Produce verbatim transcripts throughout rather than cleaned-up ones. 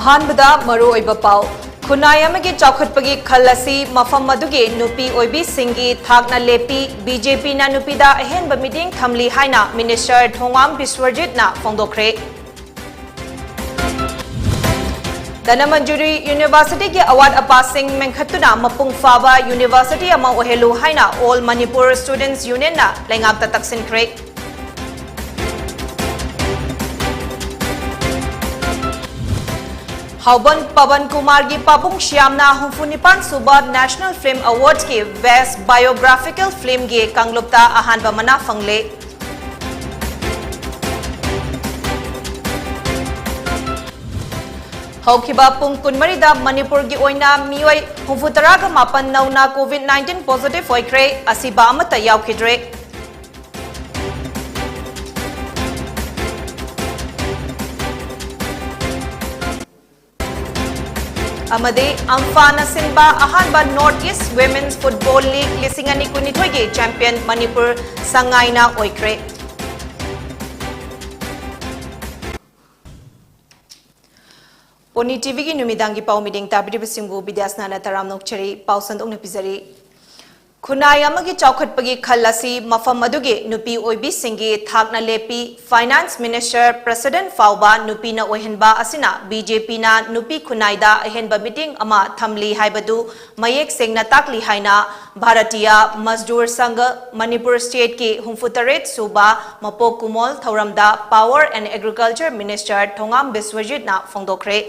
ꯑꯍꯥꯟꯕꯗ ꯃꯔꯨꯑꯣꯏꯕ ꯄꯥꯎ꯫ ꯈꯨꯟꯅꯥꯏ ꯑꯃꯒꯤ ꯆꯥꯎꯈꯠꯄꯒꯤ ꯈꯜ ꯑꯁꯤ ꯃꯐꯝ ꯑꯗꯨꯒꯤ ꯅꯨꯄꯤ ꯑꯣꯏꯕꯤꯁꯤꯡꯒꯤ ꯊꯥꯛꯅ ꯂꯦꯞꯄꯤ, ꯕꯤ ꯖꯦ ꯄꯤꯅ ꯅꯨꯄꯤꯗ ꯑꯍꯦꯟꯕ ꯃꯤꯠꯌꯦꯡ ꯊꯝꯂꯤ ꯍꯥꯏꯅ ꯃꯤꯅꯤꯁꯇꯔ ꯊꯣꯉꯥꯝ ꯕꯤꯁ꯭ꯋꯔꯖꯤꯠꯅ ꯐꯣꯡꯗꯣꯛꯈ꯭ꯔꯦ꯫ ꯙꯅꯃꯟꯖꯨꯔꯤ ꯌꯨꯅꯤꯚꯔꯁꯤꯇꯤꯒꯤ ꯑꯋꯥꯠ ꯑꯄꯥꯁꯤꯡ ꯃꯦꯟꯈꯠꯇꯨꯅ ꯃꯄꯨꯡ ꯐꯥꯕ ꯌꯨꯅꯤꯚꯔꯁꯤꯇꯤ ꯑꯃ ꯑꯣꯏꯍꯜꯂꯨ ꯍꯥꯏꯅ All Manipur Students Unionꯅ ꯂꯩꯉꯥꯛꯇ ꯇꯛꯁꯤꯟꯈ꯭ꯔꯦ꯫ ꯍꯥꯎꯕꯟ ꯄꯕꯟ ꯀꯨꯃꯥꯔꯒꯤ ꯄꯥꯕꯨꯡ ꯁ꯭ꯌꯥꯝꯅ ꯍꯨꯝꯐꯨ ꯅꯤꯄꯥꯟ ꯁꯨꯕ National Film Awardꯀꯤ Best Biographical Filmꯒꯤ ꯀꯥꯡꯂꯨꯞꯇ ꯑꯍꯥꯟꯕ ꯃꯅꯥ ꯐꯪꯂꯦ꯫ ꯍꯧꯈꯤꯕ ꯄꯨꯡ ꯀꯨꯟꯃꯔꯤꯗ ꯃꯅꯤꯄꯨꯔꯒꯤ ꯑꯣꯏꯅ ꯃꯤꯑꯣꯏ ꯍꯨꯝꯐꯨ ꯇꯔꯥꯒ ꯃꯥꯄꯟ ꯅꯧꯅ COVID nineteen positive ꯑꯣꯏꯈ꯭ꯔꯦ, ꯑꯁꯤꯕ ꯑꯃꯠꯇ ꯌꯥꯎꯈꯤꯗ꯭ꯔꯦ꯫ ꯑꯃꯗꯤ ꯑꯝꯐꯥꯅ ꯁꯤꯟꯕ ꯑꯍꯥꯟꯕ North East Women's Football League ꯂꯤꯁꯤꯡ ꯑꯅꯤ ꯀꯨꯟꯅꯤꯊꯣꯏꯒꯤ champion ꯃꯅꯤꯄꯨꯔ ꯁꯉꯥꯏꯅ ꯑꯣꯏꯈ꯭ꯔꯦ꯫ ꯄꯣꯅꯤ ꯇꯤꯚꯤꯒꯤ ꯅꯨꯃꯤꯗꯥꯡꯒꯤ ꯄꯥꯎ ꯃꯤꯠꯌꯦꯡ ꯇꯥꯕꯤꯔꯤꯕꯁꯤꯡꯕꯨ ꯕꯤꯗ꯭ꯌꯥꯁꯅꯥꯅ ꯇꯔꯥꯝꯅ ꯑꯣꯛꯆꯔꯤ꯫ ꯄꯥꯎ ꯁꯟꯗꯣꯛꯅ ꯄꯤꯖꯔꯤ꯫ ꯈꯨꯟꯅꯥꯏ ꯑꯃꯒꯤ ꯆꯥꯎꯈꯠꯄꯒꯤ ꯈꯜ ꯑꯁꯤ ꯃꯐꯝ ꯑꯗꯨꯒꯤ ꯅꯨꯄꯤ ꯑꯣꯏꯕꯤꯁꯤꯡꯒꯤ ꯊꯥꯛꯅ ꯂꯦꯞꯄꯤ꯫ Finance Minister, President ꯐꯥꯎꯕ ꯅꯨꯄꯤꯅ ꯑꯣꯏꯍꯟꯕ ꯑꯁꯤꯅ ꯕꯤ ꯖꯦ ꯄꯤꯅ ꯅꯨꯄꯤ ꯈꯨꯟꯅꯥꯏꯗ ꯑꯍꯦꯟꯕ ꯃꯤꯠꯌꯦꯡ ꯑꯃ ꯊꯝꯂꯤ ꯍꯥꯏꯕꯗꯨ ꯃꯌꯦꯛ ꯁꯦꯡꯅ ꯇꯥꯛꯂꯤ ꯍꯥꯏꯅ ꯚꯥꯔꯇꯤꯌꯥ ꯃꯖꯗꯨꯔ ꯁꯪꯘ ꯃꯅꯤꯄꯨꯔ stateꯀꯤ ꯍꯨꯝꯐꯨ ꯇꯔꯦꯠ ꯁꯨꯕ ꯃꯄꯣꯛ ꯀꯨꯃꯣꯜ ꯊꯧꯔꯝꯗ Power and Agriculture Minister ꯊꯣꯉꯥꯝ ꯕꯤꯁ꯭ꯋꯖꯤꯠꯅ ꯐꯣꯡꯗꯣꯛꯈ꯭ꯔꯦ꯫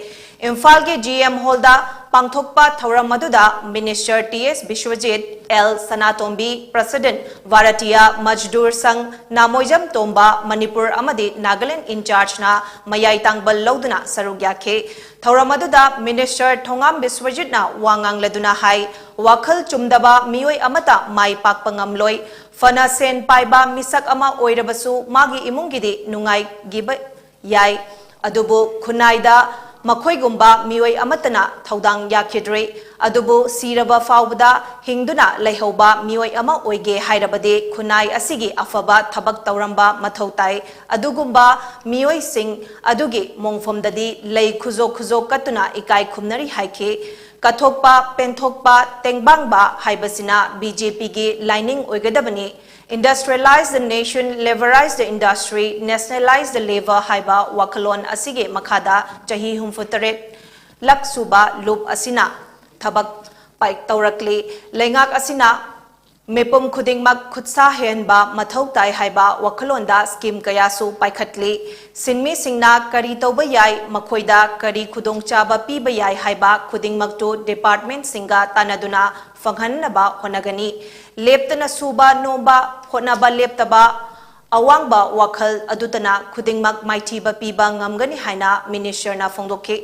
ꯏꯝꯐꯥꯜꯒꯤ ꯖꯤ ꯑꯦꯝ ꯍꯣꯜꯗ ꯄꯥꯡꯊꯣꯛꯄ ꯊꯧꯔꯝ ꯑꯗꯨꯗ ꯃꯤꯅꯤꯁꯇꯔ ꯇꯤ ꯑꯦꯁ ꯕꯤꯁ꯭ꯋꯖꯤꯠ, ꯑꯦꯜ ꯁꯅꯥꯇꯣꯝꯕꯤ, President, ꯚꯥꯔꯇꯤꯌꯥ ꯃꯖꯗꯨꯔ ꯁꯪ, ꯅꯥꯃꯣꯏꯖꯝ ꯇꯣꯝꯕ, ꯃꯅꯤꯄꯨꯔ ꯑꯃꯗꯤ ꯅꯥꯒꯥꯂꯦꯟ in chargeꯅ ꯃꯌꯥꯏ ꯇꯥꯡꯕꯜ ꯂꯧꯗꯨꯅ ꯁꯔꯨꯛ ꯌꯥꯈꯤ꯫ ꯊꯧꯔꯝ ꯑꯗꯨꯗ ꯃꯤꯅꯤꯁꯇꯔ ꯊꯣꯉꯥꯝ ꯕꯤꯁ꯭ꯋꯖꯤꯠꯅ ꯋꯥ ꯉꯥꯡꯂꯗꯨꯅ ꯍꯥꯏ, ꯋꯥꯈꯜ ꯆꯨꯝꯗꯕ ꯃꯤꯑꯣꯏ ꯑꯃꯠꯇ ꯃꯥꯏ ꯄꯥꯛꯄ ꯉꯝꯂꯣꯏ꯫ ꯐꯅ ꯁꯦꯟ ꯄꯥꯏꯕ ꯃꯤꯁꯛ ꯑꯃ ꯑꯣꯏꯔꯕꯁꯨ ꯃꯥꯒꯤ ꯏꯃꯨꯡꯒꯤꯗꯤ ꯅꯨꯡꯉꯥꯏꯈꯤꯕ ꯌꯥꯏ꯫ ꯑꯗꯨꯕꯨ ꯈꯨꯟꯅꯥꯏꯗ ꯃꯈꯣꯏꯒꯨꯝꯕ ꯃꯤꯑꯣꯏ ꯑꯃꯠꯇꯅ ꯊꯧꯗꯥꯡ ꯌꯥꯈꯤꯗ꯭ꯔꯤ꯫ ꯑꯗꯨꯕꯨ ꯁꯤꯔꯕ ꯐꯥꯎꯕꯗ ꯍꯤꯡꯗꯨꯅ ꯂꯩꯍꯧꯕ ꯃꯤꯑꯣꯏ ꯑꯃ ꯑꯣꯏꯒꯦ ꯍꯥꯏꯔꯕꯗꯤ ꯈꯨꯟꯅꯥꯏ ꯑꯁꯤꯒꯤ ꯑꯐꯕ ꯊꯕꯛ ꯇꯧꯔꯝꯕ ꯃꯊꯧ ꯇꯥꯏ꯫ ꯑꯗꯨꯒꯨꯝꯕ ꯃꯤꯑꯣꯏꯁꯤꯡ ꯑꯗꯨꯒꯤ ꯃꯣꯡꯐꯝꯗꯗꯤ ꯂꯩ ꯈꯨꯖꯣꯛ ꯈꯨꯖꯣꯛ ꯀꯠꯇꯨꯅ ꯏꯀꯥꯏ ꯈꯨꯝꯅꯔꯤ ꯍꯥꯏꯈꯤ꯫ ꯀꯠꯊꯣꯛꯄ, ꯄꯦꯟꯊꯣꯛꯄ, ꯇꯦꯡꯕꯥꯡꯕ ꯍꯥꯏꯕꯁꯤꯅ ꯕꯤ ꯖꯦ ꯄꯤꯒꯤ ꯂꯥꯏꯅꯤꯡ ꯑꯣꯏꯒꯗꯕꯅꯤ꯫ Industrialize the nation, laborize the industry, nationalize the labour ꯍꯥꯏꯕ ꯋꯥꯈꯜꯂꯣꯟ ꯑꯁꯤꯒꯤ ꯃꯈꯥꯗ ꯆꯍꯤ ꯍꯨꯝꯐꯨ ꯇꯔꯦꯠ ꯂꯛ ꯁꯨꯕ ꯂꯨꯞ ꯑꯁꯤꯅ ꯊꯕꯛ ꯄꯥꯏ-, ꯇꯧꯔꯛꯂꯤ꯫ ꯂꯩꯉꯥꯛ ꯑꯁꯤꯅ ꯃꯤꯄꯨꯝ ꯈꯨꯗꯤꯡꯃꯛ ꯈꯨꯠꯁꯥ ꯍꯩꯍꯟꯕ ꯃꯊꯧ ꯇꯥꯏ ꯍꯥꯏꯕ ꯋꯥꯈꯜꯂꯣꯟꯗ ꯁ꯭ꯀꯤꯝ ꯀꯌꯥꯁꯨ ꯄꯥꯏꯈꯠꯂꯤ꯫ ꯁꯤꯟꯃꯤꯁꯤꯡꯅ ꯀꯔꯤ ꯇꯧꯕ ꯌꯥꯏ, ꯃꯈꯣꯏꯗ ꯀꯔꯤ ꯈꯨꯗꯣꯡꯆꯥꯕ ꯄꯤꯕ ꯌꯥꯏ ꯍꯥꯏꯕ ꯈꯨꯗꯤꯡꯃꯛꯇꯨ ꯗꯤꯄꯥꯔꯠꯃꯦꯟꯠꯁꯤꯡꯒ ꯇꯥꯟꯅꯗꯨꯅ ꯐꯪꯍꯟꯅꯕ ꯍꯣꯠꯅꯒꯅꯤ꯫ ꯂꯦꯞꯇꯅ ꯁꯨꯕ ꯅꯣꯝꯕ ꯍꯣꯠꯅꯕ ꯂꯦꯞꯇꯕ ꯑꯋꯥꯡꯕ ꯋꯥꯈꯜ ꯑꯗꯨꯇꯅ ꯈꯨꯗꯤꯡꯃꯛ ꯃꯥꯏꯊꯤꯕ ꯄꯤꯕ ꯉꯝꯒꯅꯤ ꯍꯥꯏꯅ ꯃꯤꯅꯤꯁꯇꯔꯅ ꯐꯣꯡꯗꯣꯛꯈꯤ꯫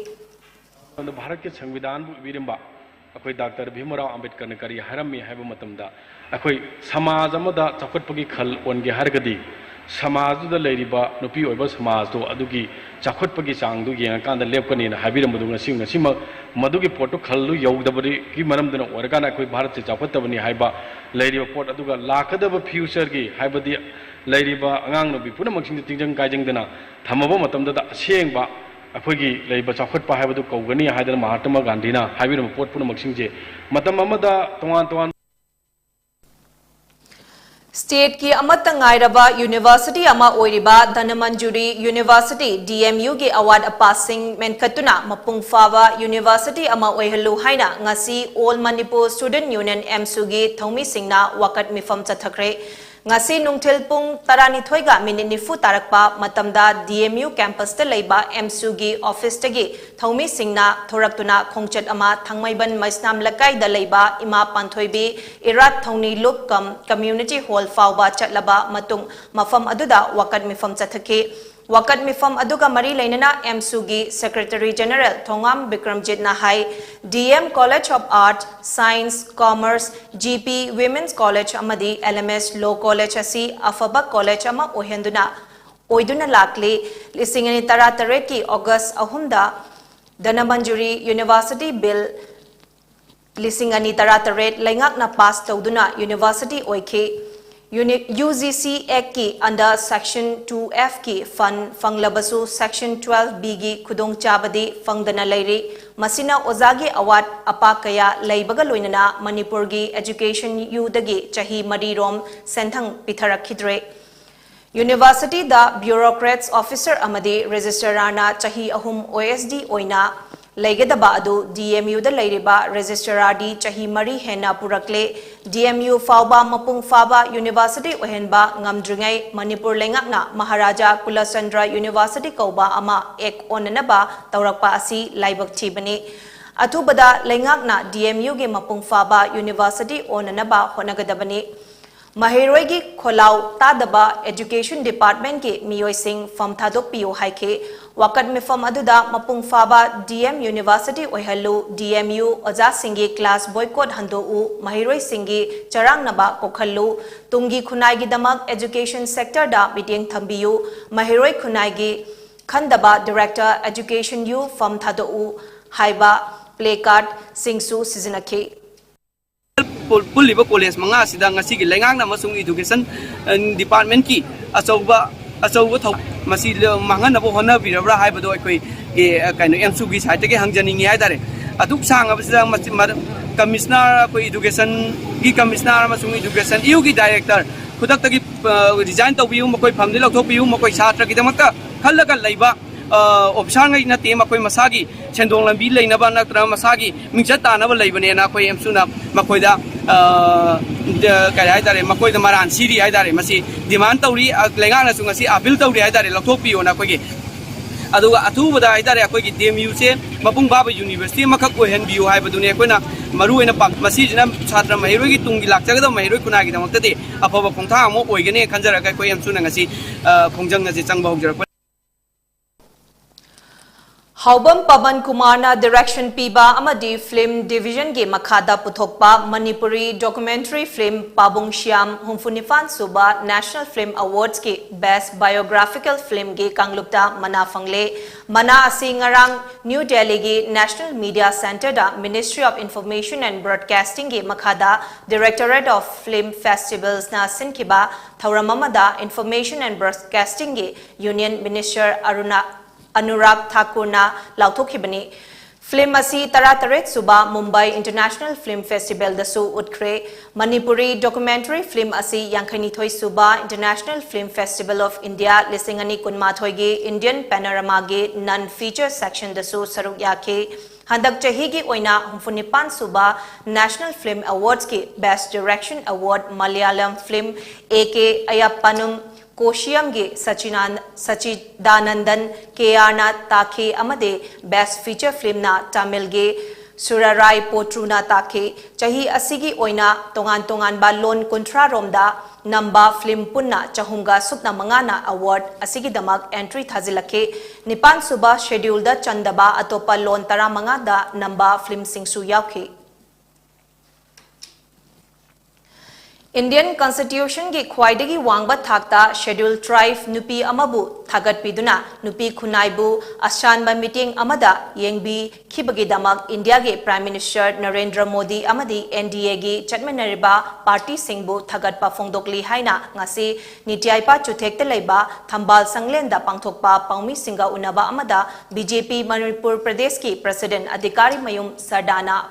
ꯑꯗꯣ ꯚꯥꯔꯠꯀꯤ ꯁꯪꯕꯤꯙꯥꯟꯕꯨ ꯏꯕꯤꯔꯝꯕ ꯑꯩꯈꯣꯏ ꯗꯥꯛꯇꯔ ꯚꯤꯃꯔꯥꯎ ꯑꯝꯕꯦꯗꯀꯔꯅ ꯀꯔꯤ ꯍꯥꯏꯔꯝꯃꯤ ꯍꯥꯏꯕ ꯃꯇꯝꯗ, ꯑꯩꯈꯣꯏ ꯁꯃꯥꯖ ꯑꯃꯗ ꯆꯥꯎꯈꯠꯄꯒꯤ ꯈꯜ ꯑꯣꯟꯒꯦ ꯍꯥꯏꯔꯒꯗꯤ, ꯁꯃꯥꯖꯗꯨꯗ ꯂꯩꯔꯤꯕ ꯅꯨꯄꯤ ꯑꯣꯏꯕ ꯁꯃꯥꯖꯗꯣ ꯑꯗꯨꯒꯤ ꯆꯥꯎꯈꯠꯄꯒꯤ ꯆꯥꯡꯗꯨ ꯌꯦꯡꯉꯀꯥꯟꯗ ꯂꯦꯞꯀꯅꯤꯅ ꯍꯥꯏꯕꯤꯔꯝꯕꯗꯨ ꯉꯁꯤ, ꯉꯁꯤꯃꯛ ꯃꯗꯨꯒꯤ ꯄꯣꯠꯇꯨ ꯈꯜꯗꯨ ꯌꯧꯗꯕꯒꯤ ꯃꯔꯝꯗꯨꯅ ꯑꯣꯏꯔꯀꯥꯟꯗ ꯑꯩꯈꯣꯏ ꯚꯥꯔꯠꯁꯦ ꯆꯥꯎꯈꯠꯇꯕꯅꯤ ꯍꯥꯏꯕ ꯂꯩꯔꯤꯕ ꯄꯣꯠ ꯑꯗꯨꯒ ꯂꯥꯛꯀꯗꯕ future ꯒꯤ, ꯍꯥꯏꯕꯗꯤ ꯂꯩꯔꯤꯕ ꯑꯉꯥꯡ ꯅꯨꯄꯤ ꯄꯨꯝꯅꯃꯛꯁꯤꯡꯗꯨ ꯇꯤꯡꯖꯪ ꯀꯥꯏꯖꯪꯗꯅ ꯊꯝꯃꯕ ꯃꯇꯝꯗꯨꯗ ꯑꯁꯦꯡꯕ ꯑꯩꯈꯣꯏꯒꯤ ꯂꯩꯕ ꯆꯥꯎꯈꯠꯄ ꯍꯥꯏꯕꯗꯨ ꯀꯧꯒꯅꯤ ꯍꯥꯏꯗꯅ ꯃꯍꯥꯇꯃꯥ ꯒꯥꯟꯙꯤꯅ ꯍꯥꯏꯕꯤꯔꯝꯕ ꯄꯣꯠ ꯄꯨꯝꯅꯃꯛꯁꯤꯡꯁꯦ ꯃꯇꯝ ꯑꯃꯗ ꯇꯣꯉꯥꯟ ꯇꯣꯉꯥꯟ State ꯀꯤ ꯑꯃꯠꯇ ꯉꯥꯏꯔꯕ university ꯑꯃ ꯑꯣꯏꯔꯤꯕ Dhanamanjuri University, D M U ꯒꯤ ꯑꯋꯥꯠ ꯑꯄꯥꯁꯤꯡ ꯃꯦꯟꯈꯠꯇꯨꯅ ꯃꯄꯨꯡ ꯐꯥꯕ university ꯑꯃ ꯑꯣꯏꯍꯜꯂꯨ ꯍꯥꯏꯅ ꯉꯁꯤ All Manipur Student Union, AMSU ꯒꯤ ꯊꯧꯃꯤꯁꯤꯡꯅ ꯋꯥꯀꯠ ꯃꯤꯐꯝ ꯆꯠꯊꯈ꯭ꯔꯦ꯫ ꯉꯁꯤ ꯅꯨꯡꯊꯤꯜ ꯄꯨꯡ ꯇꯔꯥꯅꯤꯊꯣꯏꯒ ꯃꯤꯅꯤꯠ ꯅꯤꯐꯨ ꯇꯥꯔꯛꯄ ꯃꯇꯝꯗ D M U campus ꯇ ꯂꯩꯕ AMSU ꯒꯤ office ꯇꯒꯤ ꯊꯧꯃꯤꯁꯤꯡꯅ ꯊꯣꯔꯛꯇꯨꯅ ꯈꯣꯡꯆꯠ ꯑꯃ ꯊꯥꯡꯃꯩꯕꯟ ꯃꯩꯁꯅꯥꯝ ꯂꯩꯀꯥꯏꯗ ꯂꯩꯕ ꯏꯃꯥ ꯄꯥꯟꯊꯣꯏꯕꯤ ꯏꯔꯥꯠ ꯊꯧꯅꯤ ꯂꯨꯞ ꯀꯝ community hall ꯐꯥꯎꯕ ꯆꯠꯂꯕ ꯃꯇꯨꯡ ꯃꯐꯝ ꯑꯗꯨꯗ ꯋꯥꯀꯠ ꯃꯤꯐꯝ ꯆꯠꯊꯈꯤ꯫ ꯋꯥꯀꯠ ꯃꯤꯐꯝ ꯑꯗꯨꯒ ꯃꯔꯤ ꯂꯩꯅꯅ AMSU ꯒꯤ Secretary General Thongam ꯕꯤꯀ꯭ꯔꯝꯖꯤꯠꯅ high, D M College of Arts, Science, Commerce, G P Women's College ꯑꯃꯗꯤ L M S Law College ꯑꯁꯤ ꯑꯐꯕ college ꯑꯃ ꯑꯣꯏꯍꯟꯗꯨꯅ ꯑꯣꯏꯗꯨꯅ ꯂꯥꯛꯂꯤ꯫ ꯂꯤꯁꯤꯡ ꯑꯅꯤ ꯇꯔꯥꯇꯔꯦꯠꯀꯤ August ꯑꯍꯨꯝꯗ ꯙꯅꯃꯟꯖꯨꯔꯤ ꯌꯨꯅꯤꯚꯔꯁꯤꯇꯤ ꯕꯤꯜ ꯂꯤꯁꯤꯡ ꯑꯅꯤ ꯇꯔꯥꯇꯔꯦꯠ ꯂꯩꯉꯥꯛꯅ ꯄꯥꯁ ꯇꯧꯗꯨꯅ ꯌꯨꯅꯤꯚꯔꯁꯤꯇꯤ ꯑꯣꯏꯈꯤ꯫ UGC Act ꯀꯤ under Section two F ꯀꯤ fund ꯐꯪꯂꯕꯁꯨ Section twelve B ꯒꯤ ꯈꯨꯗꯣꯡꯆꯥꯕꯗꯤ ꯐꯪꯗꯅ ꯂꯩꯔꯤ꯫ ꯃꯁꯤꯅ ꯑꯣꯖꯥꯒꯤ ꯑꯋꯥꯠ ꯑꯄꯥ ꯀꯌꯥ ꯂꯩꯕꯒ ꯂꯣꯏꯅꯅ ꯃꯅꯤꯄꯨꯔꯒꯤ education ꯌꯨꯗꯒꯤ ꯆꯍꯤ ꯃꯔꯤꯔꯣꯝ ꯁꯦꯟꯊꯪ ꯄꯤꯊꯔꯛꯈꯤꯗ꯭ꯔꯦ꯫ ꯌꯨꯅꯤꯚꯔꯁꯤꯇꯤꯗ bureaucrats officer ꯑꯃꯗꯤ registrarꯅ ꯆꯍꯤ ꯑꯍꯨꯝ OSD ꯑꯣꯏꯅ ꯂꯩꯒꯗꯕ ꯑꯗꯨ DMUꯗ ꯂꯩꯔꯤꯕ registrarꯗꯤ ꯆꯍꯤ ꯃꯔꯤ ꯍꯦꯟꯅ ꯄꯨꯔꯛꯂꯦ꯫ DMU ꯐꯥꯎꯕ ꯃꯄꯨꯡ ꯐꯥꯕ ꯌꯨꯅꯤꯚꯔꯁꯤꯇꯤ ꯑꯣꯏꯍꯟꯕ ꯉꯝꯗ꯭ꯔꯤꯉꯩ ꯃꯅꯤꯄꯨꯔ ꯂꯩꯉꯥꯛꯅ ꯃꯍꯥꯔꯥꯖꯥ ꯀꯨꯂꯆꯟꯗ꯭ꯔ ꯌꯨꯅꯤꯚꯔꯁꯤꯇꯤ ꯀꯧꯕ ꯑꯃ act ꯑꯣꯟꯅꯅꯕ ꯇꯧꯔꯛꯄ ꯑꯁꯤ ꯂꯥꯏꯕꯛ ꯊꯤꯕꯅꯤ꯫ ꯑꯊꯨꯕꯗ ꯂꯩꯉꯥꯛꯅ DMUꯒꯤ ꯃꯄꯨꯡ ꯐꯥꯕ ꯌꯨꯅꯤꯚꯔꯁꯤꯇꯤ ꯑꯣꯟꯅꯅꯕ ꯍꯣꯠꯅꯒꯗꯕꯅꯤ꯫ ꯃꯍꯩꯔꯣꯏꯒꯤ ꯈꯣꯜꯂꯥꯎ ꯇꯥꯗꯕ education departmentꯀꯤ ꯃꯤꯑꯣꯏꯁꯤꯡ ꯐꯝ ꯊꯥꯗꯣꯛꯄꯤꯌꯨ ꯍꯥꯏꯈꯤ꯫ ꯋꯥꯀꯠ ꯃꯤꯐꯝ ꯑꯗꯨꯗ ꯃꯄꯨꯡ ꯐꯥꯕ DM University ꯑꯣꯏꯍꯜꯂꯨ, DMU ꯑꯣꯖꯥꯁꯤꯡꯒꯤ class boycott ꯍꯟꯗꯣꯛꯎ, ꯃꯍꯩꯔꯣꯏꯁꯤꯡꯒꯤ ꯆꯔꯥꯡꯅꯕ ꯀꯣꯛꯍꯜꯂꯨ, ꯇꯨꯡꯒꯤ ꯈꯨꯟꯅꯥꯏꯒꯤꯗꯃꯛ education sectorꯗ ꯃꯤꯠꯌꯦꯡ ꯊꯝꯕꯤꯌꯨ, ꯃꯍꯩꯔꯣꯏ ꯈꯨꯟꯅꯥꯏꯒꯤ ꯈꯟꯗꯕ director education ꯌꯨ ꯐꯝ ꯊꯥꯗꯣꯛꯎ ꯍꯥꯏꯕ placardꯁꯤꯡꯁꯨ ꯁꯤꯖꯤꯟꯅꯈꯤ꯫ ꯄꯨꯜ-, ꯄꯨꯜꯂꯤꯕ ꯀꯣꯂꯦꯖ ꯃꯉꯥ ꯑꯁꯤꯗ ꯉꯁꯤꯒꯤ ꯂꯩꯉꯥꯛꯅ ꯑꯃꯁꯨꯡ education, ꯑ, departmentꯀꯤ ꯑꯆꯧꯕ, ꯑꯆꯧꯕ ꯊꯧ-, ꯃꯁꯤ ꯂ-, ꯃꯥꯡꯍꯟꯅꯕ ꯍꯣꯠꯅꯕꯤꯔꯕ꯭ꯔꯥ ꯍꯥꯏꯕꯗꯣ ꯑꯩꯈꯣꯏꯒꯤ, ꯑ, ꯀꯩꯅꯣ, ꯑꯦꯝꯁꯨꯒꯤ sideꯇꯒꯤ ꯍꯪꯖꯅꯤꯡꯉꯤ ꯍꯥꯏꯇꯥꯔꯦ꯫ ꯑꯗꯨꯛ ꯁꯥꯡꯉꯕꯁꯤꯗ ꯃꯁꯤ ꯃꯔ-, commissioner, ꯑꯩꯈꯣꯏ educationꯒꯤ commissioner ꯑꯃꯁꯨꯡ education ꯌꯨꯒꯤ director ꯈꯨꯗꯛꯇꯒꯤ, ꯑ, resign ꯇꯧꯕꯤꯌꯨ, ꯃꯈꯣꯏ ꯐꯝꯗꯤ ꯂꯧꯊꯣꯛꯄꯤꯌꯨ, ꯃꯈꯣꯏ ꯁꯥꯇ꯭ꯔꯒꯤꯗꯃꯛꯇ ꯈꯜꯂꯒ ꯂꯩꯕ, ꯑ, officerꯉꯩ ꯅꯠꯇꯦ, ꯃꯈꯣꯏ ꯃꯁꯥꯒꯤ ꯁꯦꯟꯗꯣꯡ ꯂꯝꯕꯤ ꯂꯩꯅꯕ ꯅꯠꯇ꯭ꯔꯒ ꯃꯁꯥꯒꯤ ꯃꯤꯡꯆꯠ ꯇꯥꯅꯕ ꯂꯩꯕꯅꯦꯅ ꯑꯩꯈꯣꯏ ꯑꯦꯝꯁꯨꯅ ꯃꯈꯣꯏꯗ, ꯑ, ꯗ-, ꯀꯔꯤ ꯍꯥꯏꯇꯥꯔꯦ, ꯃꯈꯣꯏꯗ ꯃꯔꯥꯟ ꯁꯤꯔꯤ ꯍꯥꯏꯇꯥꯔꯦ꯫ ꯃꯁꯤ demand ꯇꯧꯔꯤ, ꯑ, ꯂꯩꯉꯥꯛꯅꯁꯨ ꯉꯁꯤ appeal ꯇꯧꯔꯤ ꯍꯥꯏꯇꯥꯔꯦ, ꯂꯧꯊꯣꯛꯄꯤꯌꯣꯅ ꯑꯩꯈꯣꯏꯒꯤ꯫ ꯑꯗꯨꯒ ꯑꯊꯨꯕꯗ ꯍꯥꯏꯇꯥꯔꯦ, ꯑꯩꯈꯣꯏꯒꯤ DMUꯁꯦ ꯃꯄꯨꯡ ꯐꯥꯕ university ꯑꯃꯈꯛ ꯑꯣꯏꯍꯟꯕꯤꯌꯨ ꯍꯥꯏꯕꯗꯨꯅꯤ ꯑꯩꯈꯣꯏꯅ ꯃꯔꯨ ꯑꯣꯏꯅ ꯄꯥꯝ-, ꯃꯁꯤꯁꯤꯅ ꯁꯥꯇ꯭ꯔ ꯃꯍꯩꯔꯣꯏꯒꯤ ꯇꯨꯡꯒꯤ ꯂꯥꯛꯆꯒꯗꯕ ꯃꯍꯩꯔꯣꯏ ꯈꯨꯟꯅꯥꯏꯒꯤꯗꯃꯛꯇꯗꯤ ꯑꯐꯕ ꯈꯣꯡꯊꯥꯡ ꯑꯃ ꯑꯣꯏꯒꯅꯤ ꯈꯟꯖꯔꯒ ꯑꯩꯈꯣꯏ ꯑꯦꯝꯁꯨꯅ ꯉꯁꯤ, ꯑ, ꯈꯣꯡꯖꯪ ꯑꯁꯤ ꯆꯪꯕ ꯍꯧꯖꯔꯛꯄꯅꯤ꯫ ꯍꯥꯎꯕꯝ ꯄꯕꯟ ꯀꯨꯃꯥꯔꯅ direction ꯄꯤꯕ ꯑꯃꯗꯤ film division ꯒꯤ ꯃꯈꯥꯗ ꯄꯨꯊꯣꯛꯄ ꯃꯅꯤꯄꯨꯔꯤ documentary film ꯄꯥꯕꯨꯡ ꯁ꯭ꯌꯥꯝ ꯍꯨꯝꯐꯨ ꯅꯤꯄꯥꯟ ꯁꯨꯕ National Film Awards ꯀꯤ Best Biographical Film ꯒꯤ ꯀꯥꯡꯂꯨꯞꯇ ꯃꯅꯥ ꯐꯪꯂꯦ꯫ ꯃꯅꯥ ꯑꯁꯤ ꯉꯔꯥꯡ ꯅ꯭ꯌꯨ ꯗꯦꯜꯂꯤꯒꯤ National Media Centre the Ministry of Information and Broadcasting ꯒꯤ ꯃꯈꯥꯗ Directorate of Film Festivals ꯅ ꯁꯤꯟꯈꯤꯕ ꯊꯧꯔꯝ ꯑꯃꯗ Information and Broadcasting ꯒꯤ Union Minister ꯑꯔꯨꯅꯥ ꯑꯅꯨꯔꯥꯒ ꯊꯥꯀꯨꯔꯅ ꯂꯥꯎꯊꯣꯛꯈꯤꯕꯅꯤ꯫ Film ꯑꯁꯤ ꯇꯔꯥꯇꯔꯦꯠ ꯁꯨꯕ Mumbai International Film Festival ꯗꯁꯨ ꯎꯠꯈ꯭ꯔꯦ꯫ ꯃꯅꯤꯄꯨꯔꯤ documentary film ꯑꯁꯤ ꯌꯥꯡꯈꯩꯅꯤꯊꯣꯏ ꯁꯨꯕ International Film Festival of India ꯂꯤꯁꯤꯡ ꯑꯅꯤ ꯀꯨꯟꯃꯥꯊꯣꯏꯒꯤ Indian Panorama ꯒꯤ non feature section ꯗꯁꯨ ꯁꯔꯨꯛ ꯌꯥꯈꯤ꯫ ꯍꯟꯗꯛ ꯆꯍꯤꯒꯤ ꯑꯣꯏꯅ ꯍꯨꯝꯐꯨ ꯅꯤꯄꯥꯟ ꯁꯨꯕ National Film Awards ꯀꯤ Best Direction Award Malayalam film A K Ayappanum Koshiyam ꯒꯤ ꯁꯆꯤꯅꯥꯟ-, ꯁꯆꯤꯗꯥꯅꯟꯗꯟ K R ꯅ ꯇꯥꯈꯤ ꯑꯃꯗꯤ Best Feature Film ꯅ Tamil ꯒꯤ ꯁꯨꯔꯔꯥꯏ ꯄꯣꯇ꯭ꯔꯨꯅ ꯇꯥꯈꯤ꯫ ꯆꯍꯤ ꯑꯁꯤꯒꯤ ꯑꯣꯏꯅ ꯇꯣꯉꯥꯟ ꯇꯣꯉꯥꯟꯕ ꯂꯣꯟ ꯀꯨꯟꯊ꯭ꯔꯥ ꯔꯣꯝꯗ ꯅꯝꯕ film ꯄꯨꯟꯅ ꯆꯍꯨꯝꯒ ꯁꯨꯞꯅ ꯃꯉꯥꯅ award ꯑꯁꯤꯒꯤꯗꯃꯛ entry ꯊꯥꯖꯤꯜꯂꯛꯈꯤ꯫ ꯅꯤꯄꯥꯟ ꯁꯨꯕ schedule ꯗ ꯆꯟꯗꯕ ꯑꯇꯣꯞꯄ ꯂꯣꯟ ꯇꯔꯥꯃꯉꯥꯗ ꯅꯝꯕ film ꯁꯤꯡꯁꯨ ꯌꯥꯎꯈꯤ꯫ Indian Constitution ꯒꯤ ꯈ꯭ꯋꯥꯏꯗꯒꯤ ꯋꯥꯡꯕ ꯊꯥꯛꯇ Scheduled Tribe ꯅꯨꯄꯤ ꯑꯃꯕꯨ ꯊꯥꯒꯠꯄꯤꯗꯨꯅ ꯅꯨꯄꯤ ꯈꯨꯟꯅꯥꯏꯕꯨ ꯑꯁꯥꯟꯕ ꯃꯤꯠꯌꯦꯡ ꯑꯃꯗ ꯌꯦꯡꯕꯤꯈꯤꯕꯒꯤꯗꯃꯛ ꯏꯟꯗꯤꯌꯥꯒꯤ Prime Minister ꯅꯔꯦꯟꯗ꯭ꯔ ꯃꯣꯗꯤ ꯑꯃꯗꯤ N D A ꯒꯤ ꯆꯠꯃꯤꯟꯅꯔꯤꯕ party ꯁꯤꯡꯕꯨ ꯊꯥꯒꯠꯄ ꯐꯣꯡꯗꯣꯛꯂꯤ ꯍꯥꯏꯅ ꯉꯁꯤ ꯅꯤꯇ꯭ꯌꯥꯏꯄꯥ ꯆꯨꯊꯦꯛꯇ ꯂꯩꯕ ꯊꯝꯕꯥꯜ ꯁꯪꯂꯦꯟꯗ ꯄꯥꯡꯊꯣꯛꯄ ꯄꯥꯎꯃꯤꯁꯤꯡꯒ ꯎꯅꯕ ꯑꯃꯗ B J P ꯃꯅꯤꯄꯨꯔ ꯄ꯭ꯔꯗꯦꯁꯀꯤ President ꯑꯗꯤꯀꯥꯔꯤ ꯃꯌꯨꯝ ꯁꯔꯗꯥꯅ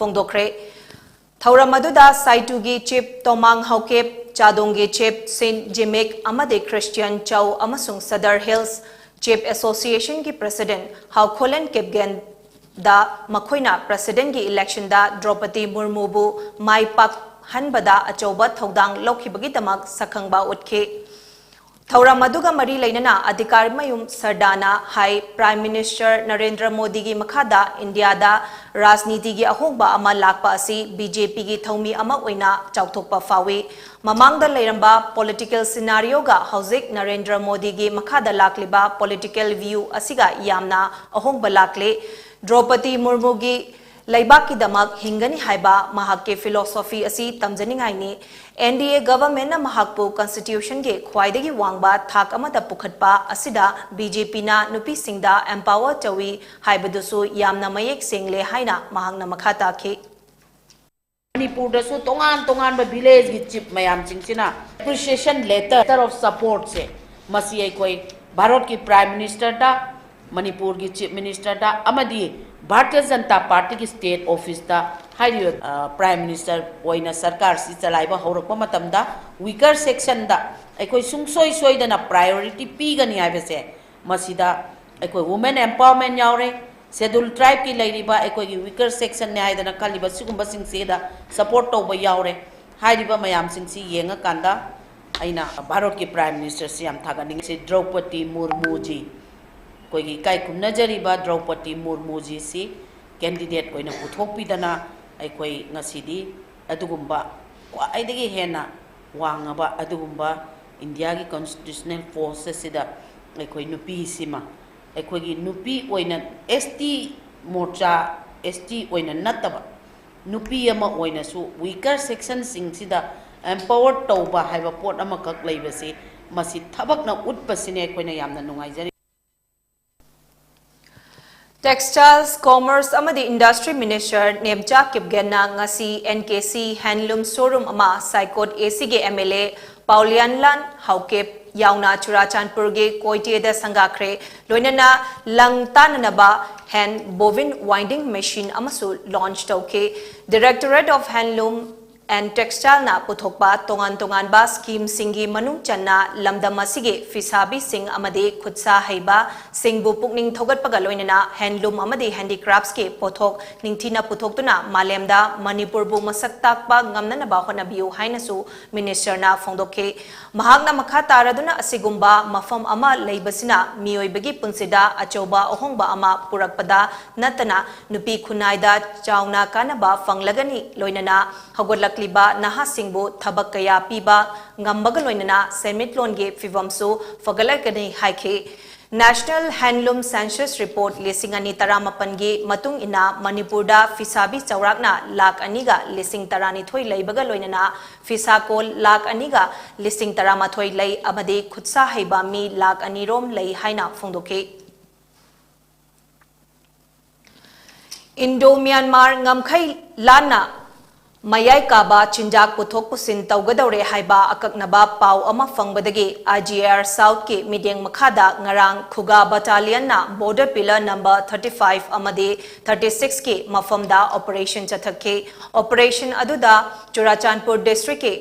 ꯐꯣꯡꯗꯣꯛꯈ꯭ꯔꯦ꯫ ꯊꯧꯔꯝ ꯑꯗꯨꯗ ꯁꯥꯏꯇꯨꯒꯤ Chief ꯇꯣꯃꯥꯡ ꯍꯥꯎꯀꯦꯞ, ꯆꯥꯗꯣꯡꯒꯤ Chief ꯁꯤꯟ ꯖꯤꯃꯤꯛ ꯑꯃꯗꯤ Christian ꯆꯧ ꯑꯃꯁꯨꯡ Sadar Hills Chief Association ꯒꯤ President ꯍꯥꯎꯈꯣꯂꯦꯟ ꯀꯤꯞꯒꯦꯟꯗ ꯃꯈꯣꯏꯅ President ꯀꯤ election ꯗ ꯗ꯭ꯔꯧꯄꯗꯤ ꯃꯨꯔꯃꯨꯕꯨ ꯃꯥꯏ ꯄꯥꯛꯍꯟꯕꯗ ꯑꯆꯧꯕ ꯊꯧꯗꯥꯡ ꯂꯧꯈꯤꯕꯒꯤꯗꯃꯛ ꯁꯛꯈꯪꯕ ꯎꯠꯈꯤ꯫ ꯊꯧꯔꯝ ꯑꯗꯨꯒ ꯃꯔꯤ ꯂꯩꯅꯅ ꯑꯙꯤꯀꯥꯔꯃꯌꯨꯝ ꯁꯔꯗꯥꯅ ꯍꯥꯏ, Prime Minister ꯅꯔꯦꯟꯗ꯭ꯔ ꯃꯣꯗꯤꯒꯤ ꯃꯈꯥꯗ ꯏꯟꯗꯤꯌꯥꯗ ꯔꯥꯖꯅꯤꯇꯤꯒꯤ ꯑꯍꯣꯡꯕ ꯑꯃ ꯂꯥꯛꯄ ꯑꯁꯤ BJPꯒꯤ ꯊꯧꯃꯤ ꯑꯃ ꯑꯣꯏꯅ ꯆꯥꯎꯊꯣꯛꯄ ꯐꯥꯎꯏ꯫ ꯃꯃꯥꯡꯗ ꯂꯩꯔꯝꯕ political scenarioꯒ ꯍꯧꯖꯤꯛ ꯅꯔꯦꯟꯗ꯭ꯔ ꯃꯣꯗꯤꯒꯤ ꯃꯈꯥꯗ ꯂꯥꯛꯂꯤꯕ political view ꯑꯁꯤꯒ ꯌꯥꯝꯅ ꯑꯍꯣꯡꯕ ꯂꯥꯛꯂꯦ꯫ ꯗ꯭ꯔꯧꯄꯗꯤ ꯃꯨꯔꯃꯨꯒꯤ ꯂꯩꯕꯥꯛꯀꯤꯗꯃꯛ ꯍꯤꯡꯒꯅꯤ ꯍꯥꯏꯕ ꯃꯍꯥꯛꯀꯤ philosophy ꯑꯁꯤ ꯇꯝꯖꯅꯤꯡꯉꯥꯏꯅꯤ꯫ NDA governmentꯅ ꯃꯍꯥꯛꯄꯨ constitutionꯒꯤ ꯈ꯭ꯋꯥꯏꯗꯒꯤ ꯋꯥꯡꯕ ꯊꯥꯛ ꯑꯃꯗ ꯄꯨꯈꯠꯄ ꯑꯁꯤꯗ BJPꯅ ꯅꯨꯄꯤꯁꯤꯡꯗ empower ꯇꯧꯏ ꯍꯥꯏꯕꯗꯨꯁꯨ ꯌꯥꯝꯅ ꯃꯌꯦꯛ ꯁꯦꯡꯂꯦ ꯍꯥꯏꯅ ꯃꯍꯥꯛꯅ ꯃꯈꯥ ꯇꯥꯈꯤ꯫ ꯃꯅꯤꯄꯨꯔꯗꯁꯨ ꯇꯣꯉꯥꯟ ꯇꯣꯉꯥꯟꯕ villageꯀꯤ chief ꯃꯌꯥꯝꯁꯤꯡꯁꯤꯅ appreciation letter of supportꯁꯦ ꯃꯁꯤ ꯑꯩꯈꯣꯏ ꯚꯥꯔꯠꯀꯤ Prime Ministerꯗ, ꯃꯅꯤꯄꯨꯔꯒꯤ Chief Ministerꯗ ꯑꯃꯗꯤ ꯚꯥꯔꯇꯤꯌ ꯖꯅꯇꯥ ꯄꯥꯔꯇꯤꯒꯤ state officeꯇ ꯍꯥꯏꯔꯤꯕ, ꯑ, Prime Minister ꯑꯣꯏꯅ ꯁꯔꯀꯥꯔꯁꯤ ꯆꯂꯥꯏꯕ ꯍꯧꯔꯛꯄ ꯃꯇꯝꯗ weaker sectionꯗ ꯑꯩꯈꯣꯏ ꯁꯨꯡꯁꯣꯏ ꯁꯣꯏꯗꯅ priority ꯄꯤꯒꯅꯤ ꯍꯥꯏꯕꯁꯦ ꯃꯁꯤꯗ ꯑꯩꯈꯣꯏ women empowerment ꯌꯥꯎꯔꯦ, Scheduled Tribeꯀꯤ ꯂꯩꯔꯤꯕ ꯑꯩꯈꯣꯏꯒꯤ weaker sectionꯅꯦ ꯍꯥꯏꯗꯅ ꯈꯜꯂꯤꯕ ꯁꯤꯒꯨꯝꯕꯁꯤꯡꯁꯤꯗ support ꯇꯧꯕ ꯌꯥꯎꯔꯦ꯫ ꯍꯥꯏꯔꯤꯕ ꯃꯌꯥꯝꯁꯤꯡꯁꯤ ꯌꯦꯡꯉꯀꯥꯟꯗ ꯑꯩꯅ ꯚꯥꯔꯠꯀꯤ Prime Ministerꯁꯤ ꯌꯥꯝ ꯊꯥꯒꯠꯅꯤꯡꯉꯤ꯫ ꯗ꯭ꯔꯧꯄꯗꯤ ꯃꯨꯔꯃꯨꯖꯤ, ꯑꯩꯈꯣꯏꯒꯤ ꯏꯀꯥꯏ ꯈꯨꯝꯅꯖꯔꯤꯕ ꯗ꯭ꯔꯧꯄꯗꯤ ꯃꯨꯔꯃꯨꯖꯤꯁꯤ candidate ꯑꯣꯏꯅ ꯄꯨꯊꯣꯛꯄꯤꯗꯅ ꯑꯩꯈꯣꯏ ꯉꯁꯤꯗꯤ ꯑꯗꯨꯒꯨꯝꯕ ꯈ꯭ꯋꯥꯏꯗꯒꯤ ꯍꯦꯟꯅ ꯋꯥꯡꯉꯕ ꯑꯗꯨꯒꯨꯝꯕ ꯏꯟꯗꯤꯌꯥꯒꯤ constitutional post ꯑꯁꯤꯗ ꯑꯩꯈꯣꯏ ꯅꯨꯄꯤꯁꯤꯃ, ꯑꯩꯈꯣꯏꯒꯤ ꯅꯨꯄꯤ ꯑꯣꯏꯅ ST ꯃꯣꯔꯆꯥ, ST ꯑꯣꯏꯅ ꯅꯠꯇꯕ ꯅꯨꯄꯤ ꯑꯃ ꯑꯣꯏꯅꯁꯨ weaker sectionꯁꯤꯡꯁꯤꯗ empower ꯇꯧꯕ ꯍꯥꯏꯕ ꯄꯣꯠ ꯑꯃꯈꯛ ꯂꯩꯕꯁꯤ, ꯃꯁꯤ ꯊꯕꯛꯅ ꯎꯠꯄꯁꯤꯅꯦ ꯑꯩꯈꯣꯏꯅ ꯌꯥꯝꯅ ꯅꯨꯡꯉꯥꯏꯖꯔꯤ꯫ Textiles, Commerce ꯑꯃꯗꯤ Industry Minister ꯅꯦꯝꯆꯥ ꯀꯤꯞꯒꯦꯟꯅ ꯉꯁꯤ NKC handloom showroom ꯑꯃ ꯁꯥꯏꯀꯣꯠ ACꯒꯤ MLA ꯄꯥꯎꯂꯤꯌꯥꯟꯂꯥꯟ ꯍꯥꯎꯀꯦꯞ ꯌꯥꯎꯅ ꯆꯨꯔꯥꯆꯥꯟꯄꯨꯔꯒꯤ ꯀꯣꯏꯇꯦꯗ ꯁꯪꯒꯥꯈ꯭ꯔꯦ꯫ ꯂꯣꯏꯅꯅ ꯂꯪ ꯇꯥꯅꯅꯕ hand bovine winding machine ꯑꯃꯁꯨ launch ꯇꯧꯈꯤ꯫ Directorate of Handloom ꯑꯦꯟ ꯇꯦꯛꯁꯇꯥꯏꯜꯅ ꯄꯨꯊꯣꯛꯄ ꯇꯣꯉꯥꯟ ꯇꯣꯉꯥꯟꯕ ꯁ꯭ꯀꯤꯝꯁꯤꯡꯒꯤ ꯃꯅꯨꯡ ꯆꯟꯅ ꯂꯝꯗꯝ ꯑꯁꯤꯒꯤ ꯐꯤꯁꯥꯕꯤꯁꯤꯡ ꯑꯃꯗꯤ ꯈꯨꯠꯁꯥ ꯍꯩꯕꯁꯤꯡꯕꯨ ꯄꯨꯛꯅꯤꯡ ꯊꯧꯒꯠꯄꯒ ꯂꯣꯏꯅꯅ ꯍꯦꯟꯂꯨꯝ ꯑꯃꯗꯤ ꯍꯦꯟꯗꯤꯀ꯭ꯔꯥꯐꯁꯀꯤ ꯄꯣꯠꯊꯣꯛ ꯅꯤꯡꯊꯤꯅ ꯄꯨꯊꯣꯛꯇꯨꯅ ꯃꯥꯂꯦꯝꯗ ꯃꯅꯤꯄꯨꯔꯕꯨ ꯃꯁꯛ ꯇꯥꯛꯄ ꯉꯝꯅꯅꯕ ꯍꯣꯠꯅꯕꯤꯌꯨ ꯍꯥꯏꯅꯁꯨ ꯃꯤꯅꯤꯁꯇꯔꯅ ꯐꯣꯡꯗꯣꯛꯈꯤ꯫ ꯃꯍꯥꯛꯅ ꯃꯈꯥ ꯇꯥꯔꯗꯨꯅ ꯑꯁꯤꯒꯨꯝꯕ ꯃꯐꯝ ꯑꯃ ꯂꯩꯕꯁꯤꯅ ꯃꯤꯑꯣꯏꯕꯒꯤ ꯄꯨꯟꯁꯤꯗ ꯑꯆꯧꯕ ꯑꯍꯣꯡꯕ ꯑꯃ ꯄꯨꯔꯛꯄꯗ ꯅꯠꯇꯅ ꯅꯨꯄꯤ ꯈꯨꯟꯅꯥꯏꯗ ꯆꯥꯎꯅ ꯀꯥꯟꯅꯕ ꯐꯪꯂꯒꯅꯤ, ꯂꯣꯏꯅꯅ ꯍꯧꯒꯠꯂꯛꯂꯤꯕ ꯅꯍꯥꯁꯤꯡꯕꯨ ꯊꯕꯛ ꯀꯌꯥ ꯄꯤꯕ ꯉꯝꯕꯒ ꯂꯣꯏꯅꯅ ꯁꯦꯟꯃꯤꯠꯂꯣꯟꯒꯤ ꯐꯤꯕꯝꯁꯨ ꯐꯒꯠꯂꯛꯀꯅꯤ ꯍꯥꯏꯈꯤ꯫ National Handloom Census Report ꯂꯤꯁꯤꯡ ꯑꯅꯤ ꯇꯔꯥꯃꯥꯄꯟꯒꯤ ꯃꯇꯨꯡ ꯏꯟꯅ ꯃꯅꯤꯄꯨꯔꯗ ꯐꯤꯁꯥꯕꯤ ꯆꯥꯎꯔꯥꯛꯅ ꯂꯥꯈ ꯑꯅꯤꯒ ꯂꯤꯁꯤꯡ ꯇꯔꯥꯅꯤꯊꯣꯏ ꯂꯩꯕꯒ ꯂꯣꯏꯅꯅ ꯐꯤꯁꯥꯀꯣꯜ ꯂꯥꯈ ꯑꯅꯤꯒ ꯂꯤꯁꯤꯡ ꯇꯔꯥꯃꯥꯊꯣꯏ ꯂꯩ ꯑꯃꯗꯤ ꯈꯨꯠꯁꯥ ꯍꯩꯕ ꯃꯤ ꯂꯥꯈ ꯑꯅꯤ ꯔꯣꯝ ꯂꯩ ꯍꯥꯏꯅ ꯐꯣꯡꯗꯣꯛꯈꯤ꯫ ꯏꯟꯗꯣ ꯃ꯭ꯌꯥꯟꯃꯥꯔ ꯉꯝꯈꯩ ꯂꯥꯟꯅ ꯃꯌꯥꯏ ꯀꯥꯕ ꯆꯤꯟꯖꯥꯛ ꯄꯨꯊꯣꯛ ꯄꯨꯁꯤꯟ ꯇꯧꯒꯗꯧꯔꯦ ꯍꯥꯏꯕ ꯑꯀꯛꯅꯕ ꯄꯥꯎ ꯑꯃ ꯐꯪꯕꯗꯒꯤ ꯑꯥꯏ ꯖꯤ ꯑꯥꯔ ꯁꯥꯎꯠꯀꯤ ꯃꯤꯠꯌꯦꯡ ꯃꯈꯥꯗ ꯉꯔꯥꯡ ꯈꯨꯒꯥ ꯕꯠꯇꯥꯂꯤꯌꯟꯅ border pillar number thirty five ꯑꯃꯗꯤ ꯊꯥꯔꯇꯤ ꯁꯤꯛꯁꯀꯤ ꯃꯐꯝꯗ ꯑꯣꯄꯔꯦꯁꯟ ꯆꯠꯊꯈꯤ꯫ ꯑꯣꯄꯔꯦꯁꯟ ꯑꯗꯨꯗ ꯆꯨꯔꯥꯆꯥꯟꯄꯨꯔ ꯗꯤꯁꯇ꯭ꯔꯤꯛꯀꯤ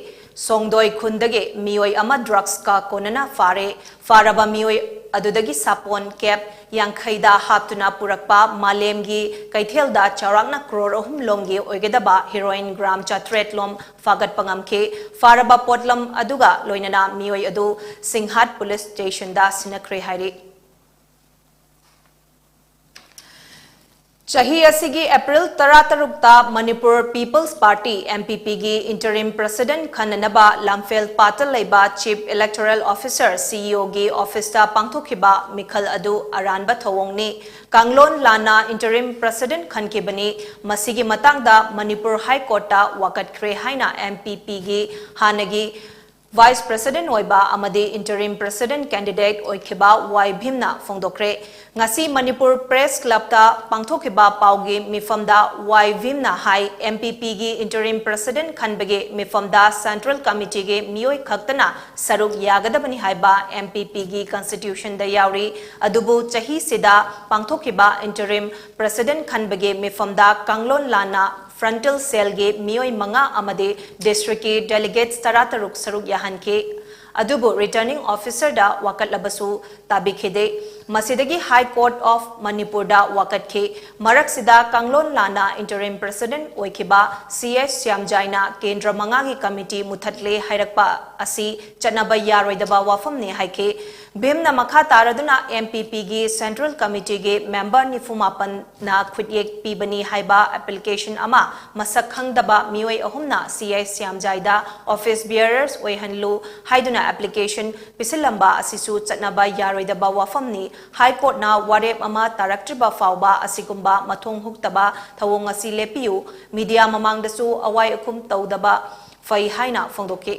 ꯁꯣꯡꯗꯣꯏ ꯈꯨꯟꯗꯒꯤ ꯃꯤꯑꯣꯏ ꯑꯃ ꯗ꯭ꯔꯒꯁꯀ ꯀꯣꯟꯅꯅ ꯐꯥꯔꯦ꯫ ꯐꯥꯔꯕ ꯃꯤꯑꯣꯏ ꯑꯗꯨꯗꯒꯤ ꯁꯥꯄꯣꯟ ꯀꯦꯞ ꯌꯥꯡꯈꯩꯗ ꯍꯥꯞꯇꯨꯅ ꯄꯨꯔꯛꯄ ꯃꯥꯂꯦꯝꯒꯤ ꯀꯩꯊꯦꯜꯗ ꯆꯥꯎꯔꯥꯛꯅ ꯀ꯭ꯔꯣꯔ ꯑꯍꯨꯝ ꯂꯣꯝꯒꯤ ꯑꯣꯏꯒꯗꯕ ꯍꯦꯔꯣꯏꯟ ꯒ꯭ꯔꯥꯝ ꯆꯥꯇ꯭ꯔꯦꯠ ꯂꯣꯝ ꯐꯥꯒꯠꯄ ꯉꯝꯈꯤ꯫ ꯐꯥꯔꯕ ꯄꯣꯠꯂꯝ ꯑꯗꯨꯒ ꯂꯣꯏꯅꯅ ꯃꯤꯑꯣꯏ ꯑꯗꯨ ꯁꯤꯡꯍꯥꯠ ꯄꯨꯂꯤꯁ ꯁ꯭ꯇꯦꯁꯟꯗ ꯁꯤꯟꯅꯈ꯭ꯔꯦ ꯍꯥꯏꯔꯤ꯫ ꯆꯍꯤ ꯑꯁꯤꯒꯤ ꯑꯦꯄ꯭ꯔꯤꯜ ꯇꯔꯥꯇꯔꯨꯛꯇ Manipur people's party, M P ꯄꯤꯒꯤ interim president ꯈꯟꯅꯅꯕ ꯂꯝꯐꯦꯜ ꯄꯥꯠꯇ ꯂꯩꯕ Chief Electoral Officer, C E O ꯒꯤ ꯑꯣꯐꯤꯁꯇ ꯄꯥꯡꯊꯣꯛꯈꯤꯕ ꯃꯤꯈꯜ ꯑꯗꯨ ꯑꯔꯥꯟꯕ ꯊꯧꯑꯣꯡꯅꯤ꯫ ꯀꯥꯡꯂꯣꯟ ꯂꯥꯟꯅ interim president ꯈꯟꯈꯤꯕꯅꯤ꯫ ꯃꯁꯤꯒꯤ ꯃꯇꯥꯡꯗ ꯃꯅꯤꯄꯨꯔ ꯍꯥꯏ ꯀꯣꯔꯠꯇ ꯋꯥꯀꯠꯈ꯭ꯔꯦ ꯍꯥꯏꯅ ꯑꯦꯝ ꯄꯤ ꯄꯤꯒꯤ ꯍꯥꯟꯅꯒꯤ Vice President ꯑꯣꯏꯕ ꯑꯃꯗꯤ interim president candidate ꯑꯣꯏꯈꯤꯕ ꯋꯥꯏ ꯚꯤꯝꯅ ꯐꯣꯡꯗꯣꯛꯈ꯭ꯔꯦ꯫ ꯉꯁꯤ ꯃꯅꯤꯄꯨꯔ ꯄ꯭ꯔꯦꯁ ꯀ꯭ꯂꯕꯇ ꯄꯥꯡꯊꯣꯛꯈꯤꯕ ꯄꯥꯎꯒꯤ ꯃꯤꯐꯝꯗ ꯋꯥꯏ ꯚꯤꯝꯅ ꯍꯥꯏ, ꯑꯦꯝ ꯄꯤ ꯄꯤꯒꯤ interim president ꯈꯟꯕꯒꯤ ꯃꯤꯐꯝꯗ central committeeꯒꯤ ꯃꯤꯑꯣꯏ ꯈꯛꯇꯅ ꯁꯔꯨꯛ ꯌꯥꯒꯗꯕꯅꯤ ꯍꯥꯏꯕ ꯑꯦꯝ ꯄꯤ ꯄꯤꯒꯤ constitutionꯗ ꯌꯥꯎꯔꯤ꯫ ꯑꯗꯨꯕꯨ ꯆꯍꯤꯁꯤꯗ ꯄꯥꯡꯊꯣꯛꯈꯤꯕ interim president ꯈꯟꯕꯒꯤ ꯃꯤꯐꯝꯗ ꯀꯥꯡꯂꯣꯟ ꯂꯥꯟꯅ Frontal Cellꯒꯤ ꯃꯤꯑꯣꯏ ꯃꯉꯥ ꯑꯃꯗꯤ districtꯀꯤ delegates ꯇꯔꯥꯇꯔꯨꯛ ꯁꯔꯨꯛ ꯌꯥꯍꯟꯈꯤ꯫ ꯑꯗꯨꯕꯨ returning officerꯗ ꯋꯥꯀꯠꯂꯕꯁꯨ ꯇꯥꯕꯤꯈꯤꯗꯦ꯫ ꯃꯁꯤꯗꯒꯤ High Court of ꯃꯅꯤꯄꯨꯔꯗ ꯋꯥꯀꯠꯈꯤ꯫ ꯃꯔꯛꯁꯤꯗ ꯀꯥꯡꯂꯣꯟ ꯂꯥꯟꯅ interim president ꯑꯣꯏꯈꯤꯕ ꯁꯤ ꯑꯦꯁ ꯁ꯭ꯌꯥꯝꯖꯥꯏꯅ ꯀꯦꯟꯗ꯭ꯔ ꯃꯉꯥꯒꯤ committee ꯃꯨꯊꯠꯂꯦ ꯍꯥꯏꯔꯛꯄ ꯑꯁꯤ ꯆꯠꯅꯕ ꯌꯥꯔꯣꯏꯗꯕ ꯋꯥꯐꯝꯅꯤ ꯍꯥꯏꯈꯤ꯫ ꯚꯤꯝꯅ ꯃꯈꯥ ꯇꯥꯔꯗꯨꯅ M P Pꯒꯤ Central Committeeꯒꯤ member ꯅꯤꯐꯨ ꯃꯥꯄꯟꯅ ꯈꯨꯠꯌꯦꯛ ꯄꯤꯕꯅꯤ ꯍꯥꯏꯕ application ꯑꯃ ꯃꯁꯛ ꯈꯪꯗꯕ ꯃꯤꯑꯣꯏ ꯑꯍꯨꯝꯅ ꯁꯤ ꯑꯦꯁ ꯁ꯭ꯌꯥꯝꯖꯥꯏꯗ office bearers ꯑꯣꯏꯍꯟꯂꯨ ꯍꯥꯏꯗꯨꯅ application ꯄꯤꯁꯤꯜꯂꯝꯕ ꯑꯁꯤꯁꯨ ꯆꯠꯅꯕ ꯌꯥꯔꯣꯏꯗꯕ ꯋꯥꯐꯝꯅꯤ꯫ High Courtꯅ ꯋꯥꯔꯦꯞ ꯑꯃ ꯇꯥꯔꯛꯇ꯭ꯔꯤꯕ ꯐꯥꯎꯕ ꯑꯁꯤꯒꯨꯝꯕ ꯃꯊꯣꯡ ꯍꯨꯛꯇꯕ ꯊꯧꯑꯣꯡ ꯑꯁꯤ ꯂꯦꯞꯄꯤꯌꯨ, media ꯃꯃꯥꯡꯗꯁꯨ ꯑꯋꯥꯏ ꯑꯈꯨꯝ ꯇꯧꯗꯕ ꯐꯩ ꯍꯥꯏꯅ ꯐꯣꯡꯗꯣꯛꯈꯤ꯫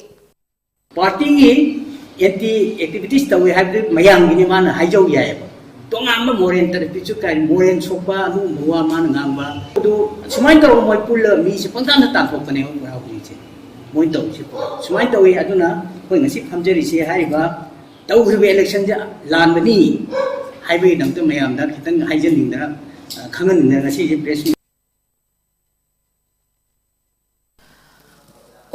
Partyꯒꯤ anti activities ꯇꯧꯏ ꯍꯥꯏꯕꯗꯨ ꯃꯌꯥꯝꯒꯤꯅꯤ, ꯃꯥꯅ ꯍꯥꯏꯖꯧ ꯌꯥꯏꯑꯕ꯫ ꯇꯣꯉꯥꯟꯕ moral turpitude ꯀꯥꯏꯅ moral ꯁꯣꯛꯄ ꯑꯗꯨꯒꯨꯝꯕ ꯋꯥ ꯃꯥꯅ ꯉꯥꯡꯕ ꯑꯗꯨ ꯁꯨꯃꯥꯏꯅ ꯇꯧꯔꯒ ꯃꯣꯏ ꯄꯨꯜꯂꯒ ꯃꯤꯁꯦ ꯄꯪꯇꯥꯟꯗ ꯇꯥꯟꯊꯣꯛꯄꯅꯦꯕ ꯃꯣꯏ ꯍꯧꯖꯤꯛꯁꯦ꯫ ꯃꯣꯏꯅ ꯇꯧꯔꯤꯁꯦ ꯁꯨꯃꯥꯏꯅ ꯇꯧꯏ꯫ ꯑꯗꯨꯅ ꯑꯩꯈꯣꯏ ꯉꯁꯤ ꯐꯝꯖꯔꯤꯁꯦ ꯍꯥꯏꯔꯤꯕ ꯇꯧꯈ꯭ꯔꯤꯕ electionꯁꯦ ꯂꯥꯟꯕꯅꯤ ꯍꯥꯏꯕꯒꯤꯗꯃꯛꯇ ꯃꯌꯥꯝꯗ ꯈꯤꯇꯪ ꯍꯥꯏꯖꯅꯤꯡꯗꯅ, ꯑ, ꯈꯪꯍꯟꯅꯤꯡꯗꯅ ꯉꯁꯤꯁꯦ press meet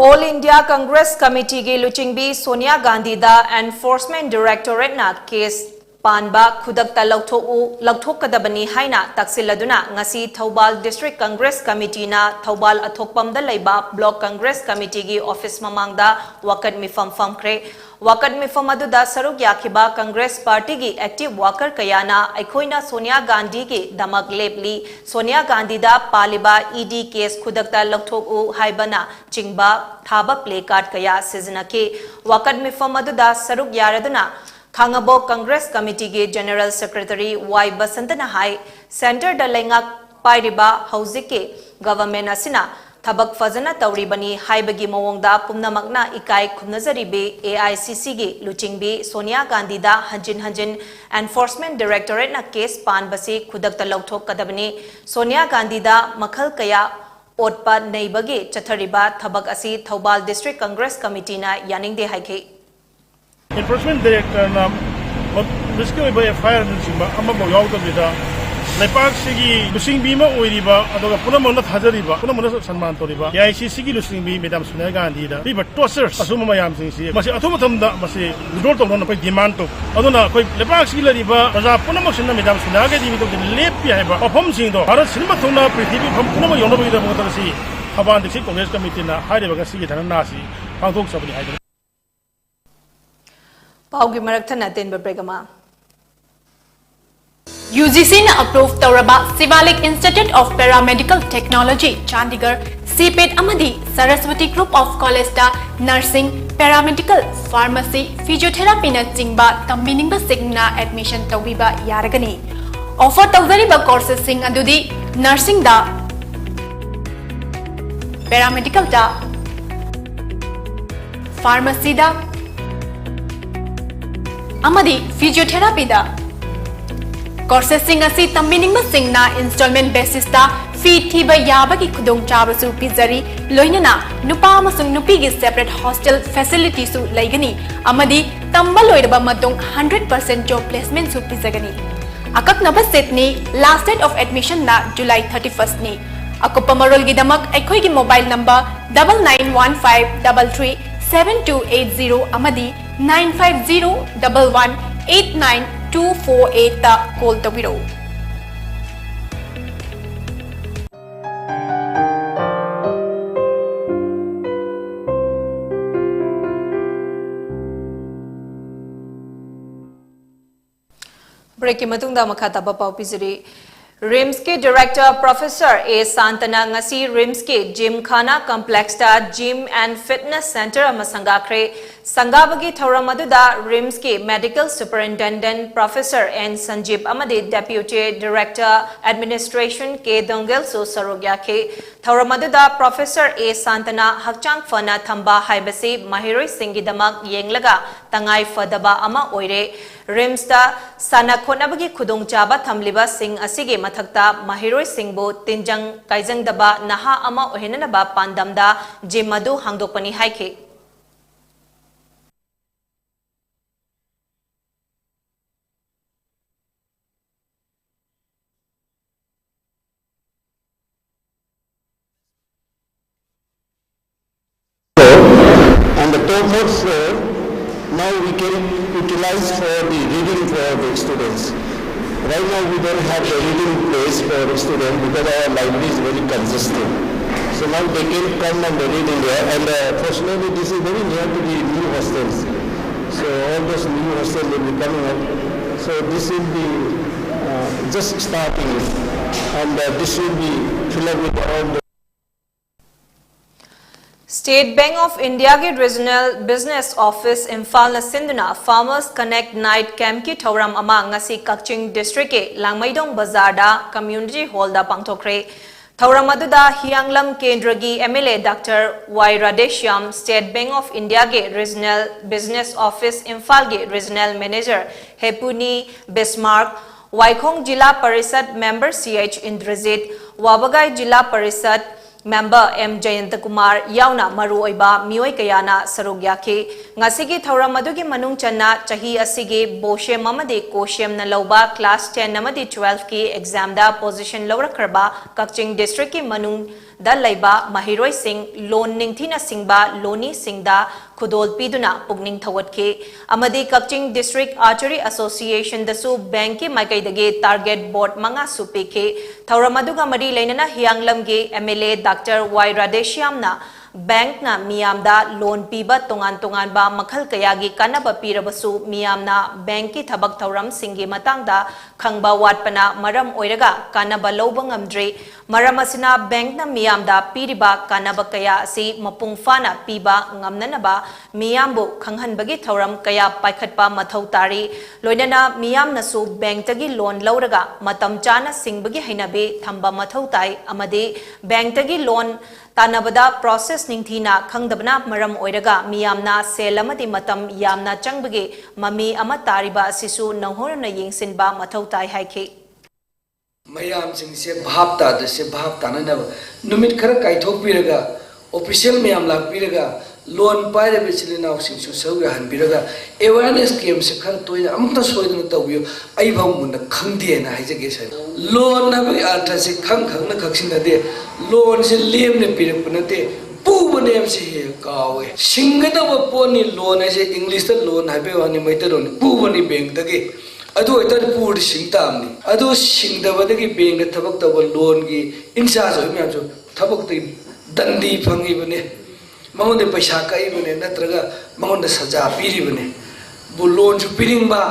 All India Congress Committeeꯒꯤ ꯂꯨꯆꯤꯡꯕꯤ Sonia ꯒꯥꯟꯙꯤꯗ Enforcement Directorateꯅ case ꯄꯥꯟꯕ ꯈꯨꯗꯛꯇ ꯂꯧꯊꯣꯛꯎ, ꯂꯧꯊꯣꯛꯀꯗꯕꯅꯤ ꯍꯥꯏꯅ ꯇꯛꯁꯤꯜꯂꯗꯨꯅ ꯉꯁꯤ ꯊꯧꯕꯥꯜ District Congress Committeeꯅ ꯊꯧꯕꯥꯜ ꯑꯊꯣꯛꯄꯝꯗ ꯂꯩꯕ Block Congress Committeeꯒꯤ office ꯃꯃꯥꯡꯗ ꯋꯥꯀꯠ ꯃꯤꯐꯝ ꯐꯝꯈ꯭ꯔꯦ꯫ ꯋꯥꯀꯠ ꯃꯤꯐꯝ ꯑꯗꯨꯗ ꯁꯔꯨꯛ ꯌꯥꯈꯤꯕ Congress Partyꯒꯤ active worker ꯀꯌꯥꯅ "ꯑꯩꯈꯣꯏꯅ ꯁꯣꯅꯤꯌꯥ ꯒꯥꯟꯙꯤꯒꯤꯗꯃꯛ ꯂꯦꯞꯂꯤ, ꯁꯣꯅꯤꯌꯥ ꯒꯥꯟꯙꯤꯗ ꯄꯥꯜꯂꯤꯕ ED case ꯈꯨꯗꯛꯇ ꯂꯧꯊꯣꯛꯎ" ꯍꯥꯏꯕꯅ ꯆꯤꯡꯕ ꯊꯥꯕ placard ꯀꯌꯥ ꯁꯤꯖꯤꯟꯅꯈꯤ꯫ ꯋꯥꯀꯠ ꯃꯤꯐꯝ ꯑꯗꯨꯗ ꯁꯔꯨꯛ ꯌꯥꯔꯗꯨꯅ ꯈꯥꯉꯕꯣꯛ Congress Committeeꯒꯤ General Secretary ꯋꯥꯏ ꯕꯁꯟꯇꯅ ꯍꯥꯏ, centreꯗ ꯂꯩꯉꯥꯛ ꯄꯥꯏꯔꯤꯕ ꯍꯧꯖꯤꯛꯀꯤ government ꯑꯁꯤꯅ ꯊꯕꯛ ꯐꯖꯅ ꯇꯧꯔꯤꯕꯅꯤ ꯍꯥꯏꯕꯒꯤ ꯃꯑꯣꯡꯗ ꯄꯨꯝꯅꯃꯛꯅ ꯏꯀꯥꯏ ꯈꯨꯝꯅꯖꯔꯤꯕꯤ AICCꯒꯤ ꯂꯨꯆꯤꯡꯕꯤ ꯁꯣꯅꯤꯌꯥ ꯒꯥꯟꯙꯤꯗ ꯍꯟꯖꯤꯟ ꯍꯟꯖꯤꯟ Enforcement Directorateꯅ case ꯄꯥꯟꯕꯁꯤ ꯈꯨꯗꯛꯇ ꯂꯧꯊꯣꯛꯀꯗꯕꯅꯤ꯫ ꯁꯣꯅꯤꯌꯥ ꯒꯥꯟꯙꯤꯗ ꯃꯈꯜ ꯀꯌꯥ ꯑꯣꯠꯄ ꯅꯩꯕꯒꯤ ꯆꯠꯊꯔꯤꯕ ꯊꯕꯛ ꯑꯁꯤ ꯊꯧꯕꯥꯜ District Congress Committeeꯅ ꯌꯥꯅꯤꯡꯗꯦ ꯍꯥꯏꯈꯤ꯫ Enforcement Directorateꯅ ꯄꯨꯂꯤꯁꯀꯤ ꯑꯣꯏꯕ FIRꯅꯆꯤꯡꯕ ꯑꯃꯐꯥꯎ ꯌꯥꯎꯗꯕꯤꯗ ꯂꯩꯄꯥꯛꯁꯤꯒꯤ ꯂꯨꯆꯤꯡꯕꯤ ꯑꯃ ꯑꯣꯏꯔꯤꯕ, ꯑꯗꯨꯒ ꯄꯨꯝꯅꯃꯛꯅ ꯊꯥꯖꯔꯤꯕ, ꯄꯨꯝꯅꯃꯛꯅ ꯁꯟꯃꯥꯟ ꯇꯧꯔꯤꯕ ꯑꯦ ꯑꯥꯏ ꯁꯤ ꯁꯤꯒꯤ ꯂꯨꯆꯤꯡꯕꯤ ꯃꯦꯗꯥꯝ ꯁꯣꯅꯤꯌꯥ ꯒꯥꯟꯙꯤꯗ ꯄꯤꯔꯤꯕ ꯇꯣꯔꯆꯔ ꯑꯁꯨꯝꯕ ꯃꯌꯥꯝꯁꯤꯡꯁꯤ, ꯃꯁꯤ ꯑꯊꯨꯕ ꯃꯇꯝꯗ ꯃꯁꯤ ꯋꯤꯗ꯭ꯔꯣ ꯇꯧꯅꯅꯕ ꯑꯩꯈꯣꯏ ꯗꯤꯃꯥꯟ ꯇꯧ꯫ ꯑꯗꯨꯅ ꯑꯩꯈꯣꯏ ꯂꯩꯕꯥꯛꯁꯤꯒꯤ ꯂꯩꯔꯤꯕ ꯄ꯭ꯔꯖꯥ ꯄꯨꯝꯅꯃꯛꯁꯤꯅ ꯃꯦꯗꯥꯝ ꯁꯣꯅꯤꯌꯥ ꯒꯥꯟꯙꯤꯒꯤ ꯃꯇꯧꯗ ꯂꯦꯞꯄꯤ ꯍꯥꯏꯕ ꯋꯥꯐꯝꯁꯤꯡꯗꯣ ꯚꯥꯔꯠ ꯁꯤꯟꯕ ꯊꯨꯡꯅ ꯄ꯭ꯔꯤꯊꯤꯕꯤ ꯃꯐꯝ ꯄꯨꯝꯅꯃꯛ ꯌꯧꯅꯕꯒꯤꯗꯃꯛꯇ ꯉꯁꯤ ꯊꯧꯕꯥꯜ ꯗꯤꯁꯇ꯭ꯔꯤꯛ ꯀꯣꯡꯒ꯭ꯔꯦꯁ ꯀꯃꯤꯇꯤꯅ ꯍꯥꯏꯔꯤꯕ ꯉꯁꯤꯒꯤ ꯙꯔꯅꯥ ꯑꯁꯤ ꯄꯥꯡꯊꯣꯛꯆꯕꯅꯤ ꯍꯥꯏꯗꯨꯅ꯫ ꯄꯥꯎꯒꯤ ꯃꯔꯛ ꯊꯠꯅ ꯑꯇꯦꯟꯕ ꯕ꯭ꯔꯦꯛ ꯑꯃ꯫ ꯌꯨ ꯖꯤ ꯁꯤꯅ ꯑꯦꯄ꯭ꯔꯨꯚ ꯇꯧꯔꯕ Shivalik institute of paramedical technology, Chandigarh, ꯁꯤꯄꯦꯠ ꯑꯃꯗꯤ ꯁꯔꯁꯋꯇꯤ ꯒ꯭ꯔꯨꯞ ꯑꯣꯐ ꯀꯣꯂꯦꯖꯇ ꯅꯔꯁꯤꯡ, ꯄꯦꯔꯥꯃꯦꯗꯤꯀꯦꯜ, ꯐꯥꯔꯃꯥꯁꯤ, ꯐꯤꯖꯤꯑꯣꯊꯦꯔꯥꯄꯤꯅꯆꯤꯡꯕ ꯇꯝꯕꯤꯅꯤꯡꯕꯁꯤꯡꯅ ꯑꯦꯗꯃꯤꯁꯟ ꯇꯧꯕꯤꯕ ꯌꯥꯔꯒꯅꯤ꯫ ꯑꯣꯐꯔ ꯇꯧꯖꯔꯤꯕ ꯀꯣꯔꯁꯦꯁꯁꯤꯡ ꯑꯗꯨꯗꯤ ꯅꯔꯁꯤꯡꯗ, ꯄꯦꯔꯥꯃꯦꯗꯤꯀꯦꯜꯗ, ꯐꯥꯔꯃꯥꯁꯤꯗ ꯑꯃꯗꯤ ꯐꯤꯖꯤꯑꯣꯊꯦꯔꯥꯄꯤꯗ꯫ ꯀꯣꯔꯁꯦꯁꯁꯤꯡ ꯑꯁꯤ ꯇꯝꯕꯤꯅꯤꯡꯕꯁꯤꯡꯅ ꯏꯟꯁꯇꯣꯜꯃꯦꯟ ꯕꯦꯁꯤꯁꯇ ꯐꯤ ꯊꯤꯕ ꯌꯥꯕꯒꯤ ꯈꯨꯗꯣꯡꯆꯥꯕꯁꯨ ꯄꯤꯖꯔꯤ, ꯂꯣꯏꯅꯅ ꯅꯨꯄꯥ ꯑꯃꯁꯨꯡ ꯅꯨꯄꯤꯒꯤ ꯁꯦꯄꯔꯦꯠ ꯍꯣꯁꯇꯦꯜ ꯐꯦꯁꯤꯂꯤꯇꯤꯁꯨ ꯂꯩꯒꯅꯤ ꯑꯃꯗꯤ ꯇꯝꯕ ꯂꯣꯏꯔꯕ ꯃꯇꯨꯡ ꯍꯟꯗ꯭ꯔꯦꯠ ꯄꯔꯁꯦꯟ ꯖꯣꯕ ꯄ꯭ꯂꯦꯁꯃꯦꯟꯁꯨ ꯄꯤꯖꯒꯅꯤ꯫ ꯑꯀꯛꯅꯕ ꯁꯤꯠꯅꯤ꯫ Last date of admissionꯅ July thirty firstꯅꯤ꯫ ꯑꯀꯨꯞꯄ ꯃꯔꯣꯜꯒꯤꯗꯃꯛ ꯑꯩꯈꯣꯏꯒꯤ mobile number double nine one five double three seven two eight zero ꯑꯃꯗꯤ nine five zero double one eight nine two four eightꯇ ꯀꯣꯜ ꯇꯧꯕꯤꯔꯛꯎ꯫ ꯕ꯭ꯔꯦꯛꯀꯤ ꯃꯇꯨꯡꯗ ꯃꯈꯥ ꯇꯥꯕ ꯄꯥꯎ ꯄꯤꯖꯔꯤ꯫ ꯔꯤꯝꯁꯀꯤ ꯗꯤꯔꯦꯛꯇꯔ ꯄ꯭ꯔꯣꯐꯦꯁꯔ ꯑꯦ ꯁꯥꯟꯇꯅ ꯉꯁꯤ ꯔꯤꯝꯁꯀꯤ ꯖꯤꯝꯈꯥꯅꯥ ꯀꯝꯄ꯭ꯂꯦꯛꯁꯇ ꯖꯤꯝ ꯑꯦꯟ ꯐꯤꯠꯅꯦꯁ ꯁꯦꯟꯇꯔ ꯑꯃ ꯁꯪꯒꯥꯈ꯭ꯔꯦ꯫ ꯁꯪꯒꯥꯕꯒꯤ ꯊꯧꯔꯝ ꯑꯗꯨꯗ ꯔꯤꯝꯁꯀꯤ ꯃꯦꯗꯤꯀꯦꯜ ꯁꯨꯄꯔꯤꯟꯇꯦꯟꯗꯦꯟꯠ ꯄ꯭ꯔꯣꯐꯦꯁꯔ ꯑꯦꯟ ꯁꯟꯖꯤꯞ ꯑꯃꯗꯤ ꯗꯦꯄ꯭ꯌꯨꯇꯤ ꯗꯤꯔꯦꯛꯇꯔ ꯑꯦꯗꯃꯤꯅꯤꯁꯇ꯭ꯔꯦꯁꯟ ꯀꯦ ꯗꯣꯡꯒꯦꯜꯁꯨ ꯁꯔꯨꯛ ꯌꯥꯈꯤ꯫ ꯊꯧꯔꯝ ꯑꯗꯨꯗ ꯄ꯭ꯔꯣꯐꯦꯁꯔ ꯑꯦ ꯁꯥꯟꯇꯅ ꯍꯛꯆꯥꯡ ꯐꯅ ꯊꯝꯕ ꯍꯥꯏꯕꯁꯤ ꯃꯍꯩꯔꯣꯏꯁꯤꯡꯒꯤꯗꯃꯛ ꯌꯦꯡꯂꯒ ꯇꯉꯥꯏ ꯐꯗꯕ ꯑꯃ ꯑꯣꯏꯔꯦ꯫ ꯔꯤꯝꯁꯇ ꯁꯥꯟꯅ ꯈꯣꯠꯅꯕꯒꯤ ꯈꯨꯗꯣꯡꯆꯥꯕ ꯊꯝꯂꯤꯕꯁꯤꯡ ꯑꯁꯤꯒꯤ ꯃꯊꯛꯇ ꯃꯍꯩꯔꯣꯏꯁꯤꯡꯕꯨ ꯇꯤꯟꯖꯪ ꯀꯥꯏꯖꯪꯗꯕ ꯅꯍꯥ ꯑꯃ ꯑꯣꯏꯍꯟꯅꯅꯕ ꯄꯥꯟꯗꯝꯗ ꯖꯤꯝ ꯑꯗꯨ ꯍꯥꯡꯗꯣꯛꯄꯅꯤ ꯍꯥꯏꯈꯤ꯫ And the top floor, now we can utilize for the reading for the students. Right now we don't have the reading place for the students because our library is very congested. So now they can come and read in there. And uh, fortunately, this is very near to the new hostels. So all those new hostels will be coming up. So this will be uh, just starting, and uh, this will be filled up with all the State Bank of Indiaꯒꯤ Regional Business Office ꯏꯝꯐꯥꯜꯅ ꯁꯤꯟꯗꯨꯅ Farmers Connect Night Campꯀꯤ ꯊꯧꯔꯝ ꯑꯃ ꯉꯁꯤ ꯀꯛꯆꯤꯡ districtꯀꯤ ꯂꯥꯡꯃꯩꯗꯣꯡ ꯕꯖꯥꯔꯗ community hallꯗ ꯄꯥꯡꯊꯣꯛꯈ꯭ꯔꯦ꯫ ꯊꯧꯔꯝ ꯑꯗꯨꯗ ꯍꯤꯌꯥꯡꯂꯝ ꯀꯦꯟꯗ꯭ꯔꯒꯤ MLA Doctor Y Radheshyam, State Bank of Indiaꯒꯤ Regional Business Office ꯏꯝꯐꯥꯜꯒꯤ Regional Manager ꯍꯦꯄꯨꯅꯤ ꯕꯤꯁꯃꯥꯔꯛ, ꯋꯥꯏꯈꯣꯡ ꯖꯤꯂꯥ ꯄꯔꯤꯁꯗ member C H Indrajit, ꯋꯥꯕꯒꯥꯏ ꯖꯤꯂꯥ ꯄꯔꯤꯁꯗ member M Jayantakumar ꯌꯥꯎꯅ ꯃꯔꯨꯑꯣꯏꯕ ꯃꯤꯑꯣꯏ ꯀꯌꯥꯅ ꯁꯔꯨꯛ ꯌꯥꯈꯤ꯫ ꯉꯁꯤꯒꯤ ꯊꯧꯔꯝ ꯑꯗꯨꯒꯤ ꯃꯅꯨꯡ ꯆꯟꯅ ꯆꯍꯤ ꯑꯁꯤꯒꯤ BOSHEM ꯑꯃꯗꯤ COSHEMꯅ ꯂꯧꯕ class ten ꯑꯃꯗꯤ twelveꯀꯤ examꯗ position ꯂꯧꯔꯛꯈ꯭ꯔꯕ ꯀꯛꯆꯤꯡ districtꯀꯤ ꯃꯅꯨꯡꯗ ꯂꯩꯕ ꯃꯍꯩꯔꯣꯏꯁꯤꯡ, loan ꯅꯤꯡꯊꯤꯅ ꯁꯤꯡꯕ ꯂꯣꯅꯤꯁꯤꯡꯗ ꯈꯨꯗꯣꯜ ꯄꯤꯗꯨꯅ ꯄꯨꯛꯅꯤꯡ ꯊꯧꯒꯠꯈꯤ꯫ ꯑꯃꯗꯤ ꯀꯛꯆꯤꯡ district archery associationꯗꯁꯨ bankꯀꯤ ꯃꯥꯏꯀꯩꯗꯒꯤ target board ꯃꯉꯥꯁꯨ ꯄꯤꯈꯤ꯫ ꯊꯧꯔꯝ ꯑꯗꯨꯒ ꯃꯔꯤ ꯂꯩꯅꯅ ꯍꯤꯌꯥꯡꯂꯝꯒꯤ MLA Doctor Y Radheshyamꯅ bankꯅ ꯃꯤꯌꯥꯝꯗ loan ꯄꯤꯕ ꯇꯣꯉꯥꯟ ꯇꯣꯉꯥꯟꯕ ꯃꯈꯜ ꯀꯌꯥꯒꯤ ꯀꯥꯟꯅꯕ ꯄꯤꯔꯕꯁꯨ ꯃꯤꯌꯥꯝꯅ bankꯀꯤ ꯊꯕꯛ ꯊꯧꯔꯝꯁꯤꯡꯒꯤ ꯃꯇꯥꯡꯗ ꯈꯪꯕ ꯋꯥꯠꯄꯅ ꯃꯔꯝ ꯑꯣꯏꯔꯒ ꯀꯥꯟꯅꯕ ꯂꯧꯕ ꯉꯝꯗ꯭ꯔꯤ꯫ ꯃꯔꯝ ꯑꯁꯤꯅ bankꯅ ꯃꯤꯌꯥꯝꯗ ꯄꯤꯔꯤꯕ ꯀꯥꯟꯅꯕ ꯀꯌꯥ ꯑꯁꯤ ꯃꯄꯨꯡ ꯐꯥꯅ ꯄꯤꯕ ꯉꯝꯅꯅꯕ ꯃꯤꯌꯥꯝꯕꯨ ꯈꯪꯍꯟꯕꯒꯤ ꯊꯧꯔꯝ ꯀꯌꯥ ꯄꯥꯏꯈꯠꯄ ꯃꯊꯧ ꯇꯥꯔꯤ꯫ ꯂꯣꯏꯅꯅ ꯃꯤꯌꯥꯝꯅꯁꯨ bankꯇꯒꯤ loan ꯂꯧꯔꯒ ꯃꯇꯝ ꯆꯥꯅ ꯁꯤꯡꯕꯒꯤ ꯍꯩꯅꯕꯤ ꯊꯝꯕ ꯃꯊꯧ ꯇꯥꯏ ꯑꯃꯗꯤ bankꯇꯒꯤ loan ꯇꯥꯟꯅꯕꯗ process ꯅꯤꯡꯊꯤꯅ ꯈꯪꯗꯕꯅ ꯃꯔꯝ ꯑꯣꯏꯔꯒ ꯃꯤꯌꯥꯝꯅ ꯁꯦꯜ ꯑꯃꯗꯤ ꯃꯇꯝ ꯌꯥꯝꯅ ꯆꯪꯕꯒꯤ ꯃꯃꯤ ꯑꯃ ꯇꯥꯔꯤꯕ ꯑꯁꯤꯁꯨ ꯅꯧꯍꯧꯅꯅ ꯌꯦꯡꯁꯤꯟꯕ ꯃꯊꯧ ꯇꯥꯏ ꯍꯥꯏꯈꯤ꯫ ꯃꯌꯥꯝꯁꯤꯡꯁꯦ ꯚꯥꯞ ꯇꯥꯗ꯭ꯔꯤꯁꯦ ꯚꯥꯞ ꯇꯥꯅꯅꯕ ꯅꯨꯃꯤꯠ ꯈꯔ ꯀꯥꯏꯊꯣꯛꯄꯤꯔꯒ, official ꯃꯌꯥꯝ ꯂꯥꯛꯄꯤꯔꯒ, loan ꯄꯥꯏꯔꯕ ꯏꯆꯤꯜ ꯏꯅꯥꯎꯁꯤꯡꯁꯨ ꯁꯔꯨꯛ ꯌꯥꯍꯟꯕꯤꯔꯒ, awareness campꯁꯦ ꯈꯔ ꯇꯣꯏꯅ ꯑꯃꯨꯛꯇ ꯁꯣꯏꯗꯅ ꯇꯧꯕꯤꯌꯨ꯫ ꯑꯩ ꯐꯥꯎ ꯃꯨꯟꯅ ꯈꯪꯗꯦꯅ ꯍꯥꯏꯖꯒꯦ ꯁꯥꯔ꯫ Loan ꯍꯥꯏꯕꯒꯤ ꯑꯔꯊꯁꯦ ꯈꯪ ꯈꯪꯅ ꯈꯛ ꯁꯤꯟꯅꯗꯦ꯫ Loanꯁꯦ ꯂꯦꯝꯅ ꯄꯤꯔꯛꯄ ꯅꯠꯇꯦ꯫ ꯄꯨꯕꯅꯦ ꯍꯥꯏꯕꯁꯤ ꯍꯦꯛ ꯀꯥꯎꯋꯦ꯫ ꯁꯤꯡꯒꯗꯕ ꯄꯣꯠꯅꯤ꯫ ꯂꯣꯟ ꯍꯥꯏꯁꯦ ꯏꯪꯂꯤꯁꯇ ꯂꯣꯟ ꯍꯥꯏꯕꯒꯤ ꯋꯥꯅꯤ, ꯃꯩꯇꯩꯂꯣꯟ ꯄꯨꯕꯅꯤ ꯕꯦꯡꯛꯇꯒꯤ꯫ ꯑꯗꯨ ꯑꯣꯏꯇꯥꯔꯗꯤ ꯄꯨꯔꯗꯤ ꯁꯤꯡ ꯇꯥꯕꯅꯤ꯫ ꯑꯗꯨ ꯁꯤꯡꯗꯕꯗꯒꯤ ꯕꯦꯡꯛꯇ ꯊꯕꯛ ꯇꯧꯕ ꯂꯣꯟꯒꯤ ꯏꯟꯆꯥꯔꯖ ꯑꯣꯏꯕ ꯃꯌꯥꯝꯁꯨ ꯊꯕꯛꯇꯒꯤ ꯗꯟꯗꯤ ꯐꯪꯉꯤꯕꯅꯦ꯫ ꯃꯉꯣꯟꯗ ꯄꯩꯁꯥ ꯀꯛꯏꯕꯅꯦ, ꯅꯠꯇ꯭ꯔꯒ ꯃꯉꯣꯟꯗ ꯁꯖꯥ ꯄꯤꯔꯤꯕꯅꯦ꯫ ꯕꯨ ꯂꯣꯟꯁꯨ ꯄꯤꯅꯤꯡꯕ,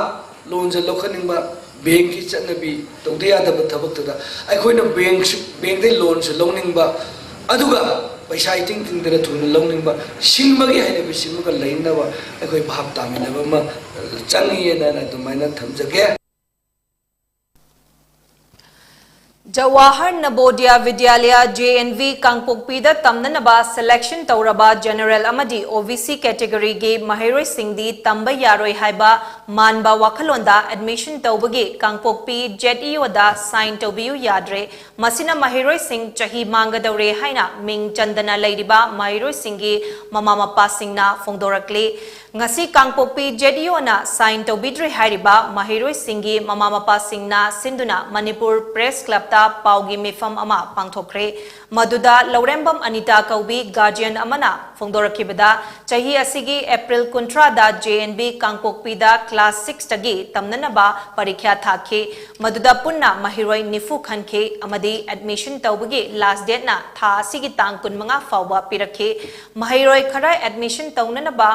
ꯂꯣꯟꯁꯨ ꯂꯧꯈꯠꯅꯤꯡꯕ, ꯕꯦꯡꯛꯀꯤ ꯆꯠꯅꯕꯤ ꯇꯧꯗ ꯌꯥꯗꯕ ꯊꯕꯛꯇꯨꯗ ꯑꯩꯈꯣꯏꯅ ꯕꯦꯡꯛꯁꯨ, ꯕꯦꯡꯛꯇꯩ ꯂꯣꯟꯁꯨ ꯂꯧꯅꯤꯡꯕ, ꯑꯗꯨꯒ ꯄꯩꯁꯥ ꯏꯇꯤꯡ ꯇꯤꯡꯗꯅ ꯊꯨꯅ ꯂꯧꯅꯤꯡꯕ, ꯁꯤꯡꯕꯒꯤ ꯍꯩꯅꯕꯤꯁꯤꯃꯒ ꯂꯩꯅꯕ ꯑꯩꯈꯣꯏ ꯚꯥꯞ ꯇꯥꯃꯤꯟꯅꯕ ꯑꯃ ꯆꯪꯉꯤꯑꯅ ꯑꯗꯨꯃꯥꯏꯅ ꯊꯝꯖꯒꯦ꯫ ꯖꯋꯥꯍꯔ ꯅꯕꯣꯗꯤꯌꯥ ꯕꯤꯗ꯭ꯌꯥꯂꯌ, ꯖꯦ ꯑꯦꯟ ꯚꯤ, ꯀꯥꯡꯄꯣꯛꯄꯤꯗ ꯇꯝꯅꯅꯕ selection ꯇꯧꯔꯕ general ꯑꯃꯗꯤ ꯑꯣ ꯕꯤ ꯁꯤ categoryꯒꯤ ꯃꯍꯩꯔꯣꯏꯁꯤꯡꯗꯤ ꯇꯝꯕ ꯌꯥꯔꯣꯏ ꯍꯥꯏꯕ ꯃꯥꯟꯕ ꯋꯥꯈꯜꯂꯣꯟꯗ admission ꯇꯧꯕꯒꯤ ꯀꯥꯡꯄꯣꯛꯄꯤ ꯖꯦꯠ ꯏ ꯑꯣꯗ sign ꯇꯧꯕꯤꯌꯨ ꯌꯥꯗ꯭ꯔꯦ꯫ ꯃꯁꯤꯅ ꯃꯍꯩꯔꯣꯏꯁꯤꯡ ꯆꯍꯤ ꯃꯥꯡꯒꯗꯧꯔꯦ ꯍꯥꯏꯅ ꯃꯤꯡ ꯆꯟꯗꯅ ꯂꯩꯔꯤꯕ ꯃꯍꯩꯔꯣꯏꯁꯤꯡꯒꯤ ꯃꯃꯥ ꯃꯄꯥꯁꯤꯡꯅ ꯐꯣꯡꯗꯣꯔꯛꯂꯤ꯫ ꯉꯁꯤ ꯀꯥꯡꯄꯣꯛꯄꯤ ꯖꯦꯠ ꯏ ꯑꯣꯅ sign ꯇꯧꯕꯤꯗ꯭ꯔꯦ ꯍꯥꯏꯔꯤꯕ ꯃꯍꯩꯔꯣꯏꯁꯤꯡꯒꯤ ꯃꯃꯥ ꯃꯄꯥꯁꯤꯡꯅ ꯁꯤꯟꯗꯨꯅ ꯃꯅꯤꯄꯨꯔ Press Clubꯇ ꯄꯥꯎꯒꯤ ꯃꯤꯐꯝ ꯑꯃ ꯄꯥꯡꯊꯣꯛꯈ꯭ꯔꯦ꯫ ꯃꯗꯨꯗ ꯂꯧꯔꯦꯝꯕꯝ ꯑꯅꯤꯇꯥ ꯀꯧꯕꯤ guardian ꯑꯃꯅ ꯐꯣꯡꯗꯣꯔꯛꯈꯤꯕꯗ, ꯆꯍꯤ ꯑꯁꯤꯒꯤ April ꯀꯨꯟꯊ꯭ꯔꯥꯗ ꯖꯦ ꯑꯦꯟ ꯚꯤ ꯀꯥꯡꯄꯣꯛꯄꯤꯗ class sixꯇꯒꯤ ꯇꯝꯅꯅꯕ ꯄꯔꯤꯈ꯭ꯌꯥ ꯊꯥꯈꯤ꯫ ꯃꯗꯨꯗ ꯄꯨꯟꯅ ꯃꯍꯩꯔꯣꯏ ꯅꯤꯐꯨ ꯈꯟꯈꯤ ꯑꯃꯗꯤ admission ꯇꯧꯕꯒꯤ last dateꯅ ꯊꯥ ꯑꯁꯤꯒꯤ ꯇꯥꯡ ꯀꯨꯟꯃꯉꯥ ꯐꯥꯎꯕ ꯄꯤꯔꯛꯈꯤ꯫ ꯃꯍꯩꯔꯣꯏ ꯈꯔ admission ꯇꯧꯅꯅꯕ,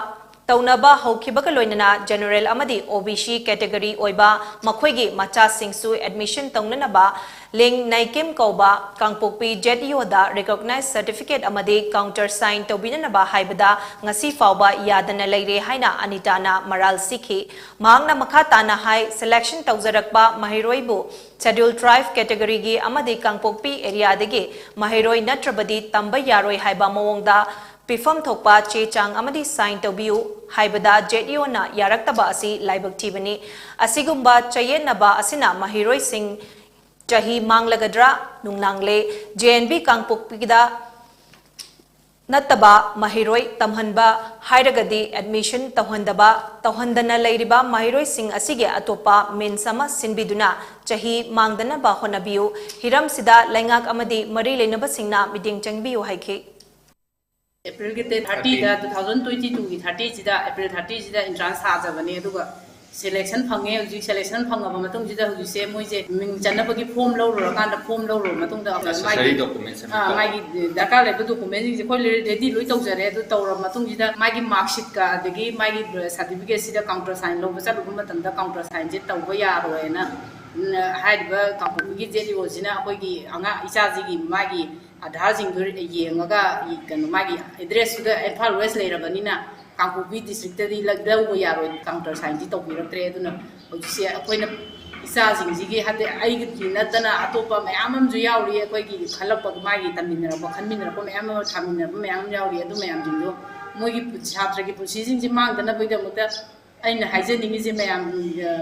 ꯇꯧꯅꯕ ꯍꯧꯈꯤꯕꯒ ꯂꯣꯏꯅꯅ general ꯑꯃꯗꯤ ꯑꯣ ꯕꯤ ꯁꯤ category ꯑꯣꯏꯕ ꯃꯈꯣꯏꯒꯤ ꯃꯆꯥꯁꯤꯡꯁꯨ admission ꯇꯧꯅꯅꯕ ꯂꯤꯡ ꯅꯥꯏꯀꯤꯝ ꯀꯧꯕ ꯀꯥꯡꯄꯣꯛꯄꯤ ꯖꯦꯠ ꯏ ꯑꯣꯗ recognize certificate ꯑꯃꯗꯤ counter sign ꯇꯧꯕꯤꯅꯅꯕ ꯍꯥꯏꯕꯗ ꯉꯁꯤ ꯐꯥꯎꯕ ꯌꯥꯗꯅ ꯂꯩꯔꯦ ꯍꯥꯏꯅ ꯑꯅꯤꯇꯥꯅ ꯃꯔꯥꯜ ꯁꯤꯈꯤ꯫ ꯃꯍꯥꯛꯅ ꯃꯈꯥ ꯇꯥꯅ ꯍꯥꯏ, selection ꯇꯧꯖꯔꯛꯄ ꯃꯍꯩꯔꯣꯏꯕꯨ Scheduled Tribe categoryꯒꯤ ꯑꯃꯗꯤ ꯀꯥꯡꯄꯣꯛꯄꯤ areaꯗꯒꯤ ꯃꯍꯩꯔꯣꯏ ꯅꯠꯇ꯭ꯔꯕꯗꯤ ꯇꯝꯕ ꯌꯥꯔꯣꯏ ꯍꯥꯏꯕ ꯃꯑꯣꯡꯗ ꯄꯤꯐꯝ ꯊꯣꯛꯄ ꯆꯦ ꯆꯥꯡ ꯑꯃꯗꯤ sign ꯇꯧꯕꯤꯌꯨ ꯍꯥꯏꯕꯗ ꯖꯦꯠ ꯏ ꯑꯣꯅ ꯌꯥꯔꯛꯇꯕ ꯑꯁꯤ ꯂꯥꯏꯕꯛ ꯊꯤꯕꯅꯤ꯫ ꯑꯁꯤꯒꯨꯝꯕ ꯆꯌꯦꯠꯅꯕ ꯑꯁꯤꯅ ꯃꯍꯩꯔꯣꯏꯁꯤꯡ ꯆꯍꯤ ꯃꯥꯡꯂꯒꯗ꯭ꯔꯥ ꯅꯨꯡꯅꯥꯡꯂꯦ꯫ ꯖꯦ ꯑꯦꯟ ꯚꯤ ꯀꯥꯡꯄꯣꯛꯄꯤꯗ ꯅꯠꯇꯕ ꯃꯍꯩꯔꯣꯏ ꯇꯝꯍꯟꯕ ꯍꯥꯏꯔꯒꯗꯤ admission ꯇꯧꯍꯟꯗꯕ, ꯇꯧꯍꯟꯗꯅ ꯂꯩꯔꯤꯕ ꯃꯍꯩꯔꯣꯏꯁꯤꯡ ꯑꯁꯤꯒꯤ ꯑꯇꯣꯞꯄ means ꯑꯃ ꯁꯤꯟꯕꯤꯗꯨꯅ ꯆꯍꯤ ꯃꯥꯡꯗꯅꯕ ꯍꯣꯠꯅꯕꯤꯌꯨ꯫ ꯍꯤꯔꯝꯁꯤꯗ ꯂꯩꯉꯥꯛ ꯑꯃꯗꯤ ꯃꯔꯤ ꯂꯩꯅꯕꯁꯤꯡꯅ ꯃꯤꯠꯌꯦꯡ ꯆꯪꯕꯤꯌꯨ ꯍꯥꯏꯈꯤ꯫ ꯑꯦꯄ꯭ꯔꯤꯜꯒꯤ ꯗꯦꯠ ꯊꯥꯔꯇꯤꯗ, ꯇꯨ ꯊꯥꯎꯖꯟ ꯇ꯭ꯋꯦꯟꯇꯤ ꯇꯨꯒꯤ ꯊꯥꯔꯇꯤꯁꯤꯗ, ꯑꯦꯄ꯭ꯔꯤꯜ ꯊꯥꯔꯇꯤꯁꯤꯗ ꯑꯦꯟꯇ꯭ꯔꯥꯟꯁ ꯊꯥꯖꯕꯅꯦ꯫ ꯑꯗꯨꯒ ꯁꯦꯂꯦꯛꯁꯟ ꯐꯪꯉꯦ꯫ ꯍꯧꯖꯤꯛ ꯁꯦꯂꯦꯛꯁꯟ ꯐꯪꯉꯕ ꯃꯇꯨꯡꯁꯤꯗ ꯍꯧꯖꯤꯛꯁꯦ ꯃꯣꯏꯁꯦ ꯃꯤꯡ ꯆꯟꯅꯕꯒꯤ ꯐꯣꯝ ꯂꯧꯔꯨꯔꯀꯥꯟꯗ, ꯐꯣꯝ ꯂꯧꯔꯨꯔꯕ ꯃꯇꯨꯡꯗ ꯅꯦꯁꯦꯁꯔꯤ ꯃꯥꯒꯤ, ꯗꯣꯀꯨꯃꯦꯟꯁ ꯑꯃ ꯑꯥ, ꯀꯣ꯫ ꯃꯥꯒꯤ ꯗꯔꯀꯥꯔ ꯂꯩꯕ ꯗꯣꯀꯨꯃꯦꯟꯁꯤꯡꯁꯦ ꯑꯩꯈꯣꯏ ꯔꯦꯗꯤ ꯂꯣꯏ ꯇꯧꯖꯔꯦ꯫ ꯑꯗꯨ ꯇꯧꯔꯕ ꯃꯇꯨꯡꯁꯤꯗ ꯃꯥꯒꯤ ꯃꯥꯔꯛꯁꯤꯠꯀ ꯑꯗꯒꯤ ꯃꯥꯒꯤ ꯁꯥꯔꯇꯤꯐꯤꯀꯦꯠꯁꯤꯗ ꯀꯥꯎꯟꯇꯔ ꯁꯥꯏꯟ ꯂꯧꯕ ꯆꯠꯂꯨꯕ ꯃꯇꯝꯗ ꯀꯥꯎꯟꯇꯔ ꯁꯥꯏꯟꯁꯦ ꯇꯧꯕ ꯌꯥꯔꯣꯏꯅ, ꯎꯝ, ꯍꯥꯏꯔꯤꯕ ꯀꯥꯡꯄꯣꯛꯄꯤꯒꯤ ꯖꯦꯠ ꯏ ꯑꯣꯁꯤꯅ ꯑꯩꯈꯣꯏꯒꯤ ꯑꯉꯥꯡ ꯏꯆꯥꯁꯤꯒꯤ ꯃꯥꯒꯤ ꯑꯥꯙꯥꯔꯁꯤꯡꯗꯨ ꯌꯦꯡꯉꯒ, ꯀꯩꯅꯣ, ꯃꯥꯒꯤ ꯑꯦꯗ꯭ꯔꯦꯁꯇꯨꯗ ꯏꯝꯐꯥꯜ ꯋꯦꯁ ꯂꯩꯔꯕꯅꯤꯅ ꯀꯥꯡꯄꯣꯛꯄꯤ ꯗꯤꯁꯇ꯭ꯔꯤꯛꯇꯗꯤ ꯂ-, ꯂꯧꯕ ꯌꯥꯔꯣꯏ, ꯀꯥꯎꯟꯇꯔ ꯁꯥꯏꯟꯁꯤ ꯇꯧꯕꯤꯔꯛꯇ꯭ꯔꯦ꯫ ꯑꯗꯨꯅ ꯍꯧꯖꯤꯛꯁꯦ ꯑꯩꯈꯣꯏꯅ ꯏꯆꯥꯁꯤꯡꯁꯤꯒꯤ, ꯍꯥꯏꯗꯤ ꯑꯩꯒꯤ ꯅꯠꯇꯅ ꯑꯇꯣꯞꯄ ꯃꯌꯥꯝ ꯑꯃꯁꯨ ꯌꯥꯎꯔꯤ, ꯑꯩꯈꯣꯏꯒꯤ ꯈꯜꯂꯛꯄ, ꯃꯥꯒꯤ ꯇꯝꯃꯤꯟꯅꯔꯛꯄ, ꯈꯟꯃꯤꯟꯅꯔꯛꯄ ꯃꯌꯥꯝ ꯑꯃ, ꯊꯥꯃꯤꯟꯅꯔꯛꯄ ꯃꯌꯥꯝ ꯑꯃ ꯌꯥꯎꯔꯤ꯫ ꯑꯗꯨ ꯃꯌꯥꯝꯁꯤꯡꯗꯣ ꯃꯣꯏꯒꯤ ꯄꯨꯟ-, ꯁꯥꯇ꯭ꯔꯒꯤ ꯄꯨꯟꯁꯤꯁꯤꯡꯁꯤ ꯃꯥꯡꯗꯅꯕꯒꯤꯗꯃꯛꯇ ꯑꯩꯅ ꯍꯥꯏꯖꯅꯤꯡꯉꯤꯁꯦ, ꯃꯌꯥꯝ,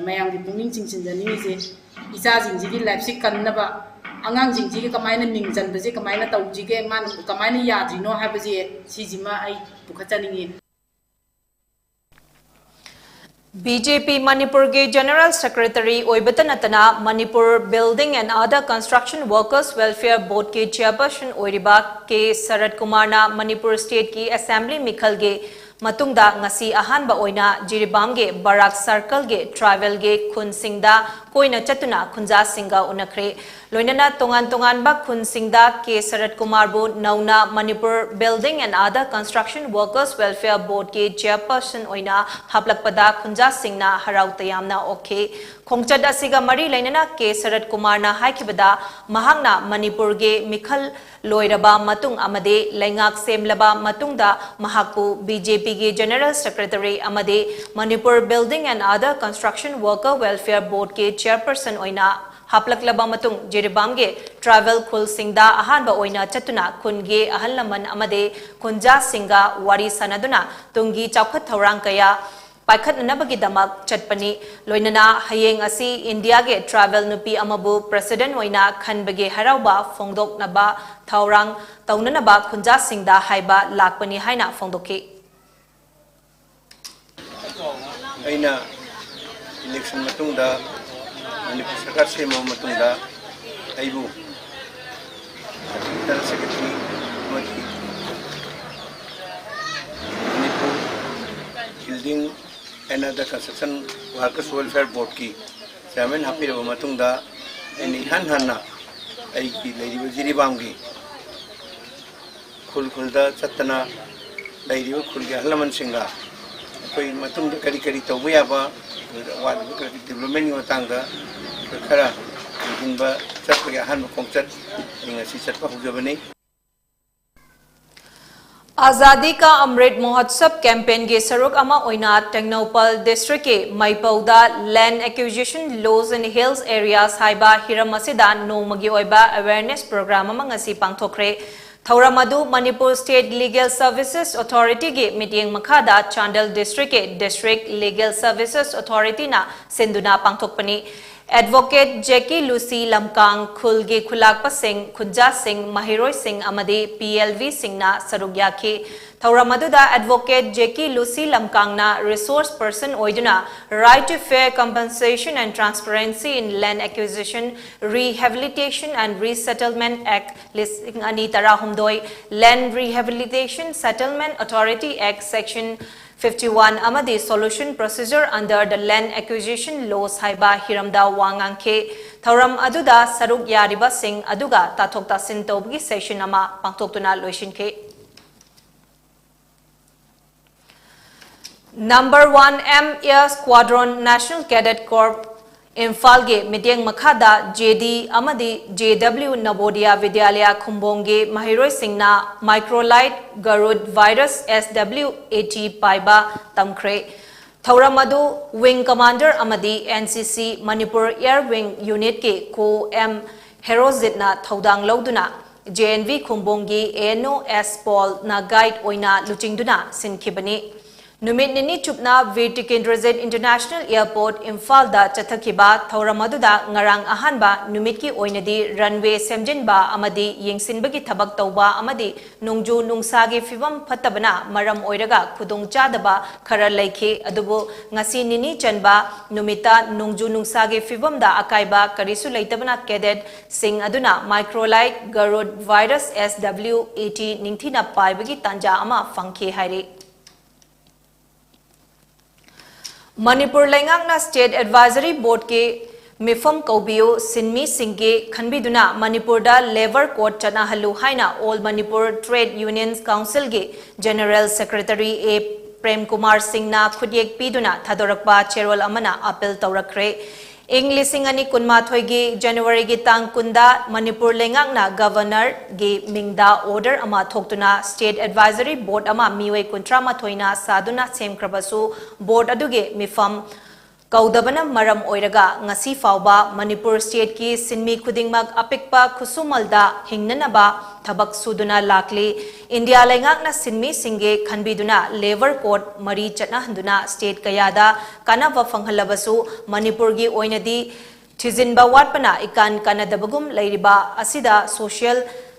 ꯃꯌꯥꯝꯒꯤ ꯄꯨꯛꯅꯤꯡ ꯆꯤꯡꯁꯤꯟꯖꯅꯤꯡꯉꯤꯁꯦ, ꯏꯆꯥꯁꯤꯡꯁꯤꯒꯤ ꯂꯥꯏꯐꯁꯤ ꯀꯟꯅꯕ, ꯑꯉꯥꯡꯁꯤꯡꯁꯤꯒꯤ ꯀꯃꯥꯏꯅ ꯃꯤꯡ ꯆꯟꯕꯁꯦ ꯀꯃꯥꯏꯅ ꯇꯧꯁꯤꯒꯦ, ꯃꯥꯅ ꯀꯃꯥꯏꯅ ꯌꯥꯗ꯭ꯔꯤꯅꯣ ꯍꯥꯏꯕꯁꯦ, ꯁꯤꯁꯤꯃ ꯑꯩ ꯄꯨꯈꯠꯆꯅꯤꯡꯉꯤ꯫ ꯕꯤ ꯖꯦ ꯄꯤ ꯃꯅꯤꯄꯨꯔꯒꯤ ꯖꯦꯅꯔꯦꯜ ꯁꯦꯀ꯭ꯔꯦꯇꯔꯤ ꯑꯣꯏꯕꯇ ꯅꯠꯇꯅ Manipur Building and Other Construction Workers Welfare Boardꯀꯤ ꯆꯤꯌꯔꯄꯔꯁꯟ ꯑꯣꯏꯔꯤꯕ ꯀꯦ ꯁꯔꯠ ꯀꯨꯃꯥꯔꯅ ꯃꯅꯤꯄꯨꯔ ꯁ꯭ꯇꯦꯠꯀꯤ ꯑꯦꯁꯦꯝꯕ꯭ꯂꯤ ꯃꯤꯈꯜꯒꯤ ꯃꯇꯨꯡꯗ ꯉꯁꯤ ꯑꯍꯥꯟꯕ ꯑꯣꯏꯅ ꯖꯤꯔꯤꯕꯥꯝꯒꯤ ꯕꯔꯥꯛ ꯁꯔꯀꯜꯒꯤ ꯇ꯭ꯔꯥꯏꯕꯦꯜꯒꯤ ꯈꯨꯟꯁꯤꯡꯗ ꯀꯣꯏꯅ ꯆꯠꯇꯨꯅ ꯈꯨꯟꯖꯥꯁꯤꯡꯒ ꯎꯅꯈ꯭ꯔꯦ꯫ ꯂꯣꯏꯅꯅ ꯇꯣꯉꯥꯟ ꯇꯣꯉꯥꯟꯕ ꯈꯨꯟꯁꯤꯡꯗ ꯀꯦ ꯁꯔꯠ ꯀꯨꯃꯥꯔꯕꯨ ꯅꯧꯅ Manipur Building and Other Construction Workers Welfare Boardꯀꯤ ꯆꯤꯌꯔꯄꯔꯁꯟ ꯑꯣꯏꯅ ꯍꯥꯞꯂꯛꯄꯗ ꯈꯨꯟꯖꯥꯁꯤꯡꯅ ꯍꯔꯥꯎ ꯇꯌꯥꯝꯅ ꯑꯣꯛꯈꯤ꯫ ꯈꯣꯡꯆꯠ ꯑꯁꯤꯒ ꯃꯔꯤ ꯂꯩꯅꯅ ꯀꯦ ꯁꯔꯠ ꯀꯨꯃꯥꯔꯅ ꯍꯥꯏꯈꯤꯕꯗ, ꯃꯍꯥꯛꯅ ꯃꯅꯤꯄꯨꯔꯒꯤ ꯃꯤꯈꯜ ꯂꯣꯏꯔꯕ ꯃꯇꯨꯡ ꯑꯃꯗꯤ ꯂꯩꯉꯥꯛ ꯁꯦꯝꯂꯕ ꯃꯇꯨꯡꯗ ꯃꯍꯥꯛꯄꯨ ꯕꯤ ꯖꯦ ꯄꯤꯒꯤ ꯖꯦꯅꯔꯦꯜ ꯁꯦꯀ꯭ꯔꯦꯇꯔꯤ ꯑꯃꯗꯤ Manipur Building and Other Construction Worker Welfare Boardꯀꯤ ꯆꯤꯌꯔꯄꯔꯁꯟ ꯑꯣꯏꯅ ꯍꯥꯞꯂꯛꯂꯕ ꯃꯇꯨꯡ, ꯖꯤꯔꯤꯕꯥꯝꯒꯤ ꯇ꯭ꯔꯥꯏꯕꯦꯜ ꯈꯨꯜꯁꯤꯡꯗ ꯑꯍꯥꯟꯕ ꯑꯣꯏꯅ ꯆꯠꯇꯨꯅ ꯈꯨꯟꯒꯤ ꯑꯍꯜ ꯂꯃꯟ ꯑꯃꯗꯤ ꯈꯨꯟꯖꯥꯁꯤꯡꯒ ꯋꯥꯔꯤ ꯁꯥꯅꯗꯨꯅ ꯇꯨꯡꯒꯤ ꯆꯥꯎꯈꯠ ꯊꯧꯔꯥꯡ ꯀꯌꯥ ꯄꯥꯏꯈꯠꯅꯅꯕꯒꯤꯗꯃꯛ ꯆꯠꯄꯅꯤ꯫ ꯂꯣꯏꯅꯅ ꯍꯌꯦꯡ ꯑꯁꯤ ꯏꯟꯗꯤꯌꯥꯒꯤ ꯇ꯭ꯔꯥꯏꯕꯦꯜ ꯅꯨꯄꯤ ꯑꯃꯕꯨ ꯄ꯭ꯔꯦꯁꯤꯗꯦꯟꯠ ꯑꯣꯏꯅ ꯈꯟꯕꯒꯤ ꯍꯔꯥꯎꯕ ꯐꯣꯡꯗꯣꯛꯅꯕ ꯊꯧꯔꯥꯡ ꯇꯧꯅꯅꯕ ꯈꯨꯟꯖꯥꯁꯤꯡꯗ ꯍꯥꯏꯕ ꯂꯥꯛꯄꯅꯤ ꯍꯥꯏꯅ ꯐꯣꯡꯗꯣꯛꯈꯤ꯫ ꯑꯩꯅ ꯏꯂꯦꯛꯁꯟ ꯃꯇꯨꯡꯗ, ꯃꯅꯤꯄꯨꯔ ꯁꯔꯀꯥꯔ ꯁꯦꯝꯃꯕ ꯃꯇꯨꯡꯗ ꯑꯩꯕꯨ ꯖꯦꯅꯔꯦꯜ ꯁꯦꯀ꯭ꯔꯦꯇꯔꯤ ꯑꯃꯗꯤ ꯑꯦꯟ ꯑꯥꯔ ꯗ ꯀꯟꯁꯇ꯭ꯔꯛꯁꯟ ꯋꯥꯔꯀꯔꯁ ꯋꯦꯜꯐꯤꯌꯔ ꯕꯣꯔꯗꯀꯤ ꯆꯤꯌꯥꯔꯃꯦꯟ ꯍꯥꯞꯄꯤꯔꯕ ꯃꯇꯨꯡꯗ, ꯑꯩꯅ ꯏꯍꯥꯟ ꯍꯥꯟꯅ ꯑꯩꯒꯤ ꯂꯩꯔꯤꯕ ꯖꯤꯔꯤꯕꯥꯝꯒꯤ ꯈꯨꯜ ꯈꯨꯜꯗ ꯆꯠꯇꯅ ꯂꯩꯔꯤꯕ ꯈꯨꯜꯒꯤ ꯑꯍꯜ ꯂꯃꯟꯁꯤꯡꯒ ꯑꯩꯈꯣꯏ ꯃꯇꯨꯡꯗ ꯀꯔꯤ ꯀꯔꯤ ꯇꯧꯕ ꯌꯥꯕ, ꯑꯋꯥꯠꯄ ꯀꯔꯤ ꯗꯤꯕ꯭ꯂꯞꯃꯦꯟꯒꯤ ꯃꯇꯥꯡꯗ ꯑꯩꯈꯣꯏ ꯈꯔ ꯌꯦꯡꯁꯤꯟꯕ ꯆꯠꯄꯒꯤ ꯑꯍꯥꯟꯕ ꯈꯣꯡꯆꯠ ꯑꯩ ꯉꯁꯤ ꯆꯠꯄ ꯍꯧꯖꯕꯅꯤ꯫ ꯑꯥꯖꯥꯗꯤ ꯀꯥ ꯑꯃ꯭ꯔꯤꯠ ꯃꯍꯣꯠꯁꯕ ꯀꯦꯝꯄꯦꯟꯒꯤ ꯁꯔꯨꯛ ꯑꯃ ꯑꯣꯏꯅ ꯇꯦꯡꯅꯧꯄꯜ ꯗꯤꯁꯇ꯭ꯔꯤꯛꯀꯤ ꯃꯩꯄꯧꯗ Land Acquisition Laws in Hills Areas ꯍꯥꯏꯕ ꯍꯤꯔꯝ ꯑꯁꯤꯗ ꯅꯣꯡꯃꯒꯤ ꯑꯣꯏꯕ ꯑꯦꯋꯦꯌꯔꯅꯦꯁ ꯄ꯭ꯔꯣꯒ꯭ꯔꯥꯝ ꯑꯃ ꯉꯁꯤ ꯄꯥꯡꯊꯣꯛꯈ꯭ꯔꯦ꯫ ꯊꯧꯔꯝ ꯑꯗꯨ ꯃꯅꯤꯄꯨꯔ ꯁ꯭ꯇꯦꯠ ꯂꯤꯒꯦꯜ ꯁꯔꯚꯤꯁꯦꯁ ꯑꯣꯊꯣꯔꯤꯇꯤꯒꯤ ꯃꯤꯠꯌꯦꯡ ꯃꯈꯥꯗ ꯆꯥꯟꯗꯦꯜ ꯗꯤꯁꯇ꯭ꯔꯤꯛꯀꯤ ꯗꯤꯁꯇ꯭ꯔꯤꯛ ꯂꯤꯒꯦꯜ ꯁꯔꯚꯤꯁꯦꯁ ꯑꯣꯊꯣꯔꯤꯇꯤꯅ ꯁꯤꯟꯗꯨꯅ ꯄꯥꯡꯊꯣꯛꯄꯅꯤ꯫ ꯑꯦꯗꯚꯣꯀꯦꯠ ꯖꯦꯀꯤ ꯂꯨꯁꯤ ꯂꯝꯀꯥꯡ, ꯈꯨꯜꯒꯤ ꯈꯨꯂꯥꯛꯄꯁꯤꯡ, ꯈꯨꯟꯖꯥꯁꯤꯡ, ꯃꯍꯩꯔꯣꯏꯁꯤꯡ ꯑꯃꯗꯤ ꯄꯤ ꯑꯦꯜ ꯚꯤꯁꯤꯡꯅ ꯁꯔꯨꯛ ꯌꯥꯈꯤ꯫ ꯊꯧꯔꯝ ꯑꯗꯨꯗ ꯑꯦꯗꯚꯣꯀꯦꯠ ꯖꯦꯀꯤ ꯂꯨꯁꯤ ꯂꯝꯀꯥꯡꯅ ꯔꯤꯁꯣꯔꯁ ꯄꯔꯁꯟ ꯑꯣꯏꯗꯨꯅ Right to Fair Compensation and Transparency in Land Acquisition, Rehabilitation and Resettlement Act ꯂꯤꯁꯤꯡ ꯑꯅꯤ ꯇꯔꯥꯍꯨꯝꯗꯣꯏ, Land Rehabilitation Settlement Authority Act Section fifty-one ꯑꯃꯗꯤ Solution Procedure under the Land Acquisition Laws ꯍꯥꯏꯕ ꯍꯤꯔꯝꯗ ꯋꯥ ꯉꯥꯡꯈꯤ꯫ ꯊꯧꯔꯝ ꯑꯗꯨꯗ ꯁꯔꯨꯛ ꯌꯥꯔꯤꯕꯁꯤꯡ ꯑꯗꯨꯒ ꯇꯥꯊꯣꯛ ꯇꯥꯁꯤꯟ ꯇꯧꯕꯒꯤ ꯁꯦꯁꯟ ꯑꯃ ꯄꯥꯡꯊꯣꯛꯇꯨꯅ ꯂꯣꯏꯁꯤꯟꯈꯤ꯫ Number one M Air Squadron National Cadet Corps ꯏꯝꯐꯥꯜꯒꯤ ꯃꯤꯠꯌꯦꯡ ꯃꯈꯥꯗ ꯖꯦ ꯗꯤ ꯑꯃꯗꯤ ꯖꯦ ꯗꯕ꯭ꯂꯤꯎ ꯅꯕꯣꯗꯤꯌꯥ ꯕꯤꯗ꯭ꯌꯥꯂꯌꯥ ꯈꯨꯝꯕꯣꯡꯒꯤ ꯃꯍꯩꯔꯣꯏꯁꯤꯡꯅ Microlite Garud Virus S W eighty ꯄꯥꯏꯕ ꯇꯝꯈ꯭ꯔꯦ꯫ ꯊꯧꯔꯝ ꯑꯗꯨ ꯋꯤꯡ ꯀꯃꯥꯟꯗꯔ ꯑꯃꯗꯤ ꯑꯦꯟ ꯁꯤ ꯁꯤ ꯃꯅꯤꯄꯨꯔ ꯑꯦꯌꯔ ꯋꯤꯡ ꯌꯨꯅꯤꯠꯀꯤ ꯀꯣ ꯑꯦꯝ ꯍꯦꯔꯣꯖꯤꯠꯅ ꯊꯧꯗꯥꯡ ꯂꯧꯗꯨꯅ ꯖꯦ ꯑꯦꯟ ꯚꯤ ꯈꯨꯝꯕꯣꯡꯒꯤ A N O S ꯄꯣꯜꯅ guide ꯑꯣꯏꯅ ꯂꯨꯆꯤꯡꯗꯨꯅ ꯁꯤꯟꯈꯤꯕꯅꯤ꯫ ꯅꯨꯃꯤꯠ ꯅꯤꯅꯤ ꯆꯨꯞꯅ ꯕꯤꯔ ꯇꯤꯀꯦꯟꯗ꯭ꯔꯖꯤꯠ ꯏꯟꯇꯔꯅꯦꯁꯅꯦꯜ ꯑꯦꯌꯔꯄꯣꯔꯠ ꯏꯝꯐꯥꯜꯗ ꯆꯠꯊꯈꯤꯕ ꯊꯧꯔꯝ ꯑꯗꯨꯗ ꯉꯔꯥꯡ ꯑꯍꯥꯟꯕ ꯅꯨꯃꯤꯠꯀꯤ ꯑꯣꯏꯅꯗꯤ ꯔꯟꯋꯦ ꯁꯦꯝꯖꯤꯟꯕ ꯑꯃꯗꯤ ꯌꯦꯡꯁꯤꯟꯕꯒꯤ ꯊꯕꯛ ꯇꯧꯕ ꯑꯃꯗꯤ ꯅꯣꯡꯖꯨ ꯅꯨꯡꯁꯥꯒꯤ ꯐꯤꯕꯝ ꯐꯠꯇꯕꯅ ꯃꯔꯝ ꯑꯣꯏꯔꯒ ꯈꯨꯗꯣꯡꯆꯥꯗꯕ ꯈꯔ ꯂꯩꯈꯤ꯫ ꯑꯗꯨꯕꯨ ꯉꯁꯤ ꯅꯤꯅꯤ ꯆꯟꯕ ꯅꯨꯃꯤꯠꯇ ꯅꯣꯡꯖꯨ ꯅꯨꯡꯁꯥꯒꯤ ꯐꯤꯕꯝꯗ ꯑꯀꯥꯏꯕ ꯀꯔꯤꯁꯨ ꯂꯩꯇꯕꯅ ꯀꯦꯗꯦꯠꯁꯤꯡ ꯑꯗꯨꯅ Microlite Garud Virus S W eighty ꯅꯤꯡꯊꯤꯅ ꯄꯥꯏꯕꯒꯤ ꯇꯥꯟꯖꯥ ꯑꯃ ꯐꯪꯈꯤ ꯍꯥꯏꯔꯤ꯫ ꯃꯅꯤꯄꯨꯔ ꯂꯩꯉꯥꯛꯅ State Advisory Boardꯀꯤ ꯃꯤꯐꯝ ꯀꯧꯕꯤꯌꯨ, ꯁꯤꯟꯃꯤꯁꯤꯡꯒꯤ ꯈꯟꯕꯤꯗꯨꯅ ꯃꯅꯤꯄꯨꯔꯗ Labour Code ꯆꯠꯅꯍꯜꯂꯨ ꯍꯥꯏꯅ All Manipur Trade Unions Councilꯒꯤ General Secretary A Prem Kumar ꯁꯤꯡꯅ ꯈꯨꯠꯌꯦꯛ ꯄꯤꯗꯨꯅ ꯊꯥꯗꯣꯔꯛꯄ ꯆꯦꯔꯣꯜ ꯑꯃꯅ ꯑꯥꯄꯤꯜ ꯇꯧꯔꯛꯈ꯭ꯔꯦ꯫ ꯏꯪ ꯂꯤꯁꯤꯡ ꯑꯅꯤ ꯀꯨꯟꯃꯥꯊꯣꯏꯒꯤ ꯖꯅꯋꯥꯔꯤꯒꯤ ꯇꯥꯡ ꯀꯨꯟꯗ ꯃꯅꯤꯄꯨꯔ ꯂꯩꯉꯥꯛꯅ Governorꯒꯤ ꯃꯤꯡꯗ order ꯑꯃ ꯊꯣꯛꯇꯨꯅ State Advisory Board ꯑꯃ ꯃꯤꯑꯣꯏ ꯀꯨꯟꯊ꯭ꯔꯥ ꯃꯥꯊꯣꯏꯅ ꯁꯥꯗꯨꯅ ꯁꯦꯝꯈ꯭ꯔꯕꯁꯨ, board ꯑꯗꯨꯒꯤ ꯃꯤꯐꯝ ꯀꯧꯗꯕꯅ ꯃꯔꯝ ꯑꯣꯏꯔꯒ ꯉꯁꯤ ꯐꯥꯎꯕ ꯃꯅꯤꯄꯨꯔ stateꯀꯤ ꯁꯤꯟꯃꯤ ꯈꯨꯗꯤꯡꯃꯛ ꯑꯄꯤꯛꯄ ꯈꯨꯠꯁꯨꯃꯜꯗ ꯍꯤꯡꯅꯅꯕ ꯊꯕꯛ ꯁꯨꯗꯨꯅ ꯂꯥꯛꯂꯤ꯫ ꯏꯟꯗꯤꯌꯥ ꯂꯩꯉꯥꯛꯅ ꯁꯤꯟꯃꯤꯁꯤꯡꯒꯤ ꯈꯟꯕꯤꯗꯨꯅ Labour Code ꯃꯔꯤ ꯆꯠꯅꯍꯟꯗꯨꯅ state ꯀꯌꯥꯗ ꯀꯥꯟꯅꯕ ꯐꯪꯍꯜꯂꯕꯁꯨ, ꯃꯅꯤꯄꯨꯔꯒꯤ ꯑꯣꯏꯅꯗꯤ ꯊꯤꯖꯤꯟꯕ ꯋꯥꯠꯄꯅ ꯏꯀꯥꯟ ꯀꯥꯟꯅꯗꯕꯒꯨꯝ ꯂꯩꯔꯤꯕ ꯑꯁꯤꯗ social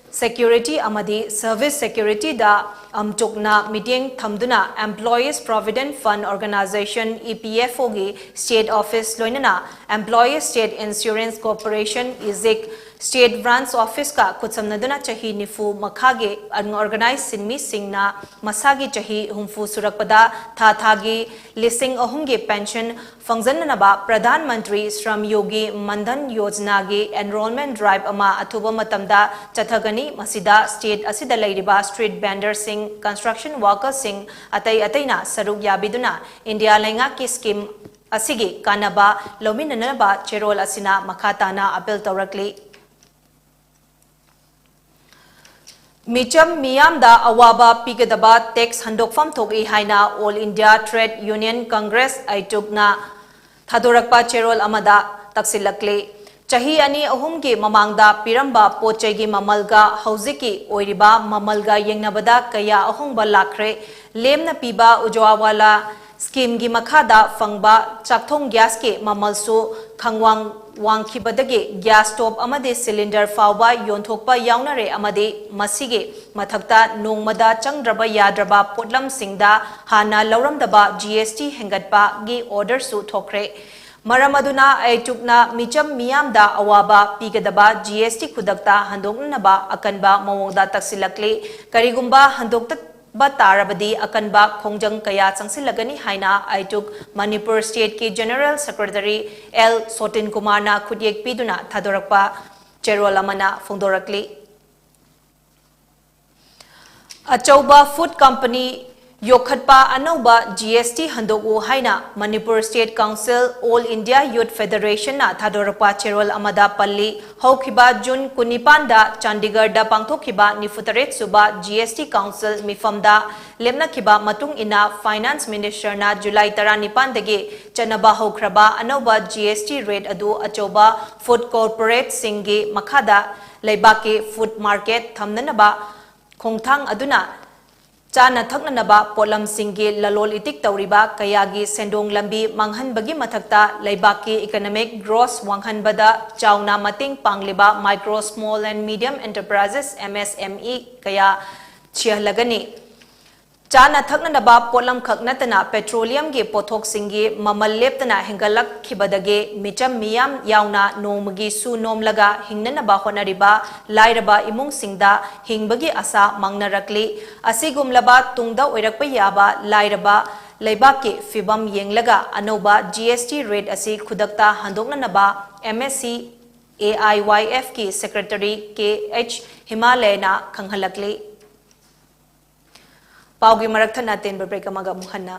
security ꯑꯃꯗꯤ service securityꯗ ꯑꯝꯆꯨꯛꯅ ꯃꯤꯠꯌꯦꯡ ꯊꯝꯗꯨꯅ Employees Provident Fund Organization, EPFOꯒꯤ state office ꯂꯣꯏꯅꯅ Employees State Insurance Corporation, ꯏꯖꯤꯛ, state branch officeꯀ ꯈꯨꯠꯁꯝꯅꯗꯨꯅ ꯆꯍꯤ ꯅꯤꯐꯨ ꯃꯈꯥꯒꯤ unorganized ꯁꯤꯟꯃꯤꯁꯤꯡꯅ ꯃꯁꯥꯒꯤ ꯆꯍꯤ ꯍꯨꯝꯐꯨ ꯁꯨꯔꯛꯄꯗ ꯊꯥ ꯊꯥꯒꯤ ꯂꯤꯁꯤꯡ ꯑꯍꯨꯝꯒꯤ pension ꯐꯪꯖꯅꯅꯕ Pradhan Mantri Shram Yogi Mandan Yojanagi enrollment drive ꯑꯃ ꯑꯊꯨꯕ ꯃꯇꯝꯗ ꯆꯠꯊꯒꯅꯤ꯫ ꯃꯁꯤꯗ state ꯑꯁꯤꯗ ꯂꯩꯔꯤꯕ street vendorꯁꯤꯡ, construction workerꯁꯤꯡ, ꯑꯇꯩ ꯑꯇꯩꯅ ꯁꯔꯨꯛ ꯌꯥꯕꯤꯗꯨꯅ ꯏꯟꯗꯤꯌꯥ ꯂꯩꯉꯥꯛꯀꯤ scheme ꯑꯁꯤꯒꯤ ꯀꯥꯟꯅꯕ ꯂꯧꯃꯤꯟꯅꯅꯕ ꯆꯦꯔꯣꯜ ꯑꯁꯤꯅ ꯃꯈꯥ ꯇꯥꯅ ꯑꯥꯄꯤꯜ ꯇꯧꯔꯛꯂꯤ꯫ ꯃꯤꯆꯝ ꯃꯤꯌꯥꯝꯗ ꯑꯋꯥꯕ ꯄꯤꯒꯗꯕ tax ꯍꯟꯗꯣꯛꯐꯝ ꯊꯣꯛꯏ ꯍꯥꯏꯅ All India Trade Union Congress, ꯑꯥꯏꯇꯨꯛꯅ ꯊꯥꯗꯣꯔꯛꯄ ꯆꯦꯔꯣꯜ ꯑꯃꯗ ꯇꯛꯁꯤꯜꯂꯛꯂꯤ꯫ ꯆꯍꯤ ꯑꯅꯤ ꯑꯍꯨꯝꯒꯤ ꯃꯃꯥꯡꯗ ꯄꯤꯔꯝꯕ ꯄꯣꯠ ꯆꯩꯒꯤ ꯃꯃꯜꯒ ꯍꯧꯖꯤꯛꯀꯤ ꯑꯣꯏꯔꯤꯕ ꯃꯃꯜꯒ ꯌꯦꯡꯅꯕꯗ ꯀꯌꯥ ꯑꯍꯣꯡꯕ ꯂꯥꯛꯈ꯭ꯔꯦ꯫ ꯂꯦꯝꯅ ꯄꯤꯕ ꯎꯖꯋꯥꯂꯥ schemeꯒꯤ ꯃꯈꯥꯗ ꯐꯪꯕ ꯆꯥꯛꯊꯣꯡ gasꯀꯤ ꯃꯃꯜꯁꯨ ꯈꯪꯋꯥꯡ ꯋꯥꯡꯈꯤꯕꯗꯒꯤ gas stove ꯑꯃꯗꯤ cylinder ꯐꯥꯎꯕ ꯌꯣꯟꯊꯣꯛꯄ ꯌꯥꯎꯅꯔꯦ ꯑꯃꯗꯤ ꯃꯁꯤꯒꯤ ꯃꯊꯛꯇ ꯅꯣꯡꯃꯗ ꯆꯪꯗ꯭ꯔꯕ ꯌꯥꯗ꯭ꯔꯕ ꯄꯣꯠꯂꯝꯁꯤꯡꯗ ꯍꯥꯟꯅ ꯂꯧꯔꯝꯗꯕ GST ꯍꯦꯟꯒꯠꯄꯒꯤ orderꯁꯨ ꯊꯣꯛꯈ꯭ꯔꯦ꯫ ꯃꯔꯝ ꯑꯗꯨꯅ ꯑꯥꯏꯇꯨꯛꯅ ꯃꯤꯆꯝ ꯃꯤꯌꯥꯝꯗ ꯑꯋꯥꯕ ꯄꯤꯒꯗꯕ GST ꯈꯨꯗꯛꯇ ꯍꯟꯗꯣꯛꯅꯅꯕ ꯑꯀꯟꯕ ꯃꯑꯣꯡꯗ ꯇꯛꯁꯤꯜꯂꯛꯂꯤ꯫ ꯀꯔꯤꯒꯨꯝꯕ ꯍꯟꯗꯣꯛꯇ ꯇꯥꯔꯕꯗꯤ ꯑꯀꯟꯕ ꯈꯣꯡꯖꯪ ꯀꯌꯥ ꯆꯪꯁꯤꯜꯂꯒꯅꯤ ꯍꯥꯏꯅ ꯑꯥꯏꯇꯨꯛ ꯃꯅꯤꯄꯨꯔ ꯁ꯭ꯇꯦꯠꯀꯤ ꯖꯦꯅꯔꯦꯜ ꯁꯦꯀ꯭ꯔꯦꯇꯔꯤ ꯑꯦꯜ ꯁꯣꯇꯤꯟ ꯀꯨꯃꯥꯔꯅ ꯈꯨꯠꯌꯦꯛ ꯄꯤꯗꯨꯅ ꯊꯥꯗꯣꯔꯛꯄ ꯆꯦꯔꯣꯜ ꯑꯃꯅ ꯐꯣꯡꯗꯣꯔꯛꯂꯤ꯫ ꯑꯆꯧꯕ ꯐꯨꯗ ꯀꯝꯄꯅꯤ ꯌꯣꯛꯈꯠꯄ ꯑꯅꯧꯕ ꯖꯤ ꯑꯦꯁ ꯇꯤ ꯍꯟꯗꯣꯛꯎ ꯍꯥꯏꯅ Manipur state council all India youth ꯐꯦꯗꯔꯦꯁꯟꯅ ꯊꯥꯗꯣꯔꯛꯄ ꯆꯦꯔꯣꯜ ꯑꯃꯗ ꯄꯜꯂꯤ꯫ ꯍꯧꯈꯤꯕ ꯖꯨꯟ ꯀꯨꯟꯅꯤꯄꯥꯟꯗ ꯆꯥꯟꯗꯤꯒꯔꯗ ꯄꯥꯡꯊꯣꯛꯈꯤꯕ ꯅꯤꯐꯨꯇꯔꯦꯠ ꯁꯨꯕ ꯖꯤ ꯑꯦꯁ ꯇꯤ ꯀꯥꯎꯟꯁꯤꯜ ꯃꯤꯐꯝꯗ ꯂꯦꯞꯅꯈꯤꯕ ꯃꯇꯨꯡ ꯏꯟꯅ ꯐꯥꯏꯅꯥꯟꯁ ꯃꯤꯅꯤꯁꯇꯔꯅ ꯖꯨꯂꯥꯏ ꯇꯔꯥꯅꯤꯄꯥꯟꯗꯒꯤ ꯆꯠꯅꯕ ꯍꯧꯈ꯭ꯔꯕ ꯑꯅꯧꯕ ꯖꯤ ꯑꯦꯁ ꯇꯤ ꯔꯦꯠ ꯑꯗꯨ ꯑꯆꯧꯕ ꯐꯨꯗ ꯀꯣꯔꯄꯣꯔꯦꯠꯁꯤꯡꯒꯤ ꯃꯈꯥꯗ ꯂꯩꯕꯥꯛꯀꯤ ꯐꯨꯗ ꯃꯥꯔꯀꯦꯠ ꯊꯝꯅꯅꯕ ꯈꯣꯡꯊꯥꯡ ꯑꯗꯨꯅ ꯆꯥꯅ ꯊꯛꯅꯅꯕ ꯄꯣꯠꯂꯝꯁꯤꯡꯒꯤ ꯂꯂꯣꯜ ꯏꯇꯤꯛ ꯇꯧꯔꯤꯕ ꯀꯌꯥꯒꯤ ꯁꯦꯟꯗꯣꯡ ꯂꯝꯕꯤ ꯃꯥꯡꯍꯟꯕꯒꯤ ꯃꯊꯛꯇ ꯂꯩꯕꯥꯛꯀꯤ ꯏꯀꯅꯣꯃꯤꯛ ꯒ꯭ꯔꯣꯁ ꯋꯥꯡꯍꯟꯕꯗ ꯆꯥꯎꯅ ꯃꯇꯦꯡ ꯄꯥꯡꯂꯤꯕ micro, small and medium enterprises, M S M E, ꯀꯌꯥ ꯁꯤꯍꯜꯂꯒꯅꯤ꯫ ꯆꯥꯅ ꯊꯛꯅꯅꯕ ꯄꯣꯠꯂꯝꯈꯛ ꯅꯠꯇꯅ ꯄꯦꯇ꯭ꯔꯣꯂꯤꯌꯝꯒꯤ ꯄꯣꯠꯊꯣꯛꯁꯤꯡꯒꯤ ꯃꯃꯜ ꯂꯦꯞꯇꯅ ꯍꯦꯟꯒꯠꯂꯛꯈꯤꯕꯗꯒꯤ ꯃꯤꯆꯝ ꯃꯤꯌꯥꯝ ꯌꯥꯎꯅ ꯅꯣꯡꯃꯒꯤ ꯁꯨ ꯅꯣꯝꯂꯒ ꯍꯤꯡꯅꯅꯕ ꯍꯣꯠꯅꯔꯤꯕ ꯂꯥꯏꯔꯕ ꯏꯃꯨꯡꯁꯤꯡꯗ ꯍꯤꯡꯕꯒꯤ ꯑꯁꯥ ꯃꯥꯡꯅꯔꯛꯂꯤ꯫ ꯑꯁꯤꯒꯨꯝꯂꯕ ꯇꯨꯡꯗ ꯑꯣꯏꯔꯛꯄ ꯌꯥꯕ ꯂꯥꯏꯔꯕ ꯂꯩꯕꯥꯛꯀꯤ ꯐꯤꯚꯝ ꯌꯦꯡꯂꯒ ꯑꯅꯧꯕ ꯖꯤ ꯑꯦꯁ ꯇꯤ ꯔꯦꯠ ꯑꯁꯤ ꯈꯨꯗꯛꯇ ꯍꯟꯗꯣꯛꯅꯅꯕ M S C A I Y ꯑꯦꯐꯀꯤ secretary K H ꯍꯤꯃꯥꯂꯌꯅ ꯈꯪꯍꯜꯂꯛꯂꯤ꯫ ꯄꯥꯎꯒꯤ ꯃꯔꯛ ꯊꯠꯅ ꯑꯇꯦꯟꯕ ꯕ꯭ꯔꯦꯛ ꯑꯃꯒ ꯑꯃꯨꯛ ꯍꯟꯅ꯫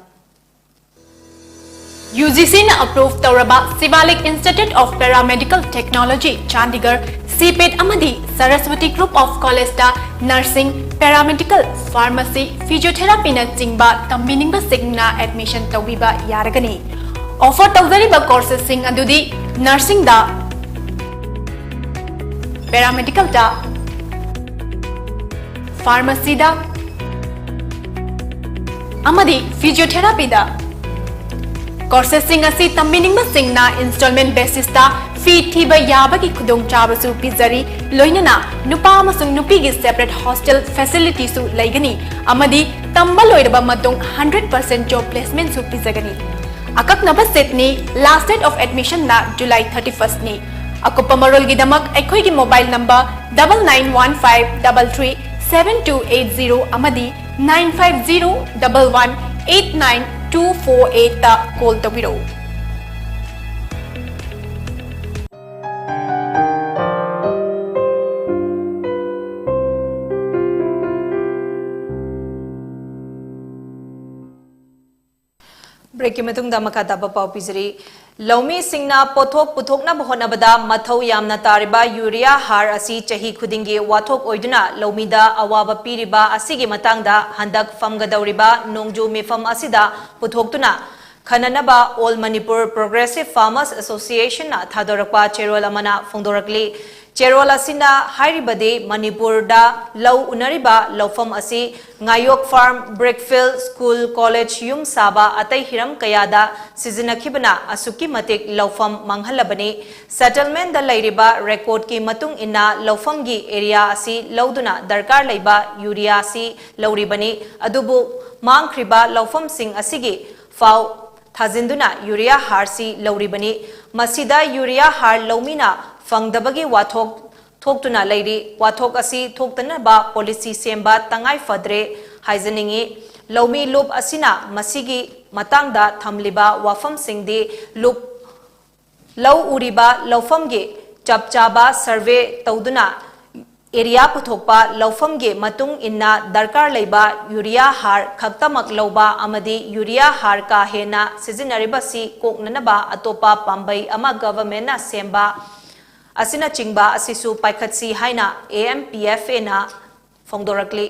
ꯌꯨ ꯖꯤ ꯁꯤꯅ ꯑꯦꯄ꯭ꯔꯨꯚ ꯇꯧꯔꯕ Shivalik Institute of Paramedical Technology, Chandigarh, ꯁꯤꯄꯦꯠ ꯑꯃꯗꯤ ꯁꯔꯁꯋꯇꯤ ꯒ꯭ꯔꯨꯞ ꯑꯣꯐ ꯀꯣꯂꯦꯖꯇ ꯅꯔꯁꯤꯡ, ꯄꯦꯔꯥꯃꯦꯗꯤꯀꯜ, ꯐꯥꯔꯃꯥꯁꯤ, ꯐꯤꯖꯤꯑꯣꯊꯦꯔꯥꯄꯤꯅꯆꯤꯡꯕ ꯇꯝꯕꯤꯅꯤꯡꯕꯁꯤꯡꯅ ꯑꯦꯗꯃꯤꯁꯟ ꯇꯧꯕꯤꯕ ꯌꯥꯔꯒꯅꯤ꯫ ꯑꯣꯐꯔ ꯇꯧꯖꯔꯤꯕ ꯀꯣꯔꯁꯦꯁꯁꯤꯡ ꯑꯗꯨꯗꯤ ꯅꯔꯁꯤꯡꯗ, ꯄꯦꯔꯥꯃꯦꯗꯤꯀꯜꯗ, ꯐꯥꯔꯃꯥꯁꯤꯗ ꯑꯃꯗꯤ ꯐꯤꯖꯤꯑꯣꯊꯦꯔꯥꯄꯤꯗ꯫ ꯀꯣꯔꯁꯦꯁꯁꯤꯡ ꯑꯁꯤ ꯇꯝꯕꯤꯅꯤꯡꯕꯁꯤꯡꯅ ꯏꯟꯁꯇꯣꯜꯃꯦꯟ ꯕꯦꯁꯤꯁꯇ ꯐꯤ ꯊꯤꯕ ꯌꯥꯕꯒꯤ ꯈꯨꯗꯣꯡꯆꯥꯕꯁꯨ ꯄꯤꯖꯔꯤ, ꯂꯣꯏꯅꯅ ꯅꯨꯄꯥ ꯑꯃꯁꯨꯡ ꯅꯨꯄꯤꯒꯤ ꯁꯦꯄꯔꯦꯠ ꯍꯣꯁꯇꯦꯜ ꯐꯦꯁꯤꯂꯤꯇꯤꯁꯨ ꯂꯩꯒꯅꯤ ꯑꯃꯗꯤ ꯇꯝꯕ ꯂꯣꯏꯔꯕ ꯃꯇꯨꯡ ꯍꯟꯗ꯭ꯔꯦꯠ ꯄꯔꯁꯦꯟ ꯖꯣꯕ ꯄ꯭ꯂꯦꯁꯃꯦꯟꯠꯁꯨ ꯄꯤꯖꯒꯅꯤ꯫ ꯑꯀꯛꯅꯕ ꯁꯤꯠꯅꯤ, ꯂꯥꯁ ꯗꯦꯠ ꯑꯣꯐ ꯑꯦꯗꯃꯤꯁꯟꯅ ꯖꯨꯂꯥꯏ ꯊꯥꯔꯇꯤ ꯐꯥꯔꯁꯠꯅꯤ꯫ ꯑꯀꯨꯞꯄ ꯃꯔꯣꯜꯒꯤꯗꯃꯛ ꯑꯩꯈꯣꯏꯒꯤ mobile number double nine one five double three seven two eight zero ꯑꯃꯗꯤ Nine five zero double one eight nine two four eight ꯇ call ꯇꯧꯕꯤꯔꯛꯎ꯫ Break ꯀꯤ ꯃꯇꯨꯡꯗ ꯃꯈꯥ ꯇꯥꯕ ꯄꯥꯎ ꯄꯤꯖꯔꯤ꯫ ꯂꯧꯃꯤꯁꯤꯡꯅ ꯄꯣꯠꯊꯣꯛ ꯄꯨꯊꯣꯛꯅꯕ ꯍꯣꯠꯅꯕꯗ ꯃꯊꯧ ꯌꯥꯝꯅ ꯇꯥꯔꯤꯕ ꯌꯨꯔꯤꯌꯥ ꯍꯥꯔ ꯑꯁꯤ ꯆꯍꯤ ꯈꯨꯗꯤꯡꯒꯤ ꯋꯥꯊꯣꯛ ꯑꯣꯏꯗꯨꯅ ꯂꯧꯃꯤꯗ ꯑꯋꯥꯕ ꯄꯤꯔꯤꯕ ꯑꯁꯤꯒꯤ ꯃꯇꯥꯡꯗ ꯍꯟꯗꯛ ꯐꯝꯒꯗꯧꯔꯤꯕ ꯅꯣꯡꯖꯨ ꯃꯤꯐꯝ ꯑꯁꯤꯗ ꯄꯨꯊꯣꯛꯇꯨꯅ ꯈꯟꯅꯅꯕ All Manipur Progressive Farmers Association ꯅ ꯊꯥꯗꯣꯔꯛꯄ ꯆꯦꯔꯣꯜ ꯑꯃꯅ ꯐꯣꯡꯗꯣꯔꯛꯂꯤ꯫ ꯆꯦꯔꯣꯜ ꯑꯁꯤꯅ ꯍꯥꯏꯔꯤꯕꯗꯤ ꯃꯅꯤꯄꯨꯔꯗ ꯂꯧ ꯎꯅꯔꯤꯕ ꯂꯧꯐꯝ ꯑꯁꯤ ꯉꯥꯌꯣꯛ farm, brick field, school, college, ꯌꯨꯝ ꯁꯥꯕ ꯑꯇꯩ ꯍꯤꯔꯝ ꯀꯌꯥꯗ ꯁꯤꯖꯤꯟꯅꯈꯤꯕꯅ ꯑꯁꯨꯛꯀꯤ ꯃꯇꯤꯛ ꯂꯧꯐꯝ ꯃꯥꯡꯍꯜꯂꯕꯅꯤ꯫ Settlement ꯗ ꯂꯩꯔꯤꯕ record ꯀꯤ ꯃꯇꯨꯡ ꯏꯟꯅ ꯂꯧꯐꯝꯒꯤ area ꯑꯁꯤ ꯂꯧꯗꯨꯅ ꯗꯔꯀꯥꯔ ꯂꯩꯕ ꯌꯨꯔꯤꯌꯥ ꯑꯁꯤ ꯂꯧꯔꯤꯕꯅꯤ꯫ ꯑꯗꯨꯕꯨ ꯃꯥꯡꯈ꯭ꯔꯤꯕ ꯂꯧꯐꯝꯁꯤꯡ ꯑꯁꯤꯒꯤ ꯐꯥꯎ ꯊꯥꯖꯤꯟꯗꯨꯅ ꯌꯨꯔꯤꯌꯥ ꯍꯥꯔꯁꯤ ꯂꯧꯔꯤꯕꯅꯤ꯫ ꯃꯁꯤꯗ ꯌꯨꯔꯤꯌꯥ ꯍꯥꯔ ꯂꯧꯃꯤꯅ ꯐꯪꯗꯕꯒꯤ ꯋꯥꯊꯣꯛ ꯊꯣꯛꯇꯨꯅ ꯂꯩꯔꯤ꯫ ꯋꯥꯊꯣꯛ ꯑꯁꯤ ꯊꯣꯛꯇꯅꯕ policy ꯁꯦꯝꯕ ꯇꯉꯥꯏ ꯐꯗ꯭ꯔꯦ ꯍꯥꯏꯖꯅꯤꯡꯏ꯫ ꯂꯧꯃꯤ ꯂꯨꯞ ꯑꯁꯤꯅ ꯃꯁꯤꯒꯤ ꯃꯇꯥꯡꯗ ꯊꯝꯂꯤꯕ ꯋꯥꯐꯝꯁꯤꯡꯗꯤ ꯂꯨꯞ ꯂꯧ ꯎꯔꯤꯕ ꯂꯧꯐꯝꯒꯤ ꯆꯞ ꯆꯥꯕ survey ꯇꯧꯗꯨꯅ area ꯄꯨꯊꯣꯛꯄ ꯂꯧꯐꯝꯒꯤ ꯃꯇꯨꯡ ꯏꯟꯅ ꯗꯔꯀꯥꯔ ꯂꯩꯕ ꯌꯨꯔꯤꯌꯥ ꯍꯥꯔ ꯈꯛꯇꯃꯛ ꯂꯧꯕ ꯑꯃꯗꯤ ꯌꯨꯔꯤꯌꯥ ꯍꯥꯔ ꯀꯥ ꯍꯦꯟꯅ ꯁꯤꯖꯤꯟꯅꯔꯤꯕꯁꯤ ꯀꯣꯛꯅꯅꯕ ꯑꯇꯣꯞꯄ ꯄꯥꯝꯕꯩ ꯑꯃ government ꯅ ꯁꯦꯝꯕ ꯑꯁꯤꯅꯆꯤꯡꯕ ꯑꯁꯤꯁꯨ ꯄꯥꯏꯈꯠꯁꯤ ꯍꯥꯏꯅ A M P F A ꯅ ꯐꯣꯡꯗꯣꯔꯛꯂꯤ꯫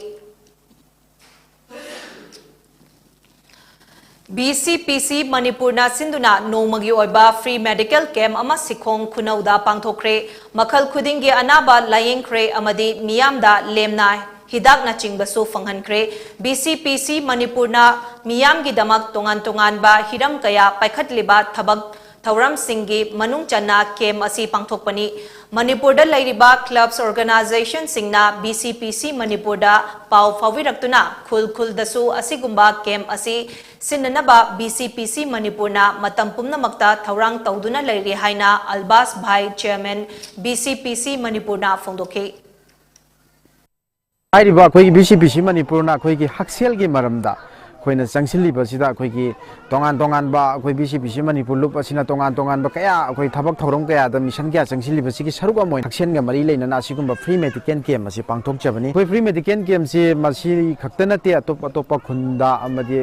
B C P C ꯃꯅꯤꯄꯨꯔꯅ ꯁꯤꯟꯗꯨꯅ ꯅꯣꯡꯃꯒꯤ ꯑꯣꯏꯕ free medical camp ꯑꯃ ꯁꯤꯈꯣꯡ ꯈꯨꯅꯧꯗ ꯄꯥꯡꯊꯣꯛꯈ꯭ꯔꯦ꯫ ꯃꯈꯜ ꯈꯨꯗꯤꯡꯒꯤ ꯑꯅꯥꯕ ꯂꯥꯌꯦꯡꯈ꯭ꯔꯦ ꯑꯃꯗꯤ ꯃꯤꯌꯥꯝꯗ ꯂꯦꯝꯅ ꯍꯤꯗꯥꯛꯅꯆꯤꯡꯕꯁꯨ ꯐꯪꯍꯟꯈ꯭ꯔꯦ꯫ B C P C ꯃꯅꯤꯄꯨꯔꯅ ꯃꯤꯌꯥꯝꯒꯤꯗꯃꯛ ꯇꯣꯉꯥꯟ ꯇꯣꯉꯥꯟꯕ ꯍꯤꯔꯝ ꯀꯌꯥ ꯄꯥꯏꯈꯠꯂꯤꯕ ꯊꯕꯛ ꯊꯧꯔꯝꯁꯤꯡꯒꯤ ꯃꯅꯨꯡ ꯆꯟꯅ camp ꯑꯁꯤ ꯄꯥꯡꯊꯣꯛꯄꯅꯤ꯫ ꯃꯅꯤꯄꯨꯔꯗ ꯂꯩꯔꯤꯕ clubs organization ꯁꯤꯡꯅ B C P C ꯃꯅꯤꯄꯨꯔꯗ ꯄꯥꯎ ꯐꯥꯎꯕꯤꯔꯛꯇꯨꯅ ꯈꯨꯜ ꯈꯨꯜꯗꯁꯨ ꯑꯁꯤꯒꯨꯝꯕ camp ꯑꯁꯤ ꯁꯤꯟꯅꯅꯕ B C P C ꯃꯅꯤꯄꯨꯔꯅ ꯃꯇꯝ ꯄꯨꯝꯅꯃꯛꯇ ꯊꯧꯔꯥꯡ ꯇꯧꯗꯨꯅ ꯂꯩꯔꯤ ꯍꯥꯏꯅ ꯑꯜꯕꯥꯁ ꯚꯥꯏ, chairman, B C P C ꯃꯅꯤꯄꯨꯔꯅ ꯐꯣꯡꯗꯣꯛꯈꯤ꯫ ꯍꯥꯏꯔꯤꯕ ꯑꯩꯈꯣꯏꯒꯤ ꯕꯤ ꯁꯤ ꯄꯤ ꯁꯤ ꯃꯅꯤꯄꯨꯔꯅ ꯑꯩꯈꯣꯏꯒꯤ ꯍꯛꯁꯦꯜꯒꯤ ꯃꯔꯝꯗ ꯑꯩꯈꯣꯏꯅ ꯆꯪꯁꯤꯜꯂꯤꯕꯁꯤꯗ, ꯑꯩꯈꯣꯏꯒꯤ ꯇꯣꯉꯥꯟ ꯇꯣꯉꯥꯟꯕ, ꯑꯩꯈꯣꯏ ꯕꯤ ꯁꯤ ꯄꯤ ꯁꯤ ꯃꯅꯤꯄꯨꯔ ꯂꯨꯞ ꯑꯁꯤꯅ ꯇꯣꯉꯥꯟ ꯇꯣꯉꯥꯟꯕ ꯀꯌꯥ, ꯑꯩꯈꯣꯏ ꯊꯕꯛ ꯊꯧꯔꯝ ꯀꯌꯥꯗ ꯃꯤꯁꯟ ꯀꯌꯥ ꯆꯪꯁꯤꯜꯂꯤꯕꯁꯤꯒꯤ ꯁꯔꯨꯛ ꯑꯃ ꯑꯣꯏꯅ ꯍꯛꯁꯦꯜꯒ ꯃꯔꯤ ꯂꯩꯅꯅ ꯑꯁꯤꯒꯨꯝꯕ ꯐ꯭ꯔꯤ ꯃꯦꯗꯤꯀꯦꯜ ꯀꯦꯝ ꯑꯁꯤ ꯄꯥꯡꯊꯣꯛꯆꯕꯅꯤ꯫ ꯑꯩꯈꯣꯏ ꯐ꯭ꯔꯤ ꯃꯦꯗꯤꯀꯦꯜ ꯀꯦꯝꯁꯤ ꯃꯁꯤ ꯈꯛꯇ ꯅꯠꯇꯦ, ꯑꯇꯣꯞ ꯑꯇꯣꯞꯄ ꯈꯨꯟꯗ ꯑꯃꯗꯤ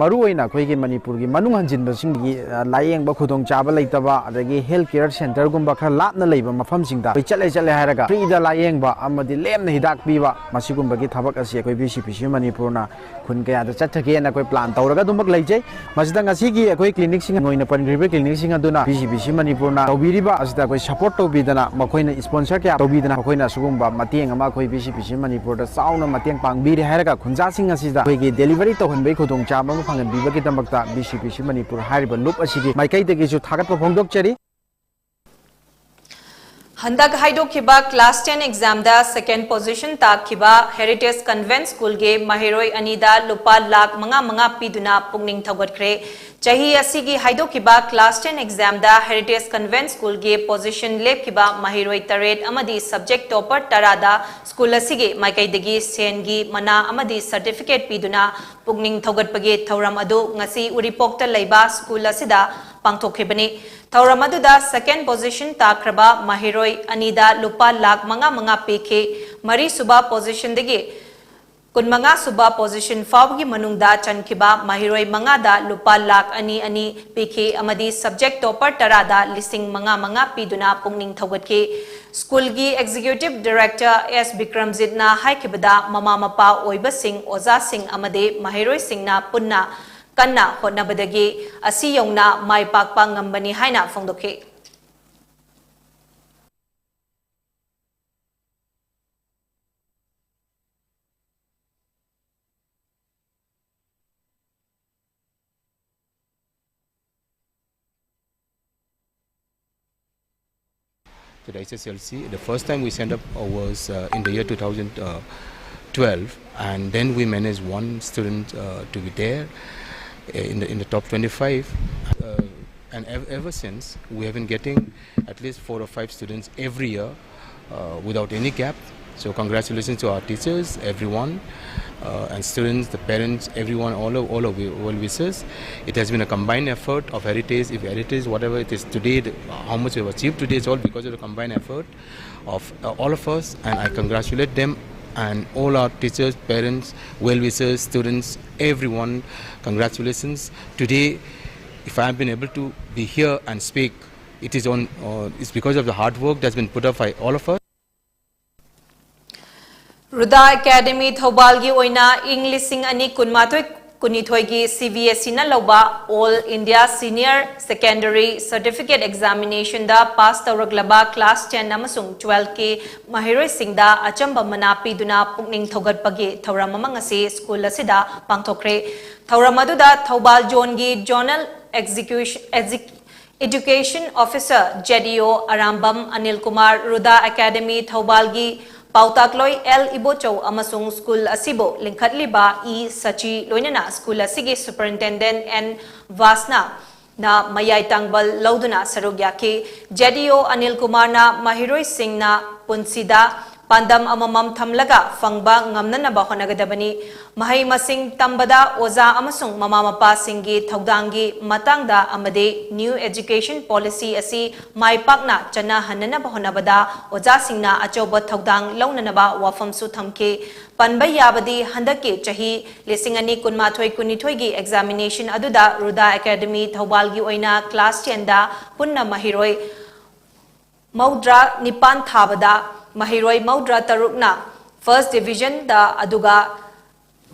ꯃꯔꯨꯑꯣꯏꯅ ꯑꯩꯈꯣꯏꯒꯤ ꯃꯅꯤꯄꯨꯔꯒꯤ ꯃꯅꯨꯡ ꯍꯟꯖꯤꯟꯕꯁꯤꯡꯒꯤ, ꯑ, ꯂꯥꯌꯦꯡꯕ ꯈꯨꯗꯣꯡꯆꯥꯕ ꯂꯩꯇꯕ, ꯑꯗꯒꯤ ꯍꯦꯜꯊ ꯀꯦꯌꯔ ꯁꯦꯟꯇꯔꯒꯨꯝꯕ ꯈꯔ ꯂꯥꯞꯅ ꯂꯩꯕ ꯃꯐꯝꯁꯤꯡꯗ ꯑꯩꯈꯣꯏ ꯆꯠꯂꯦ ꯆꯠꯂꯦ ꯍꯥꯏꯔꯒ ꯐ꯭ꯔꯤꯗ ꯂꯥꯌꯦꯡꯕ ꯑꯃꯗꯤ ꯂꯦꯝꯅ ꯍꯤꯗꯥꯛ ꯄꯤꯕ, ꯃꯁꯤꯒꯨꯝꯕꯒꯤ ꯊꯕꯛ ꯑꯁꯤ ꯑꯩꯈꯣꯏ ꯕꯤ ꯁꯤ ꯄꯤ ꯁꯤ ꯃꯅꯤꯄꯨꯔꯅ ꯈꯨꯟ ꯀꯌꯥꯗ ꯆꯠꯊꯒꯦꯅ ꯑꯩꯈꯣꯏ ꯄ꯭ꯂꯥꯟ ꯇꯧꯔꯒ ꯑꯗꯨꯃꯛ ꯂꯩꯖꯩ꯫ ꯃꯁꯤꯗ ꯉꯁꯤꯒꯤ ꯑꯩꯈꯣꯏ ꯀ꯭ꯂꯤꯅꯤꯛꯁꯤꯡ ꯑꯣꯏꯅ ꯄꯟꯈ꯭ꯔꯤꯕ ꯀ꯭ꯂꯤꯅꯤꯛꯁꯤꯡ ꯑꯗꯨꯅ ꯕꯤ ꯁꯤ ꯄꯤ ꯁꯤ ꯃꯅꯤꯄꯨꯔꯅ ꯇꯧꯕꯤꯔꯤꯕ ꯑꯁꯤꯗ ꯑꯩꯈꯣꯏ ꯁꯄꯣꯔꯠ ꯇꯧꯕꯤꯗꯅ, ꯃꯈꯣꯏꯅ ꯏꯁꯄꯣꯟꯁꯔ ꯀꯌꯥ ꯇꯧꯕꯤꯗꯅ, ꯃꯈꯣꯏꯅ ꯑꯁꯤꯒꯨꯝꯕ ꯃꯇꯦꯡ ꯑꯃ ꯑꯩꯈꯣꯏ ꯕꯤ ꯁꯤ ꯄꯤ ꯁꯤ ꯃꯅꯤꯄꯨꯔꯗ ꯆꯥꯎꯅ ꯃꯇꯦꯡ ꯄꯥꯡꯕꯤꯔꯦ ꯍꯥꯏꯔꯒ ꯈꯨꯟꯖꯥꯁꯤꯡ ꯑꯁꯤꯗ ꯑꯩꯈꯣꯏꯒꯤ ꯗꯦꯂꯤꯚꯔꯤ ꯇꯧꯍꯟꯕꯒꯤ ꯈꯨꯗꯣꯡꯆꯥꯕ ꯑꯃ ꯐꯪꯍꯟꯕꯤꯕꯒꯤꯗꯃꯛꯇ ꯕꯤ ꯁꯤ ꯄꯤ ꯁꯤ ꯃꯅꯤꯄꯨꯔ ꯍꯥꯏꯔꯤꯕ ꯂꯨꯞ ꯑꯁꯤꯒꯤ ꯃꯥꯏꯀꯩꯗꯒꯤꯁꯨ ꯊꯥꯒꯠꯄ ꯐꯣꯡꯗꯣꯛꯆꯔꯤ꯫ ꯍꯟꯗꯛ ꯍꯥꯏꯗꯣꯛꯈꯤꯕ class ten examꯗ second position ꯇꯥꯈꯤꯕ Heritage Convent Schoolꯒꯤ ꯃꯍꯩꯔꯣꯏ ꯑꯅꯤꯗ ꯂꯨꯄꯥ ꯂꯥꯈ ꯃꯉꯥ ꯃꯉꯥ ꯄꯤꯗꯨꯅ ꯄꯨꯛꯅꯤꯡ ꯊꯧꯒꯠꯈ꯭ꯔꯦ꯫ ꯆꯍꯤ ꯑꯁꯤꯒꯤ ꯍꯥꯏꯗꯣꯛꯈꯤꯕ class ten examꯗ Heritage Convent Schoolꯒꯤ position ꯂꯦꯞꯈꯤꯕ ꯃꯍꯩꯔꯣꯏ ꯇꯔꯦꯠ ꯑꯃꯗꯤ subject topper ꯇꯔꯥꯗ school ꯑꯁꯤꯒꯤ ꯃꯥꯏꯀꯩꯗꯒꯤ ꯁꯦꯟꯒꯤ ꯃꯅꯥ ꯑꯃꯗꯤ certificate ꯄꯤꯗꯨꯅ ꯄꯨꯛꯅꯤꯡ ꯊꯧꯒꯠꯄꯒꯤ ꯊꯧꯔꯝ ꯑꯗꯨ ꯉꯁꯤ ꯎꯔꯤꯄꯣꯛꯇ ꯂꯩꯕ school ꯑꯁꯤꯗ ꯄꯥꯡꯊꯣꯛꯈꯤꯕꯅꯤ꯫ ꯊꯧꯔꯝ ꯑꯗꯨꯗ second position ꯇꯥꯈ꯭ꯔꯕ ꯃꯍꯩꯔꯣꯏ ꯑꯅꯤꯗ ꯂꯨꯄꯥ ꯂꯥꯈ ꯃꯉꯥ ꯃꯉꯥ ꯄꯤꯈꯤ꯫ ꯃꯔꯤꯁꯨꯕ positionꯗꯒꯤ ꯀꯨꯟꯃꯉꯥ ꯁꯨꯕ position ꯐꯥꯎꯕꯒꯤ ꯃꯅꯨꯡꯗ ꯆꯟꯈꯤꯕ ꯃꯍꯩꯔꯣꯏ ꯃꯉꯥꯗ ꯂꯨꯄꯥ ꯂꯥꯈ ꯑꯅꯤ ꯑꯅꯤ ꯄꯤꯈꯤ ꯑꯃꯗꯤ subject topper ꯇꯔꯥꯗ ꯂꯤꯁꯤꯡ ꯃꯉꯥ ꯃꯉꯥ ꯄꯤꯗꯨꯅ ꯄꯨꯛꯅꯤꯡ ꯊꯧꯒꯠꯈꯤ꯫ Schoolꯒꯤ Executive Director ꯑꯦꯁ ꯕꯤꯀ꯭ꯔꯝꯖꯤꯠꯅ ꯍꯥꯏꯈꯤꯕꯗ, ꯃꯃꯥ ꯃꯄꯥ ꯑꯣꯏꯕꯁꯤꯡ, ꯑꯣꯖꯥꯁꯤꯡ ꯑꯃꯗꯤ ꯃꯍꯩꯔꯣꯏꯁꯤꯡꯅ ꯄꯨꯟꯅ ꯀꯟꯅ ꯍꯣꯠꯅꯕꯗꯒꯤ ꯑꯁꯤ ꯌꯧꯅ ꯃꯥꯏ ꯄꯥꯛꯄ ꯉꯝꯕꯅꯤ ꯍꯥꯏꯅ ꯐꯣꯡꯗꯣꯛꯈꯤ꯫ To the H S L C, the first time we sent up, uh, was, uh, in the year two thousand twelve, and then we managed one student, uh, to be there, uh, in the, in the top twenty-five. Uh, and ev- ever since, we have been getting at least four or five students every year, uh, without any gap. So congratulations to our teachers, everyone, uh, and students, the parents, everyone, all of, all of you, well wishers. It has been a combined effort of Heritage, if Heritage, whatever it is today, the, how much we have achieved today is all because of the combined effort of uh, all of us, and I congratulate them and all our teachers, parents, well wishers, students, everyone. Congratulations. Today, if I have been able to be here and speak, it is on, uh, it's because of the hard work that's been put up by all of us. Ruda academy ꯊꯧꯕꯥꯜꯒꯤ ꯑꯣꯏꯅ ꯏꯪ ꯂꯤꯁꯤꯡ ꯑꯅꯤ ꯀꯨꯟꯃꯥꯊꯣꯏ ꯀꯨꯟꯅꯤꯊꯣꯏꯒꯤ C B ꯑꯦꯁ ꯏꯅ ꯂꯧꯕ All India Senior Secondary Certificate Examinationꯗ pass ꯇꯧꯔꯛꯂꯕ ꯀ꯭ꯂꯥꯁ ꯇꯦꯟ ꯑꯃꯁꯨꯡ ꯇꯨꯋꯦꯜꯐꯀꯤ ꯃꯍꯩꯔꯣꯏꯁꯤꯡꯗ ꯑꯆꯝꯕ ꯃꯅꯥ ꯄꯤꯗꯨꯅ ꯄꯨꯛꯅꯤꯡ ꯊꯧꯒꯠꯄꯒꯤ ꯊꯧꯔꯝ ꯑꯃ ꯉꯁꯤ ꯁ꯭ꯀꯨꯜ ꯑꯁꯤꯗ ꯄꯥꯡꯊꯣꯛꯈ꯭ꯔꯦ꯫ ꯊꯧꯔꯝ ꯑꯗꯨꯗ ꯊꯧꯕꯥꯜ ꯖꯣꯟꯒꯤ Zonal Execution Exec- Education Officer, Z E O ꯑꯔꯥꯝꯕꯝ ꯑꯅꯤꯜ ꯀꯨꯃꯥꯔ, ꯔꯨꯗꯥ ꯑꯦꯀꯥꯗꯃꯤ ꯊꯧꯕꯥꯜꯒꯤ ꯄꯥꯎꯇꯥꯛꯂꯣꯏ ꯑꯦꯜ ꯏꯕꯣꯆꯧ ꯑꯃꯁꯨꯡ ꯁ꯭ꯀꯨꯜ ꯑꯁꯤꯕꯨ ꯂꯤꯡꯈꯠꯂꯤꯕ ꯏ ꯁꯆꯤ, ꯂꯣꯏꯅꯅ ꯁ꯭ꯀꯨꯜ ꯑꯁꯤꯒꯤ ꯁꯨꯄꯔꯤꯟꯇꯦꯟꯗꯦꯟꯠ ꯑꯦꯟ ꯚꯥꯁꯅꯥꯅ ꯃꯌꯥꯏ ꯇꯥꯡꯕꯜ ꯂꯧꯗꯨꯅ ꯁꯔꯨꯛ ꯌꯥꯈꯤ꯫ Z E O ꯑꯅꯤꯜ ꯀꯨꯃꯥꯔꯅ ꯃꯍꯩꯔꯣꯏꯁꯤꯡꯅ ꯄꯨꯟꯁꯤꯗ ꯄꯥꯟꯗꯝ ꯑꯃꯃꯝ ꯊꯝꯂꯒ ꯐꯪꯕ ꯉꯝꯅꯅꯕ ꯍꯣꯠꯅꯒꯗꯕꯅꯤ꯫ ꯃꯍꯩ ꯃꯁꯤꯡ ꯇꯝꯕꯗ ꯑꯣꯖꯥ ꯑꯃꯁꯨꯡ ꯃꯃꯥ ꯃꯄꯥꯁꯤꯡꯒꯤ ꯊꯧꯗꯥꯡꯒꯤ ꯃꯇꯥꯡꯗ ꯑꯃꯗꯤ New Education Policy ꯑꯁꯤ ꯃꯥꯏ ꯄꯥꯛꯅ ꯆꯠꯅꯍꯟꯅꯅꯕ ꯍꯣꯠꯅꯕꯗ ꯑꯣꯖꯥꯁꯤꯡꯅ ꯑꯆꯧꯕ ꯊꯧꯗꯥꯡ ꯂꯧꯅꯅꯕ ꯋꯥꯐꯝꯁꯨ ꯊꯝꯈꯤ꯫ ꯄꯟꯕ ꯌꯥꯕꯗꯤ ꯍꯟꯗꯛꯀꯤ ꯆꯍꯤ ꯂꯤꯁꯤꯡ ꯑꯅꯤ ꯀꯨꯟꯃꯥꯊꯣꯏ ꯀꯨꯟꯅꯤꯊꯣꯏꯒꯤ examination ꯑꯗꯨꯗ ꯔꯨꯗꯥ ꯑꯦꯀꯥꯗꯃꯤ ꯊꯧꯕꯥꯜꯒꯤ ꯑꯣꯏꯅ class tenꯗ ꯄꯨꯟꯅ ꯃꯍꯩꯔꯣꯏ ꯃꯧꯗ꯭ꯔꯥ ꯅꯤꯄꯥꯟ ꯊꯥꯕꯗ ꯃꯍꯩꯔꯣꯏ ꯃꯧꯗ꯭ꯔꯥ ꯇꯔꯨꯛꯅ first divisionꯗ, ꯑꯗꯨꯒ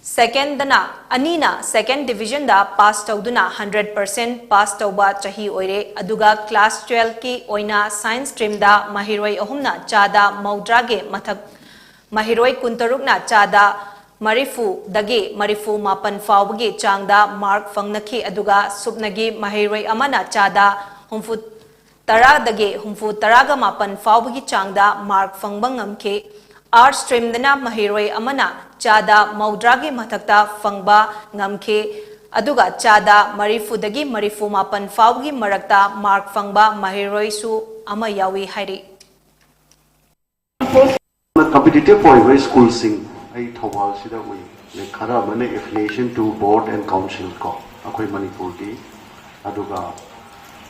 secondꯗꯅ, ꯑꯅꯤꯅ second divisionꯗ pass ꯇꯧꯗꯨꯅ hundred percent pass ꯇꯧꯕ ꯆꯍꯤ ꯑꯣꯏꯔꯦ꯫ ꯑꯗꯨꯒ class twelveꯀꯤ ꯑꯣꯏꯅ science streamꯗ ꯃꯍꯩꯔꯣꯏ ꯑꯍꯨꯝꯅ ꯆꯥꯗ ꯃꯧꯗ꯭ꯔꯥꯒꯤ ꯃꯊꯛ, ꯃꯍꯩꯔꯣꯏ ꯀꯨꯟꯇꯔꯨꯛꯅ ꯆꯥꯗ ꯃꯔꯤꯐꯨꯗꯒꯤ ꯃꯔꯤꯐꯨ ꯃꯥꯄꯟ ꯐꯥꯎꯕꯒꯤ ꯆꯥꯡꯗ mark ꯐꯪꯅꯈꯤ꯫ ꯑꯗꯨꯒ ꯁꯨꯞꯅꯒꯤ ꯃꯍꯩꯔꯣꯏ ꯑꯃꯅ ꯆꯥꯗ ꯍꯨꯝꯐꯨ ꯇꯔꯥꯗꯒꯤ ꯍꯨꯝꯐꯨ ꯇꯔꯥꯒ ꯃꯥꯄꯟ ꯐꯥꯎꯕꯒꯤ ꯆꯥꯡꯗ mark ꯐꯪꯕ ꯉꯝꯈꯤ꯫ Arts streamꯗꯅ ꯃꯍꯩꯔꯣꯏ ꯑꯃꯅ ꯆꯥꯗ ꯃꯧꯗ꯭ꯔꯥꯒꯤ ꯃꯊꯛꯇ ꯐꯪꯕ ꯉꯝꯈꯤ꯫ ꯑꯗꯨꯒ ꯆꯥꯗ ꯃꯔꯤꯐꯨꯗꯒꯤ ꯃꯔꯤꯐꯨ ꯃꯥꯄꯟ ꯐꯥꯎꯕꯒꯤ ꯃꯔꯛꯇ mark ꯐꯪꯕ ꯃꯍꯩꯔꯣꯏꯁꯨ ꯑꯃ ꯌꯥꯎꯏ ꯍꯥꯏꯔꯤ꯫ Competitive ꯑꯣꯏꯕ ꯁ꯭ꯀꯨꯜꯁꯤꯡ ꯑꯩ ꯊꯧꯕꯥꯜꯁꯤꯗ ꯎꯏ꯫ ꯑꯗꯩ ꯈꯔ ꯑꯃꯅ affiliation to board and council ꯀꯣ, ꯑꯩꯈꯣꯏ ꯃꯅꯤꯄꯨꯔꯒꯤ, ꯑꯗꯨꯒ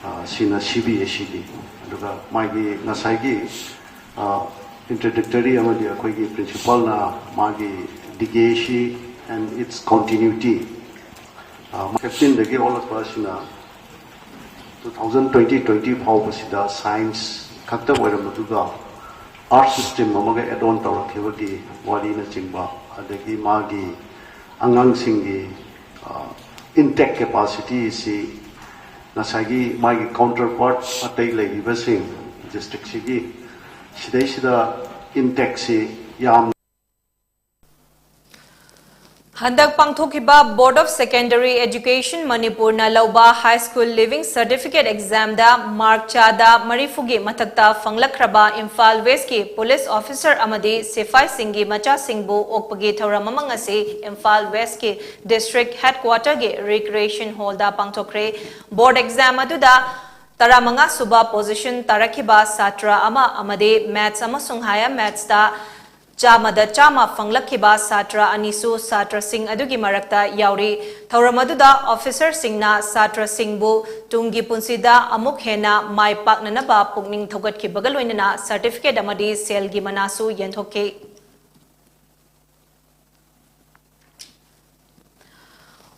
ꯑ, ꯁꯤꯅ C B S Eꯒꯤ꯫ ꯑꯗꯨꯒ ꯃꯥꯒꯤ ꯉꯁꯥꯏꯒꯤ introductory ꯑꯃꯗꯤ ꯑꯩꯈꯣꯏꯒꯤ principalꯅ ꯃꯥꯒꯤ legacy and its continuity, fifteenꯗꯒꯤ ꯑꯣꯜꯂꯛꯄ ꯑꯁꯤꯅ two thousand twenty twenty ꯐꯥꯎꯕꯁꯤꯗ science ꯈꯛꯇ ꯑꯣꯏꯔꯝꯕꯗꯨꯒ arts stream ꯑꯃꯒ add on ꯇꯧꯔꯛꯈꯤꯕꯒꯤ ꯋꯥꯔꯤꯅꯆꯤꯡꯕ, ꯑꯗꯒꯤ ꯃꯥꯒꯤ ꯑꯉꯥꯡꯁꯤꯡꯒꯤ intake capacity ꯑꯁꯤ ꯉꯁꯥꯏꯒꯤ ꯃꯥꯒꯤ counterpart ꯑꯇꯩ ꯂꯩꯔꯤꯕꯁꯤꯡ districtꯁꯤꯒꯤ, ꯁꯤꯗꯩꯁꯤꯗ intakeꯁꯤ ꯌꯥꯝ ꯍꯟꯗꯛ ꯄꯥꯡꯊꯣꯛꯈꯤꯕ Board of Secondary Education ꯃꯅꯤꯄꯨꯔꯅ ꯂꯧꯕ High School Leaving Certificate Examꯗ mark ꯆꯥꯗ ꯃꯔꯤꯐꯨꯒꯤ ꯃꯊꯛꯇ ꯐꯪꯂꯛꯈ꯭ꯔꯕ ꯏꯝꯐꯥꯜ Westꯀꯤ police officer ꯑꯃꯗꯤ ꯁꯤꯐꯥꯏꯁꯤꯡꯒꯤ ꯃꯆꯥꯁꯤꯡꯕꯨ ꯑꯣꯛꯄꯒꯤ ꯊꯧꯔꯝ ꯑꯃ ꯉꯁꯤ Imphal Westꯀꯤ District Headquarterꯒꯤ Recreation Hallꯗ ꯄꯥꯡꯊꯣꯛꯈ꯭ꯔꯦ꯫ Board exam ꯑꯗꯨꯗ ꯇꯔꯥꯃꯉꯥ ꯁꯨꯕ position ꯇꯥꯔꯛꯈꯤꯕ ꯁꯥꯇ꯭ꯔ ꯑꯃ ꯑꯃꯗꯤ Maths ꯑꯃꯁꯨꯡ Higher Mathsꯇ ꯆꯥꯝꯃꯗ ꯆꯥꯝꯃ ꯐꯪꯂꯛꯈꯤꯕ ꯁꯥꯇ꯭ꯔ ꯑꯅꯤꯁꯨ ꯁꯥꯇ꯭ꯔꯁꯤꯡ ꯑꯗꯨꯒꯤ ꯃꯔꯛꯇ ꯌꯥꯎꯔꯤ꯫ ꯊꯧꯔꯝ ꯑꯗꯨꯗ officerꯁꯤꯡꯅ ꯁꯥꯇ꯭ꯔꯁꯤꯡꯕꯨ ꯇꯨꯡꯒꯤ ꯄꯨꯟꯁꯤꯗ ꯑꯃꯨꯛ ꯍꯦꯟꯅ ꯃꯥꯏ ꯄꯥꯛꯅꯅꯕ ꯄꯨꯛꯅꯤꯡ ꯊꯧꯒꯠꯈꯤꯕꯒ ꯂꯣꯏꯅꯅ certificate ꯑꯃꯗꯤ ꯁꯦꯜꯒꯤ ꯃꯅꯥꯁꯨ ꯌꯦꯟꯊꯣꯛꯈꯤ꯫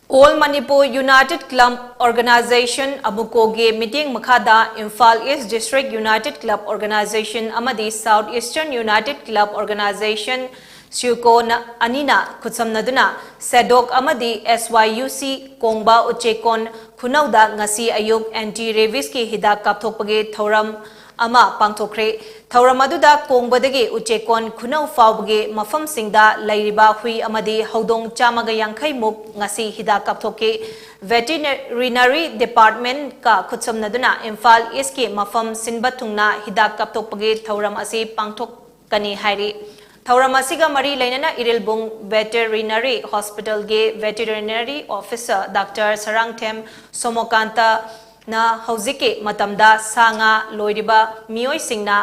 All Manipur United Club Organization, ꯑꯃꯨꯀꯣꯒꯤ ꯃꯤꯠꯌꯦꯡ ꯃꯈꯥꯗ Imphal East District United Club Organization ꯑꯃꯗꯤ South Eastern United Club Organization, ꯁꯤꯌꯨꯀꯣ ꯑꯅꯤꯅ ꯈꯨꯠꯁꯝꯅꯗꯨꯅ ꯁꯦꯗꯣꯛ ꯑꯃꯗꯤ S Y U C ꯀꯣꯡꯕ ꯎꯆꯦꯛꯀꯣꯟ ꯈꯨꯅꯧꯗ ꯉꯁꯤ ꯑꯌꯨꯛ anti rabisꯀꯤ ꯍꯤꯗꯥꯛ ꯀꯥꯞꯊꯣꯛꯄꯒꯤ ꯊꯧꯔꯝ ꯑꯃ ꯄꯥꯡꯊꯣꯛꯈ꯭ꯔꯦ꯫ ꯊꯧꯔꯝ ꯑꯗꯨꯗ ꯀꯣꯡꯕꯗꯒꯤ ꯎꯆꯦꯛꯀꯣꯟ ꯈꯨꯅꯧ ꯐꯥꯎꯕꯒꯤ ꯃꯐꯝꯁꯤꯡꯗ ꯂꯩꯔꯤꯕ ꯍꯨꯏ ꯑꯃꯗꯤ ꯍꯧꯗꯣꯡ ꯆꯥꯝꯃꯒ ꯌꯥꯡꯈꯩ ꯃꯨꯛ ꯉꯁꯤ ꯍꯤꯗꯥꯛ ꯀꯥꯞꯊꯣꯛꯈꯤ꯫ Veterinary Departmentꯀ ꯈꯨꯠꯁꯝꯅꯗꯨꯅ ꯏꯝꯐꯥꯜ Eastꯀꯤ ꯃꯐꯝ ꯁꯤꯟꯕ ꯊꯨꯡꯅ ꯍꯤꯗꯥꯛ ꯀꯥꯞꯊꯣꯛꯄꯒꯤ ꯊꯧꯔꯝ ꯑꯁꯤ ꯄꯥꯡꯊꯣꯛꯀꯅꯤ ꯍꯥꯏꯔꯤ꯫ ꯊꯧꯔꯝ ꯑꯁꯤꯒ ꯃꯔꯤ ꯂꯩꯅꯅ Irilbung Veterinary Hospitalꯒꯤ Veterinary Officer Doctor Sarangthem ꯁꯣꯃꯣꯀꯥꯟꯇꯅ ꯍꯧꯖꯤꯛꯀꯤ ꯃꯇꯝꯗ ꯁꯥ ꯉꯥ ꯂꯣꯏꯔꯤꯕ ꯃꯤꯑꯣꯏꯁꯤꯡꯅ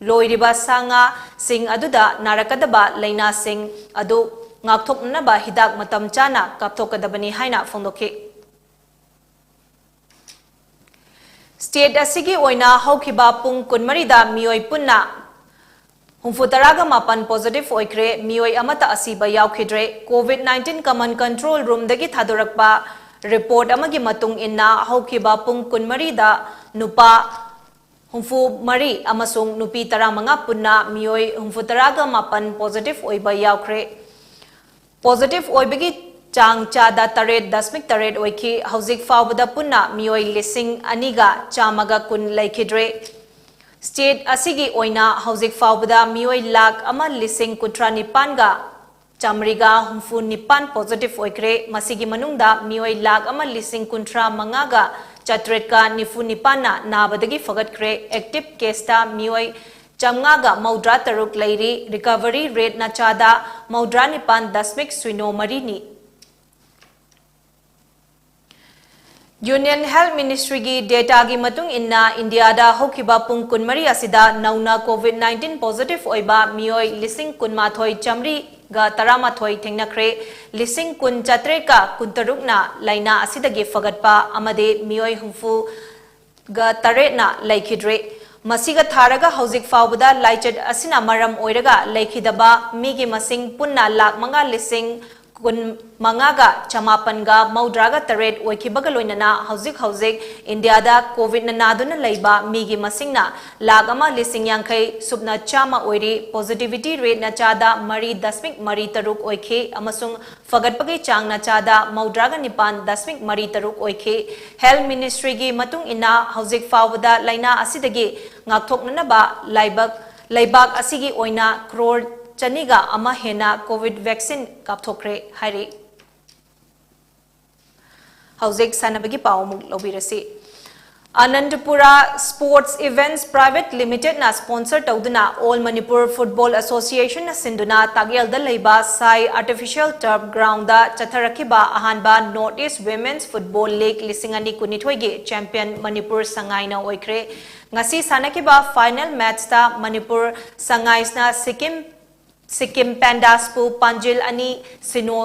ꯂꯣꯏꯔꯤꯕ ꯁꯥ ꯉꯥꯁꯤꯡ ꯑꯗꯨꯗ ꯅꯥꯔꯛꯀꯗꯕ ꯂꯥꯏꯅꯥꯁꯤꯡ ꯑꯗꯨ ꯉꯥꯛꯊꯣꯛꯅꯅꯕ ꯍꯤꯗꯥꯛ ꯃꯇꯝ ꯆꯥꯅ ꯀꯥꯞꯊꯣꯛꯀꯗꯕꯅꯤ ꯍꯥꯏꯅ ꯐꯣꯡꯗꯣꯛꯈꯤ꯫ State ꯑꯁꯤꯒꯤ ꯑꯣꯏꯅ ꯍꯧꯈꯤꯕ ꯄꯨꯡ ꯀꯨꯟꯃꯔꯤꯗ ꯃꯤꯑꯣꯏ ꯄꯨꯟꯅ ꯍꯨꯝꯐꯨ ꯇꯔꯥꯒ ꯃꯥꯄꯟ positive ꯑꯣꯏꯈ꯭ꯔꯦ, ꯃꯤꯑꯣꯏ ꯑꯃꯠꯇ ꯑꯁꯤꯕ ꯌꯥꯎꯈꯤꯗ꯭ꯔꯦ꯫ COVID nineteen Command Control Roomꯗꯒꯤ ꯊꯥꯗꯣꯔꯛꯄ report ꯑꯃꯒꯤ ꯃꯇꯨꯡ ꯏꯟꯅ ꯍꯧꯈꯤꯕ ꯄꯨꯡ ꯀꯨꯟꯃꯔꯤꯗ ꯅꯨꯄꯥ ꯍꯨꯝꯐꯨ ꯃꯔꯤ ꯑꯃꯁꯨꯡ ꯅꯨꯄꯤ ꯇꯔꯥꯃꯉꯥ ꯄꯨꯟꯅ ꯃꯤꯑꯣꯏ ꯍꯨꯝꯐꯨ ꯇꯔꯥꯒ ꯃꯥꯄꯟ positive ꯑꯣꯏꯕ ꯌꯥꯎꯈ꯭ꯔꯦ꯫ Positive ꯑꯣꯏꯕꯒꯤ ꯆꯥꯡ ꯆꯥꯗ ꯇꯔꯦꯠ ꯗꯁꯃꯤꯛ ꯇꯔꯦꯠ ꯑꯣꯏꯈꯤ꯫ ꯍꯧꯖꯤꯛ ꯐꯥꯎꯕꯗ ꯄꯨꯟꯅ ꯃꯤꯑꯣꯏ ꯂꯤꯁꯤꯡ ꯑꯅꯤꯒ ꯆꯥꯝꯃꯒ ꯀꯨꯟ ꯂꯩꯈꯤꯗ꯭ꯔꯦ꯫ State ꯑꯁꯤꯒꯤ ꯑꯣꯏꯅ ꯍꯧꯖꯤꯛ ꯐꯥꯎꯕꯗ ꯃꯤꯑꯣꯏ ꯂꯥꯈ ꯑꯃ ꯂꯤꯁꯤꯡ ꯀꯨꯟꯊ꯭ꯔꯥ ꯅꯤꯄꯥꯟꯒ ꯆꯥꯃꯔꯤꯒ ꯍꯨꯝꯐꯨ ꯅꯤꯄꯥꯟ positive ꯑꯣꯏꯈ꯭ꯔꯦ꯫ ꯃꯁꯤꯒꯤ ꯃꯅꯨꯡꯗ ꯃꯤꯑꯣꯏ ꯂꯥꯈ ꯑꯃ ꯂꯤꯁꯤꯡ ꯀꯨꯟꯊ꯭ꯔꯥ ꯃꯉꯥꯒ ꯆꯥꯇ꯭ꯔꯦꯠꯀ ꯅꯤꯐꯨ ꯅꯤꯄꯥꯟꯅ ꯅꯥꯕꯗꯒꯤ ꯐꯒꯠꯈ꯭ꯔꯦ꯫ Active caseꯇ ꯃꯤꯑꯣꯏ ꯆꯥꯝꯃꯉꯥꯒ ꯃꯧꯗ꯭ꯔꯥ ꯇꯔꯨꯛ ꯂꯩꯔꯤ꯫ Recovery rateꯅ ꯆꯥꯗ ꯃꯧꯗ꯭ꯔꯥ ꯅꯤꯄꯥꯟ ꯗꯁꯃꯤꯛ ꯁꯤꯅꯣ ꯃꯔꯤꯅꯤ꯫ Union Health Ministryꯒꯤ dataꯒꯤ ꯃꯇꯨꯡ ꯏꯟꯅ, ꯏꯟꯗꯤꯌꯥꯗ ꯍꯧꯈꯤꯕ ꯄꯨꯡ ꯀꯨꯟꯃꯔꯤ ꯑꯁꯤꯗ ꯅꯧꯅ COVID nineteen positive ꯑꯣꯏꯕ ꯃꯤꯑꯣꯏ ꯂꯤꯁꯤꯡ ꯀꯨꯟꯃꯥꯊꯣꯏ ꯆꯥꯃꯔꯤꯒ ꯇꯔꯥꯃꯥꯊꯣꯏ ꯊꯦꯡꯅꯈ꯭ꯔꯦ꯫ ꯂꯤꯁꯤꯡ ꯀꯨꯟ ꯆꯥꯇ꯭ꯔꯦꯠꯀ ꯀꯨꯟꯇꯔꯨꯛꯅ ꯂꯥꯏꯅꯥ ꯑꯁꯤꯗꯒꯤ ꯐꯒꯠꯄ ꯑꯃꯗꯤ ꯃꯤꯑꯣꯏ ꯍꯨꯝꯐꯨ ꯒ ꯇꯔꯦꯠꯅ ꯂꯩꯈꯤꯗ꯭ꯔꯦ꯫ ꯃꯁꯤꯒ ꯊꯥꯔꯒ ꯍꯧꯖꯤꯛ ꯐꯥꯎꯕꯗ ꯂꯥꯏꯆꯠ ꯑꯁꯤꯅ ꯃꯔꯝ ꯑꯣꯏꯔꯒ ꯂꯩꯈꯤꯗꯕ ꯃꯤꯒꯤ ꯃꯁꯤꯡ ꯄꯨꯟꯅ ꯂꯥꯈ ꯃꯉꯥ ꯂꯤꯁꯤꯡ ꯀꯨꯟ ꯃꯉꯥꯒ ꯆꯃꯥꯄꯟꯒ ꯃꯧꯗ꯭ꯔꯥꯒ ꯇꯔꯦꯠ ꯑꯣꯏꯈꯤꯕꯒ ꯂꯣꯏꯅꯅ ꯍꯧꯖꯤꯛ ꯍꯧꯖꯤꯛ ꯏꯟꯗꯤꯌꯥꯗ COVIDꯅ ꯅꯥꯗꯨꯅ ꯂꯩꯕ ꯃꯤꯒꯤ ꯃꯁꯤꯡꯅ ꯂꯥꯈ ꯑꯃ ꯂꯤꯁꯤꯡ ꯌꯥꯡꯈꯩ ꯁꯨꯞꯅ ꯆꯥꯝꯃ ꯑꯣꯏꯔꯤ꯫ Positivity rateꯅ ꯆꯥꯗ ꯃꯔꯤ ꯗꯁꯃꯤꯛ ꯃꯔꯤ ꯇꯔꯨꯛ ꯑꯣꯏꯈꯤ ꯑꯃꯁꯨꯡ ꯐꯒꯠꯄꯒꯤ ꯆꯥꯡꯅ ꯆꯥꯗ ꯃꯧꯗ꯭ꯔꯥꯒ ꯅꯤꯄꯥꯟ ꯗꯁꯃꯤꯛ ꯃꯔꯤ ꯇꯔꯨꯛ ꯑꯣꯏꯈꯤ꯫ Health Ministryꯒꯤ ꯃꯇꯨꯡ ꯏꯟꯅ, ꯍꯧꯖꯤꯛ ꯐꯥꯎꯕꯗ ꯂꯥꯏꯅꯥ ꯑꯁꯤꯗꯒꯤ ꯉꯥꯛꯊꯣꯛꯅꯅꯕ ꯂꯥꯏꯕꯛ, ꯂꯩꯕꯥꯛ ꯑꯁꯤꯒꯤ ꯑꯣꯏꯅ ꯀ꯭ꯔꯣꯔ ꯆꯅꯤꯒ ꯑꯃ ꯍꯦꯟꯅ COVID vaccine ꯀꯥꯞꯊꯣꯛꯈ꯭ꯔꯦ ꯍꯥꯏꯔꯤ꯫ ꯍꯧꯖꯤꯛ ꯁꯥꯟꯅꯕꯒꯤ ꯄꯥꯎ ꯑꯃꯨꯛ ꯂꯧꯕꯤꯔꯁꯤ꯫ ꯑꯅꯟꯇꯄꯨꯔꯥ Sports Events Private Limited ꯅ sponsor ꯇꯧꯗꯨꯅ All Manipur Football Association ꯅ ꯁꯤꯟꯗꯨꯅ ꯇꯥꯛꯌꯦꯜꯗ ꯂꯩꯕ ꯁꯥꯏ Artificial Turf Ground ꯗ ꯆꯠꯊꯔꯛꯈꯤꯕ ꯑꯍꯥꯟꯕ North East Women's Football League ꯂꯤꯁꯤꯡ ꯑꯅꯤ ꯀꯨꯟꯅꯤꯊꯣꯏꯒꯤ champion ꯃꯅꯤꯄꯨꯔ ꯁꯉꯥꯏꯅ ꯑꯣꯏꯈ꯭ꯔꯦ꯫ ꯉꯁꯤ ꯁꯥꯟꯅꯈꯤꯕ final match ꯇ ꯃꯅꯤꯄꯨꯔ ꯁꯉꯥꯏꯁꯅ ꯁꯤꯛꯀꯤꯝ ꯁꯤꯛꯀꯤꯝ ꯄꯦꯟꯗꯥꯁꯄꯨ ꯄꯥꯟꯖꯤꯜ ꯑꯅꯤ ꯁꯤꯅꯣ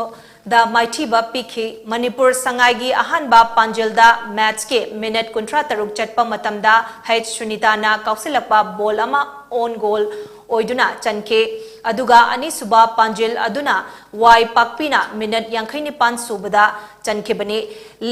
ꯗ ꯃꯥꯏꯊꯤꯕ ꯄꯤꯈꯤ꯫ ꯃꯅꯤꯄꯨꯔ ꯁꯉꯥꯏꯒꯤ ꯑꯍꯥꯟꯕ ꯄꯥꯟꯖꯤꯜꯗ match ꯀꯤ minute ꯀꯨꯟꯊ꯭ꯔꯥ ꯇꯔꯨꯛ ꯆꯠꯄ ꯃꯇꯝꯗ ꯍꯩꯆ ꯁꯨꯅꯤꯇꯥꯅ ꯀꯥꯎꯁꯤꯜꯂꯛꯄ ball ꯑꯃ own goal ꯑꯣꯏꯗꯨꯅ ꯆꯟꯈꯤ꯫ ꯑꯗꯨꯒ ꯑꯅꯤꯁꯨꯕ ꯄꯥꯟꯖꯤꯜ ꯑꯗꯨꯅ ꯋꯥꯏ ꯄꯥꯛꯄꯤꯅ minute ꯌꯥꯡꯈꯩ ꯅꯤꯄꯥꯟ ꯁꯨꯕꯗ ꯆꯟꯈꯤꯕꯅꯤ꯫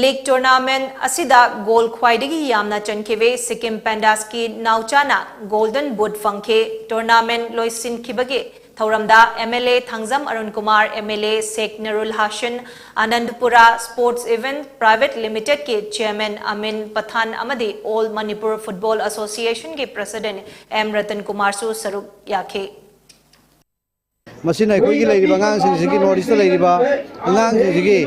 League tournament ꯑꯁꯤꯗ goal ꯈ꯭ꯋꯥꯏꯗꯒꯤ ꯌꯥꯝꯅ ꯆꯟꯈꯤꯕ ꯁꯤꯛꯀꯤꯝ ꯄꯦꯟꯗꯥꯁꯀꯤ ꯅꯥꯎꯆꯥꯅ Golden Boot ꯐꯪꯈꯤ꯫ Tournament ꯂꯣꯏꯁꯤꯟꯈꯤꯕꯒꯤ ꯊꯧꯔꯝꯗ M L A Thangjam Arun Kumar, M L A Sheikh ꯅꯨꯔꯨꯜ ꯍꯥꯁꯤꯟ, ꯑꯅꯟꯇꯄꯨꯔꯥ Sports Event Private Limited ꯀꯤ chairman ꯑꯃꯤꯟ ꯄꯊꯥꯟ ꯑꯃꯗꯤ All Manipur Football Association ꯒꯤ president M ꯔꯇꯟ ꯀꯨꯃꯥꯔꯁꯨ ꯁꯔꯨꯛ ꯌꯥꯈꯤ꯫ ꯃꯁꯤꯅ ꯑꯩꯈꯣꯏꯒꯤ ꯂꯩꯔꯤꯕ ꯑꯉꯥꯡꯁꯤꯡꯁꯤꯒꯤ, North East ꯇ ꯂꯩꯔꯤꯕ ꯑꯉꯥꯡꯁꯤꯡꯁꯤꯒꯤ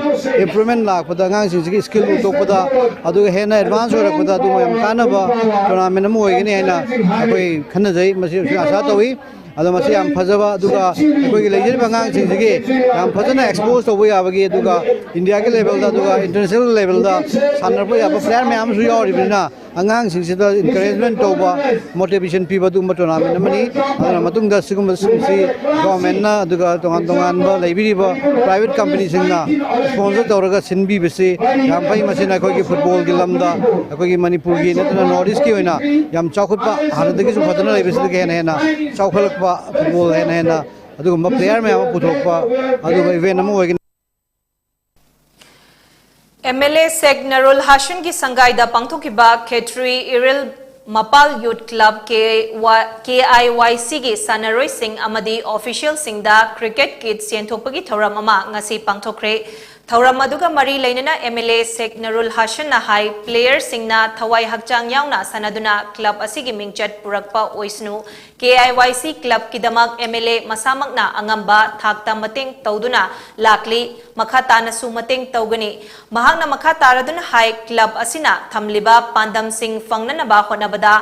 improvement ꯂꯥꯛꯄꯗ, ꯑꯉꯥꯡꯁꯤꯡꯁꯤꯒꯤ skill ꯎꯠꯊꯣꯛꯄꯗ, ꯑꯗꯨꯒ ꯍꯦꯟꯅ advance ꯑꯣꯏꯔꯛꯄꯗ ꯑꯗꯨ ꯌꯥꯝ ꯀꯥꯟꯅꯕ tournament ꯑꯃ ꯑꯣꯏꯒꯅꯤ ꯍꯥꯏꯅ ꯑꯩꯈꯣꯏ ꯈꯟꯅꯖꯩ꯫ ꯃꯁꯤ ꯑꯩꯈꯣꯏ ꯑꯥꯁꯥ ꯇꯧꯏ꯫ ꯑꯗꯣ ꯃꯁꯤ ꯌꯥꯝ ꯐꯖꯕ, ꯑꯗꯨꯒ ꯑꯩꯈꯣꯏꯒꯤ ꯂꯩꯖꯔꯤꯕ ꯑꯉꯥꯡꯁꯤꯡꯁꯤꯒꯤ ꯌꯥꯝ ꯐꯖꯅ expose ꯇꯧꯕ ꯌꯥꯕꯒꯤ, ꯑꯗꯨꯒ India ꯒꯤ level ꯗ ꯑꯗꯨꯒ international level ꯗ ꯁꯥꯟꯅꯔꯛꯄ ꯌꯥꯕ player ꯃꯌꯥꯝ ꯑꯃꯁꯨ ꯌꯥꯎꯔꯤꯕꯅꯤꯅ, ꯑꯉꯥꯡꯁꯤꯡꯁꯤꯗ encouragement ꯇꯧꯕ, motivation ꯄꯤꯕ ꯑꯗꯨꯒꯨꯝꯕ tournament ꯑꯃꯅꯤ꯫ ꯑꯗꯨꯅ ꯃꯇꯨꯡꯗ ꯁꯤꯒꯨꯝꯕꯁꯤꯡꯁꯤ government ꯅ ꯑꯗꯨꯒ ꯇꯣꯉꯥꯟ ꯇꯣꯉꯥꯟꯕ ꯂꯩꯕꯤꯔꯤꯕ private company ꯁꯤꯡꯅ sponsor ꯇꯧꯔꯒ ꯁꯤꯟꯕꯤꯕꯁꯤ ꯌꯥꯝ ꯐꯩ꯫ ꯃꯁꯤꯅ ꯑꯩꯈꯣꯏꯒꯤ football ꯒꯤ ꯂꯝꯗ, ꯑꯩꯈꯣꯏꯒꯤ ꯃꯅꯤꯄꯨꯔꯒꯤ ꯅꯠꯇꯅ North East ꯀꯤ ꯑꯣꯏꯅ ꯌꯥꯝ ꯆꯥꯎꯈꯠꯄ, ꯍꯥꯟꯅꯗꯒꯤꯁꯨ ꯐꯖꯅ ꯂꯩꯕꯁꯤꯗꯒꯤ ꯍꯦꯟꯅ ꯍꯦꯟꯅ ꯆꯥꯎꯈꯠꯂꯛꯄ, football ꯍꯦꯟꯅ ꯍꯦꯟꯅ ꯑꯗꯨꯒꯨꯝꯕ player ꯃꯌꯥꯝ ꯑꯃ ꯄꯨꯊꯣꯛꯄ ꯑꯗꯨꯒꯨꯝꯕ event ꯑꯃ ꯑꯣꯏꯒꯅꯤ꯫ M L A ꯁꯦꯈ ꯅꯨꯔꯨꯜ ꯍꯥꯁꯤꯟꯒꯤ ꯁꯪꯒꯥꯏꯗ ꯄꯥꯡꯊꯣꯛꯈꯤꯕ ꯈꯦꯇ꯭ꯔꯤ ꯏꯔꯤꯜ ꯃꯄꯥꯜ Youth Club, K Y, K I Y C ꯒꯤ ꯁꯥꯟꯅꯔꯣꯏꯁꯤꯡ ꯑꯃꯗꯤ official ꯁꯤꯡꯗ cricket kits ꯌꯦꯟꯊꯣꯛꯄꯒꯤ ꯊꯧꯔꯝ ꯑꯃ ꯉꯁꯤ ꯄꯥꯡꯊꯣꯛꯈ꯭ꯔꯦ꯫ ꯊꯧꯔꯝ ꯑꯗꯨꯒ ꯃꯔꯤ ꯂꯩꯅꯅ MLA Sheikh Nurul Hasan ꯅ ꯍꯥꯏ, player ꯁꯤꯡꯅ ꯊꯋꯥꯏ ꯍꯛꯆꯥꯡ ꯌꯥꯎꯅ ꯁꯥꯟꯅꯗꯨꯅ club ꯑꯁꯤꯒꯤ ꯃꯤꯡꯆꯠ ꯄꯨꯔꯛꯄ ꯑꯣꯏꯁꯅꯨ꯫ KIYC club ꯀꯤꯗꯃꯛ MLA ꯃꯁꯥꯃꯛꯅ ꯑꯉꯝꯕ ꯊꯥꯛꯇ ꯃꯇꯦꯡ ꯇꯧꯗꯨꯅ ꯂꯥꯛꯂꯤ꯫ ꯃꯈꯥ ꯇꯥꯅꯁꯨ ꯃꯇꯦꯡ ꯇꯧꯒꯅꯤ꯫ ꯃꯍꯥꯛꯅ ꯃꯈꯥ ꯇꯥꯔꯗꯨꯅ ꯍꯥꯏ, club ꯑꯁꯤꯅ ꯊꯝꯂꯤꯕ ꯄꯥꯟꯗꯝꯁꯤꯡ ꯐꯪꯅꯅꯕ ꯍꯣꯠꯅꯕꯗ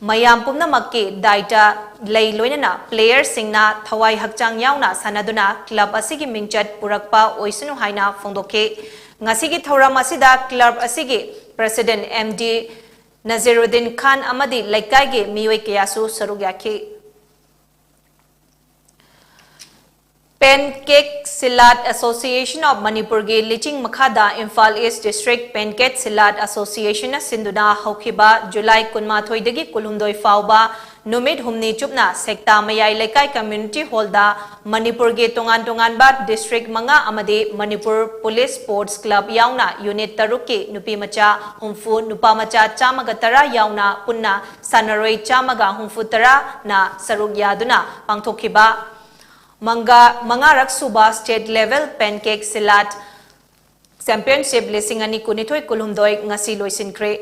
ꯃꯌꯥꯝ ꯄꯨꯝꯅꯃꯛꯀꯤ ꯗꯥꯏꯇ ꯂꯩ, ꯂꯣꯏꯅꯅ player ꯁꯤꯡꯅ ꯊꯋꯥꯏ ꯍꯛꯆꯥꯡ ꯌꯥꯎꯅ ꯁꯥꯟꯅꯗꯨꯅ club ꯑꯁꯤꯒꯤ ꯃꯤꯡꯆꯠ ꯄꯨꯔꯛꯄ ꯑꯣꯏꯁꯅꯨ ꯍꯥꯏꯅ ꯐꯣꯡꯗꯣꯛꯈꯤ꯫ ꯉꯁꯤꯒꯤ ꯊꯧꯔꯝ ꯑꯁꯤꯗ club ꯑꯁꯤꯒꯤ president MD Naziruddin Khan ꯑꯃꯗꯤ ꯂꯩꯀꯥꯏꯒꯤ ꯃꯤꯑꯣꯏ ꯀꯌꯥꯁꯨ ꯁꯔꯨꯛ ꯌꯥꯈꯤ꯫ Pancake Silat Association of ꯃꯅꯤꯄꯨꯔꯒꯤ ꯂꯤꯆꯤꯡ ꯃꯈꯥꯗ Imphal East District Pancake Silat Association ꯅ ꯁꯤꯟꯗꯨꯅ ꯍꯧꯈꯤꯕ ꯖꯨꯂꯥꯏ ꯀꯨꯟꯃꯥꯊꯣꯏꯗꯒꯤ ꯀꯨꯟꯍꯨꯝꯗꯣꯏ ꯐꯥꯎꯕ ꯅꯨꯃꯤꯠ ꯍꯨꯝꯅꯤ ꯆꯨꯞꯅ ꯁꯦꯛꯇꯥ ꯃꯌꯥꯏ ꯂꯩꯀꯥꯏ community hall ꯗ ꯃꯅꯤꯄꯨꯔꯒꯤ ꯇꯣꯉꯥꯟ ꯇꯣꯉꯥꯟꯕ district ꯃꯉꯥ ꯑꯃꯗꯤ ꯃꯅꯤꯄꯨꯔ Police Sports Club ꯌꯥꯎꯅ unit ꯇꯔꯨꯛꯀꯤ ꯅꯨꯄꯤ ꯃꯆꯥ ꯍꯨꯝꯐꯨ, ꯅꯨꯄꯥ ꯃꯆꯥ ꯆꯥꯝꯃꯒ ꯇꯔꯥ ꯌꯥꯎꯅ ꯄꯨꯟꯅ ꯁꯥꯟꯅꯔꯣꯏ ꯆꯥꯝꯃꯒ ꯍꯨꯝꯐꯨ ꯇꯔꯥꯅ ꯁꯔꯨꯛ ꯌꯥꯗꯨꯅ ꯄꯥꯡꯊꯣꯛꯈꯤꯕ ꯃꯉꯥ-, ꯃꯉꯥꯔꯛ ꯁꯨꯕ state level Pancake Silat Championship ꯂꯤꯁꯤꯡ ꯑꯅꯤ ꯀꯨꯟꯅꯤꯊꯣꯏ ꯀꯨꯟꯍꯨꯝꯗꯣꯏ ꯉꯁꯤ ꯂꯣꯏꯁꯤꯟꯈ꯭ꯔꯦ꯫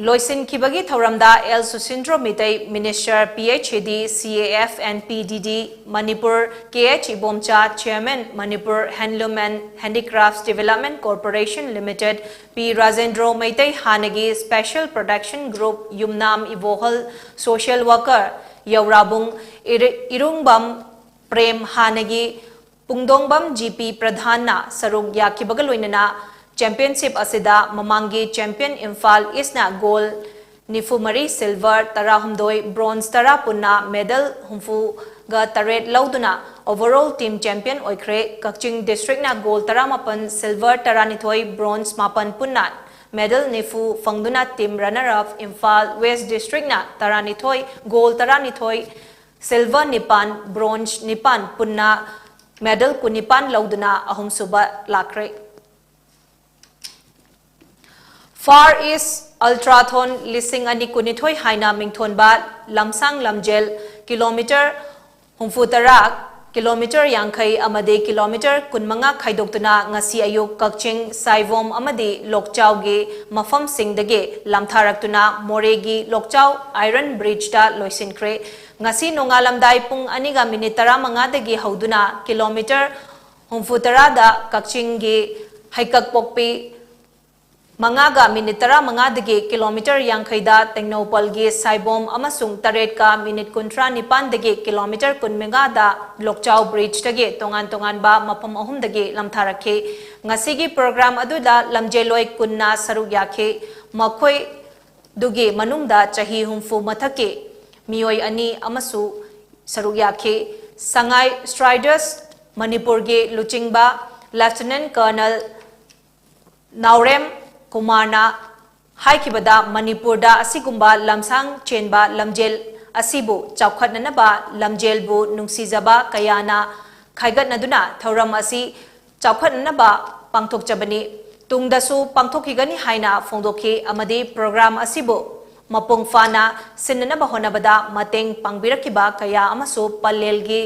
ꯂꯣꯏꯁꯤꯟꯈꯤꯕꯒꯤ ꯊꯧꯔꯝꯗ L Susindro Meitei, Minister, PHAD, CAF and PDD, Manipur, K H Ibomcha, Chairman, Manipur Handloom and Handicrafts Development Corporation Limited, P Rajendro Meitei, ꯍꯥꯟꯅꯒꯤ Special Protection Group, ꯌꯨꯝꯅꯥꯝ ꯏꯕꯣꯍꯜ, social worker, ꯌꯧꯔꯥꯕꯨꯡ ꯏꯔ-, ꯏꯔꯨꯡꯕꯝ ꯄ꯭ꯔꯦꯝ, ꯍꯥꯟꯅꯒꯤ ꯄꯨꯡꯗꯣꯡꯕꯝ ꯖꯤ ꯄꯤ ꯄ꯭ꯔꯙꯥꯟꯅ ꯁꯔꯨꯛ ꯌꯥꯈꯤꯕꯒ ꯂꯣꯏꯅꯅ championship ꯑꯁꯤꯗ ꯃꯃꯥꯡꯒꯤ champion ꯏꯝꯐꯥꯜ ꯏꯁꯅ gold ꯅꯤꯐꯨ ꯃꯔꯤ, silver ꯇꯔꯥꯍꯨꯝꯗꯣꯏ, bronze ꯇꯔꯥ ꯄꯨꯟꯅ medal ꯍꯨꯝꯐꯨꯒ ꯇꯔꯦꯠ ꯂꯧꯗꯨꯅ overall team champion ꯑꯣꯏꯈ꯭ꯔꯦ꯫ ꯀꯛꯆꯤꯡ districtꯅ gold ꯇꯔꯥꯃꯥꯄꯟ, silver ꯇꯔꯥꯅꯤꯊꯣꯏ, bronze ꯃꯥꯄꯟ ꯄꯨꯟꯅ medal ꯅꯤꯐꯨ ꯐꯪꯗꯨꯅ team runner up꯫ Imphal West districtꯅ ꯇꯔꯥꯅꯤꯊꯣꯏ, gold ꯇꯔꯥꯅꯤꯊꯣꯏ, silver ꯅꯤꯄꯥꯟ, bronze ꯅꯤꯄꯥꯟ ꯄꯨꯟꯅ medal ꯀꯨꯟꯅꯤꯄꯥꯟ ꯂꯧꯗꯨꯅ ꯑꯍꯨꯝꯁꯨꯕ ꯂꯥꯛꯈ꯭ꯔꯦ꯫ Far East Ultrathon ꯂꯤꯁꯤꯡ ꯑꯅꯤ ꯀꯨꯟꯅꯤꯊꯣꯏ ꯍꯥꯏꯅ ꯃꯤꯡꯊꯣꯟꯕ ꯂꯝꯁꯥꯡ ꯂꯝꯖꯦꯜ kilometre ꯍꯨꯝꯐꯨꯇꯔꯥ ꯀꯤꯂꯣꯃꯤꯇꯔ ꯌꯥꯡꯈꯩ ꯑꯃꯗꯤ ꯀꯤꯂꯣꯃꯤꯇꯔ ꯀꯨꯟꯃꯉꯥ ꯈꯥꯏꯗꯣꯛꯇꯨꯅ ꯉꯁꯤ ꯑꯌꯨꯛ ꯀꯛꯆꯤꯡ, ꯁꯥꯏꯕꯣꯝ ꯑꯃꯗꯤ ꯂꯣꯛꯆꯥꯎꯒꯤ ꯃꯐꯝꯁꯤꯡꯗꯒꯤ ꯂꯥꯟꯊꯥꯔꯛꯇꯨꯅ ꯃꯣꯔꯦꯒꯤ ꯂꯣꯛꯆꯥꯎ ꯑꯥꯏꯔꯟ ꯕ꯭ꯔꯤꯖꯇ ꯂꯣꯏꯁꯤꯟꯈ꯭ꯔꯦ꯫ ꯉꯁꯤ ꯅꯣꯡꯉꯥꯜꯂꯝꯗꯥꯏ ꯄꯨꯡ ꯑꯅꯤꯒ ꯃꯤꯅꯤꯠ ꯇꯔꯥꯃꯉꯥꯗꯒꯤ ꯍꯧꯗꯨꯅ ꯀꯤꯂꯣꯃꯤꯇꯔ ꯍꯨꯝꯐꯨꯇꯔꯥꯗ ꯀꯛꯆꯤꯡꯒꯤ ꯍꯩꯀꯛꯄꯣꯛꯄꯤ ꯃꯉꯥꯒ ꯃꯤꯅꯤꯠ ꯇꯔꯥꯃꯉꯥꯗꯒꯤ ꯀꯤꯂꯣꯃꯤꯇꯔ ꯌꯥꯡꯈꯩꯗ ꯇꯦꯡꯅꯧꯄꯜꯒꯤ ꯁꯥꯏꯕꯣꯝ ꯑꯃꯁꯨꯡ ꯇꯔꯦꯠꯀ ꯃꯤꯅꯤꯠ ꯀꯨꯟꯊ꯭ꯔꯥ ꯅꯤꯄꯥꯟꯗꯒꯤ ꯀꯤꯂꯣꯃꯤꯇꯔ ꯀꯨꯟꯃꯉꯥꯗ ꯂꯣꯛꯆꯥꯎ ꯕ꯭ꯔꯤꯖꯇꯒꯤ ꯇꯣꯉꯥꯟ ꯇꯣꯉꯥꯟꯕ ꯃꯐꯝ ꯑꯍꯨꯝꯗꯒꯤ ꯂꯥꯟꯊꯥꯔꯛꯈꯤ꯫ ꯉꯁꯤꯒꯤ ꯄ꯭ꯔꯣꯒ꯭ꯔꯥꯝ ꯑꯗꯨꯗ ꯂꯝꯖꯦꯜꯂꯣꯏ ꯀꯨꯟꯅ ꯁꯔꯨꯛ ꯌꯥꯈꯤ꯫ ꯃꯈꯣꯏꯗꯨꯒꯤ ꯃꯅꯨꯡꯗ ꯆꯍꯤ ꯍꯨꯝꯐꯨ ꯃꯊꯛꯀꯤ ꯃꯤꯑꯣꯏ ꯑꯅꯤ ꯑꯃꯁꯨ ꯁꯔꯨꯛ ꯌꯥꯈꯤ꯫ ꯁꯉꯥꯏ ꯁ꯭ꯇ꯭ꯔꯥꯏꯗꯔꯁ ꯃꯅꯤꯄꯨꯔꯒꯤ ꯂꯨꯆꯤꯡꯕ ꯂꯦꯐꯇꯤꯅꯦꯟꯠ ꯀꯔꯅꯜ ꯅꯥꯎꯔꯦꯝ ꯀꯨꯃꯥꯔꯅ ꯍꯥꯏꯈꯤꯕꯗ, ꯃꯅꯤꯄꯨꯔꯗ ꯑꯁꯤꯒꯨꯝꯕ ꯂꯝꯁꯥꯡ ꯆꯦꯟꯕ ꯂꯝꯖꯦꯜ ꯑꯁꯤꯕꯨ ꯆꯥꯎꯈꯠꯅꯅꯕ ꯂꯝꯖꯦꯜꯕꯨ ꯅꯨꯡꯁꯤꯖꯕ ꯀꯌꯥꯅ ꯈꯥꯏꯒꯠꯅꯗꯨꯅ ꯊꯧꯔꯝ ꯑꯁꯤ ꯆꯥꯎꯈꯠꯅꯅꯕ ꯄꯥꯡꯊꯣꯛꯆꯕꯅꯤ꯫ ꯇꯨꯡꯗꯁꯨ ꯄꯥꯡꯊꯣꯛꯈꯤꯒꯅꯤ ꯍꯥꯏꯅ ꯐꯣꯡꯗꯣꯛꯈꯤ ꯑꯃꯗꯤ ꯄ꯭ꯔꯣꯒ꯭ꯔꯥꯝ ꯑꯁꯤꯕꯨ ꯃꯄꯨꯡ ꯐꯥꯅ ꯁꯤꯟꯅꯅꯕ ꯍꯣꯠꯅꯕꯗ ꯃꯇꯦꯡ ꯄꯥꯡꯕꯤꯔꯛꯈꯤꯕ ꯀꯌꯥ ꯑꯃꯁꯨ ꯄꯂꯦꯜꯒꯤ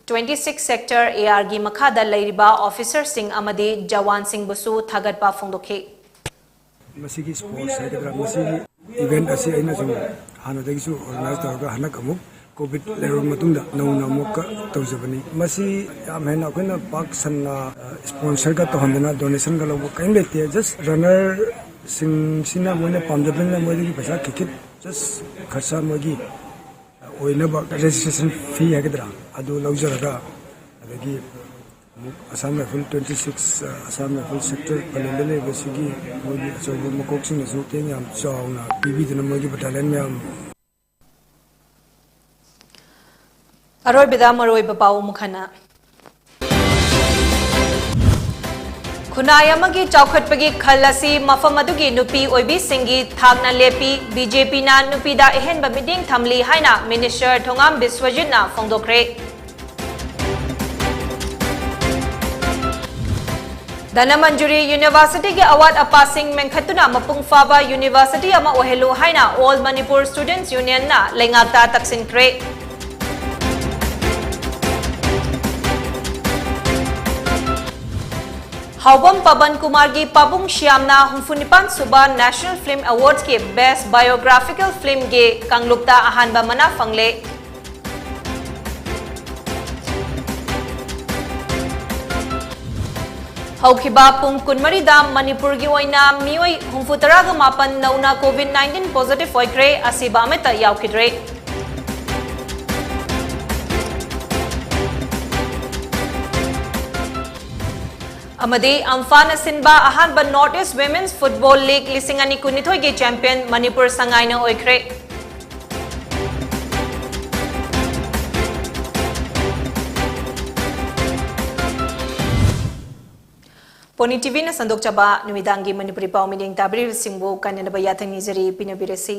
twenty six sector AR ꯒꯤ ꯃꯈꯥꯗ ꯂꯩꯔꯤꯕ ꯑꯣꯐꯤꯁꯔꯁꯤꯡ ꯑꯃꯗꯤ ꯖꯋꯥꯟꯁꯤꯡꯕꯨꯁꯨ ꯊꯥꯒꯠꯄ ꯐꯣꯡꯗꯣꯛꯈꯤ꯫ ꯃꯁꯤꯒꯤ ꯁ꯭ꯄꯣꯔꯠꯁ ꯍꯥꯏꯒꯗ꯭ꯔꯥ, ꯃꯁꯤꯒꯤ ꯏꯚꯦꯟꯠ ꯑꯁꯤ ꯑꯩꯅ ꯁꯨꯝ ꯍꯥꯟꯅꯗꯒꯤꯁꯨ ꯑꯣꯔꯒꯅꯥꯏꯖ ꯇꯧꯔꯒ ꯍꯟꯗꯛ ꯑꯃꯨꯛ ꯀꯣꯚꯤꯗ ꯂꯩꯔꯕ ꯃꯇꯨꯡꯗ ꯅꯧꯅ ꯑꯃꯨꯛꯀ ꯇꯧꯖꯕꯅꯤ꯫ ꯃꯁꯤ ꯌꯥꯝ ꯍꯦꯟꯅ ꯑꯩꯈꯣꯏꯅ ꯄꯥꯛ ꯁꯟꯅ, ꯑ, ꯁ꯭ꯄꯣꯟꯁꯔꯒ ꯇꯧꯍꯟꯗꯅ ꯗꯣꯅꯦꯁꯟꯒ ꯂꯧꯕ ꯀꯔꯤꯝ ꯂꯩꯇꯦ꯫ ꯖꯁ ꯔꯟꯅꯔꯁꯤꯡꯁꯤꯅ ꯃꯣꯏꯅ ꯄꯥꯝꯖꯕꯅꯤꯅ ꯃꯣꯏꯗꯒꯤ ꯄꯩꯁꯥ ꯈꯤꯛꯈꯤꯠ ꯖꯁ ꯈꯔꯁꯥ ꯃꯣꯏꯒꯤ ꯑꯣꯏꯅꯕ ꯔꯦꯖꯤꯁꯇ꯭ꯔꯦꯁꯟ ꯐꯤ ꯍꯥꯏꯒꯗ꯭ꯔꯥ, ꯑꯗꯨ ꯂꯧꯖꯔꯒ, ꯑꯗꯒꯤ ꯑꯃꯨꯛ ꯑꯁꯥꯝ ꯔꯥꯏꯐꯜ twenty six, ꯑ, ꯑꯁꯥꯝ ꯔꯥꯏꯐꯜ ꯁꯦꯛꯇꯔ ꯄꯂꯦꯜꯗ ꯂꯩꯔꯤꯕꯁꯤꯒꯤ ꯃꯣꯏꯒꯤ ꯑꯆꯧꯕ ꯃꯀꯣꯛꯁꯤꯡꯅꯁꯨ ꯃꯇꯦꯡ ꯌꯥꯝ ꯆꯥꯎꯅ ꯄꯤꯕꯤꯗꯨꯅ ꯃꯣꯏꯒꯤ ꯕꯠꯇꯥꯂꯤꯌꯟ ꯃꯌꯥꯝ ꯑꯔꯣꯏꯕꯗ ꯃꯔꯨꯑꯣꯏꯕ ꯄꯥꯎ ꯑꯃꯨꯛ ꯍꯟꯅ꯫ ꯈꯨꯟꯅꯥꯏ ꯑꯃꯒꯤ ꯆꯥꯎꯈꯠꯄꯒꯤ ꯈꯜ ꯑꯁꯤ ꯃꯐꯝ ꯑꯗꯨꯒꯤ ꯅꯨꯄꯤ ꯑꯣꯏꯕꯤꯁꯤꯡꯒꯤ ꯊꯥꯛꯅ ꯂꯦꯞꯄꯤ꯫ ꯕꯤ ꯖꯦ ꯄꯤꯅ ꯅꯨꯄꯤꯗ ꯑꯍꯦꯟꯕ ꯃꯤꯠꯌꯦꯡ ꯊꯝꯂꯤ ꯍꯥꯏꯅ ꯃꯤꯅꯤꯁꯇꯔ ꯊꯣꯉꯥꯝ ꯕꯤꯁ꯭ꯋꯖꯤꯠꯅ ꯐꯣꯡꯗꯣꯛꯈ꯭ꯔꯦ꯫ ꯙꯅꯃꯟꯖꯨꯔꯤ ꯌꯨꯅꯤꯚꯔꯁꯤꯇꯤꯒꯤ ꯑꯋꯥꯠ ꯑꯄꯥꯁꯤꯡ ꯃꯦꯟꯈꯠꯇꯨꯅ ꯃꯄꯨꯡ ꯐꯥꯕ ꯌꯨꯅꯤꯚꯔꯁꯤꯇꯤ ꯑꯃ ꯑꯣꯏꯍꯜꯂꯨ ꯍꯥꯏꯅ All Manipur Students Unionꯅ ꯂꯩꯉꯥꯛꯇ ꯇꯛꯁꯤꯟꯈ꯭ꯔꯦ꯫ ꯍꯥꯎꯕꯝ ꯄꯕꯟ ꯀꯨꯃꯥꯔꯒꯤ ꯄꯥꯕꯨꯡ ꯁ꯭ꯌꯥꯝꯅ ꯍꯨꯝꯐꯨ ꯅꯤꯄꯥꯟ ꯁꯨꯕ National Film Awards ꯀꯤ Best Biographical Film ꯒꯤ ꯀꯥꯡꯂꯨꯞꯇ ꯑꯍꯥꯟꯕ ꯃꯅꯥ ꯐꯪꯂꯦ꯫ ꯍꯧꯈꯤꯕ ꯄꯨꯡ ꯀꯨꯟꯃꯔꯤꯗ ꯃꯅꯤꯄꯨꯔꯒꯤ ꯑꯣꯏꯅ ꯃꯤꯑꯣꯏ ꯍꯨꯝꯐꯨ ꯇꯔꯥꯒ ꯃꯥꯄꯟ ꯅꯧꯅ COVID nineteen positive ꯑꯣꯏꯈ꯭ꯔꯦ, ꯑꯁꯤꯕ ꯑꯃꯠꯇ ꯌꯥꯎꯈꯤꯗ꯭ꯔꯦ꯫ ꯑꯃꯗꯤ ꯑꯝꯐꯥꯅ ꯁꯤꯟꯕ ꯑꯍꯥꯟꯕ North East Women's Football League ꯂꯤꯁꯤꯡ ꯑꯅꯤ ꯀꯨꯟꯅꯤꯊꯣꯏꯒꯤ champion ꯃꯅꯤꯄꯨꯔ ꯁꯉꯥꯏꯅ ꯑꯣꯏꯈ꯭ꯔꯦ꯫ ꯄꯣꯅꯤ ꯇꯤꯚꯤꯅ ꯁꯟꯗꯣꯛꯆꯕ ꯅꯨꯃꯤꯗꯥꯡꯒꯤ ꯃꯅꯤꯄꯨꯔꯤ ꯄꯥꯎ ꯃꯤꯠꯌꯦꯡ ꯇꯥꯕꯤꯔꯤꯕꯁꯤꯡꯕꯨ ꯀꯥꯏꯅꯅꯕ ꯌꯥꯊꯪ ꯅꯤꯖꯔꯤ, ꯄꯤꯅꯕꯤꯔꯁꯤ꯫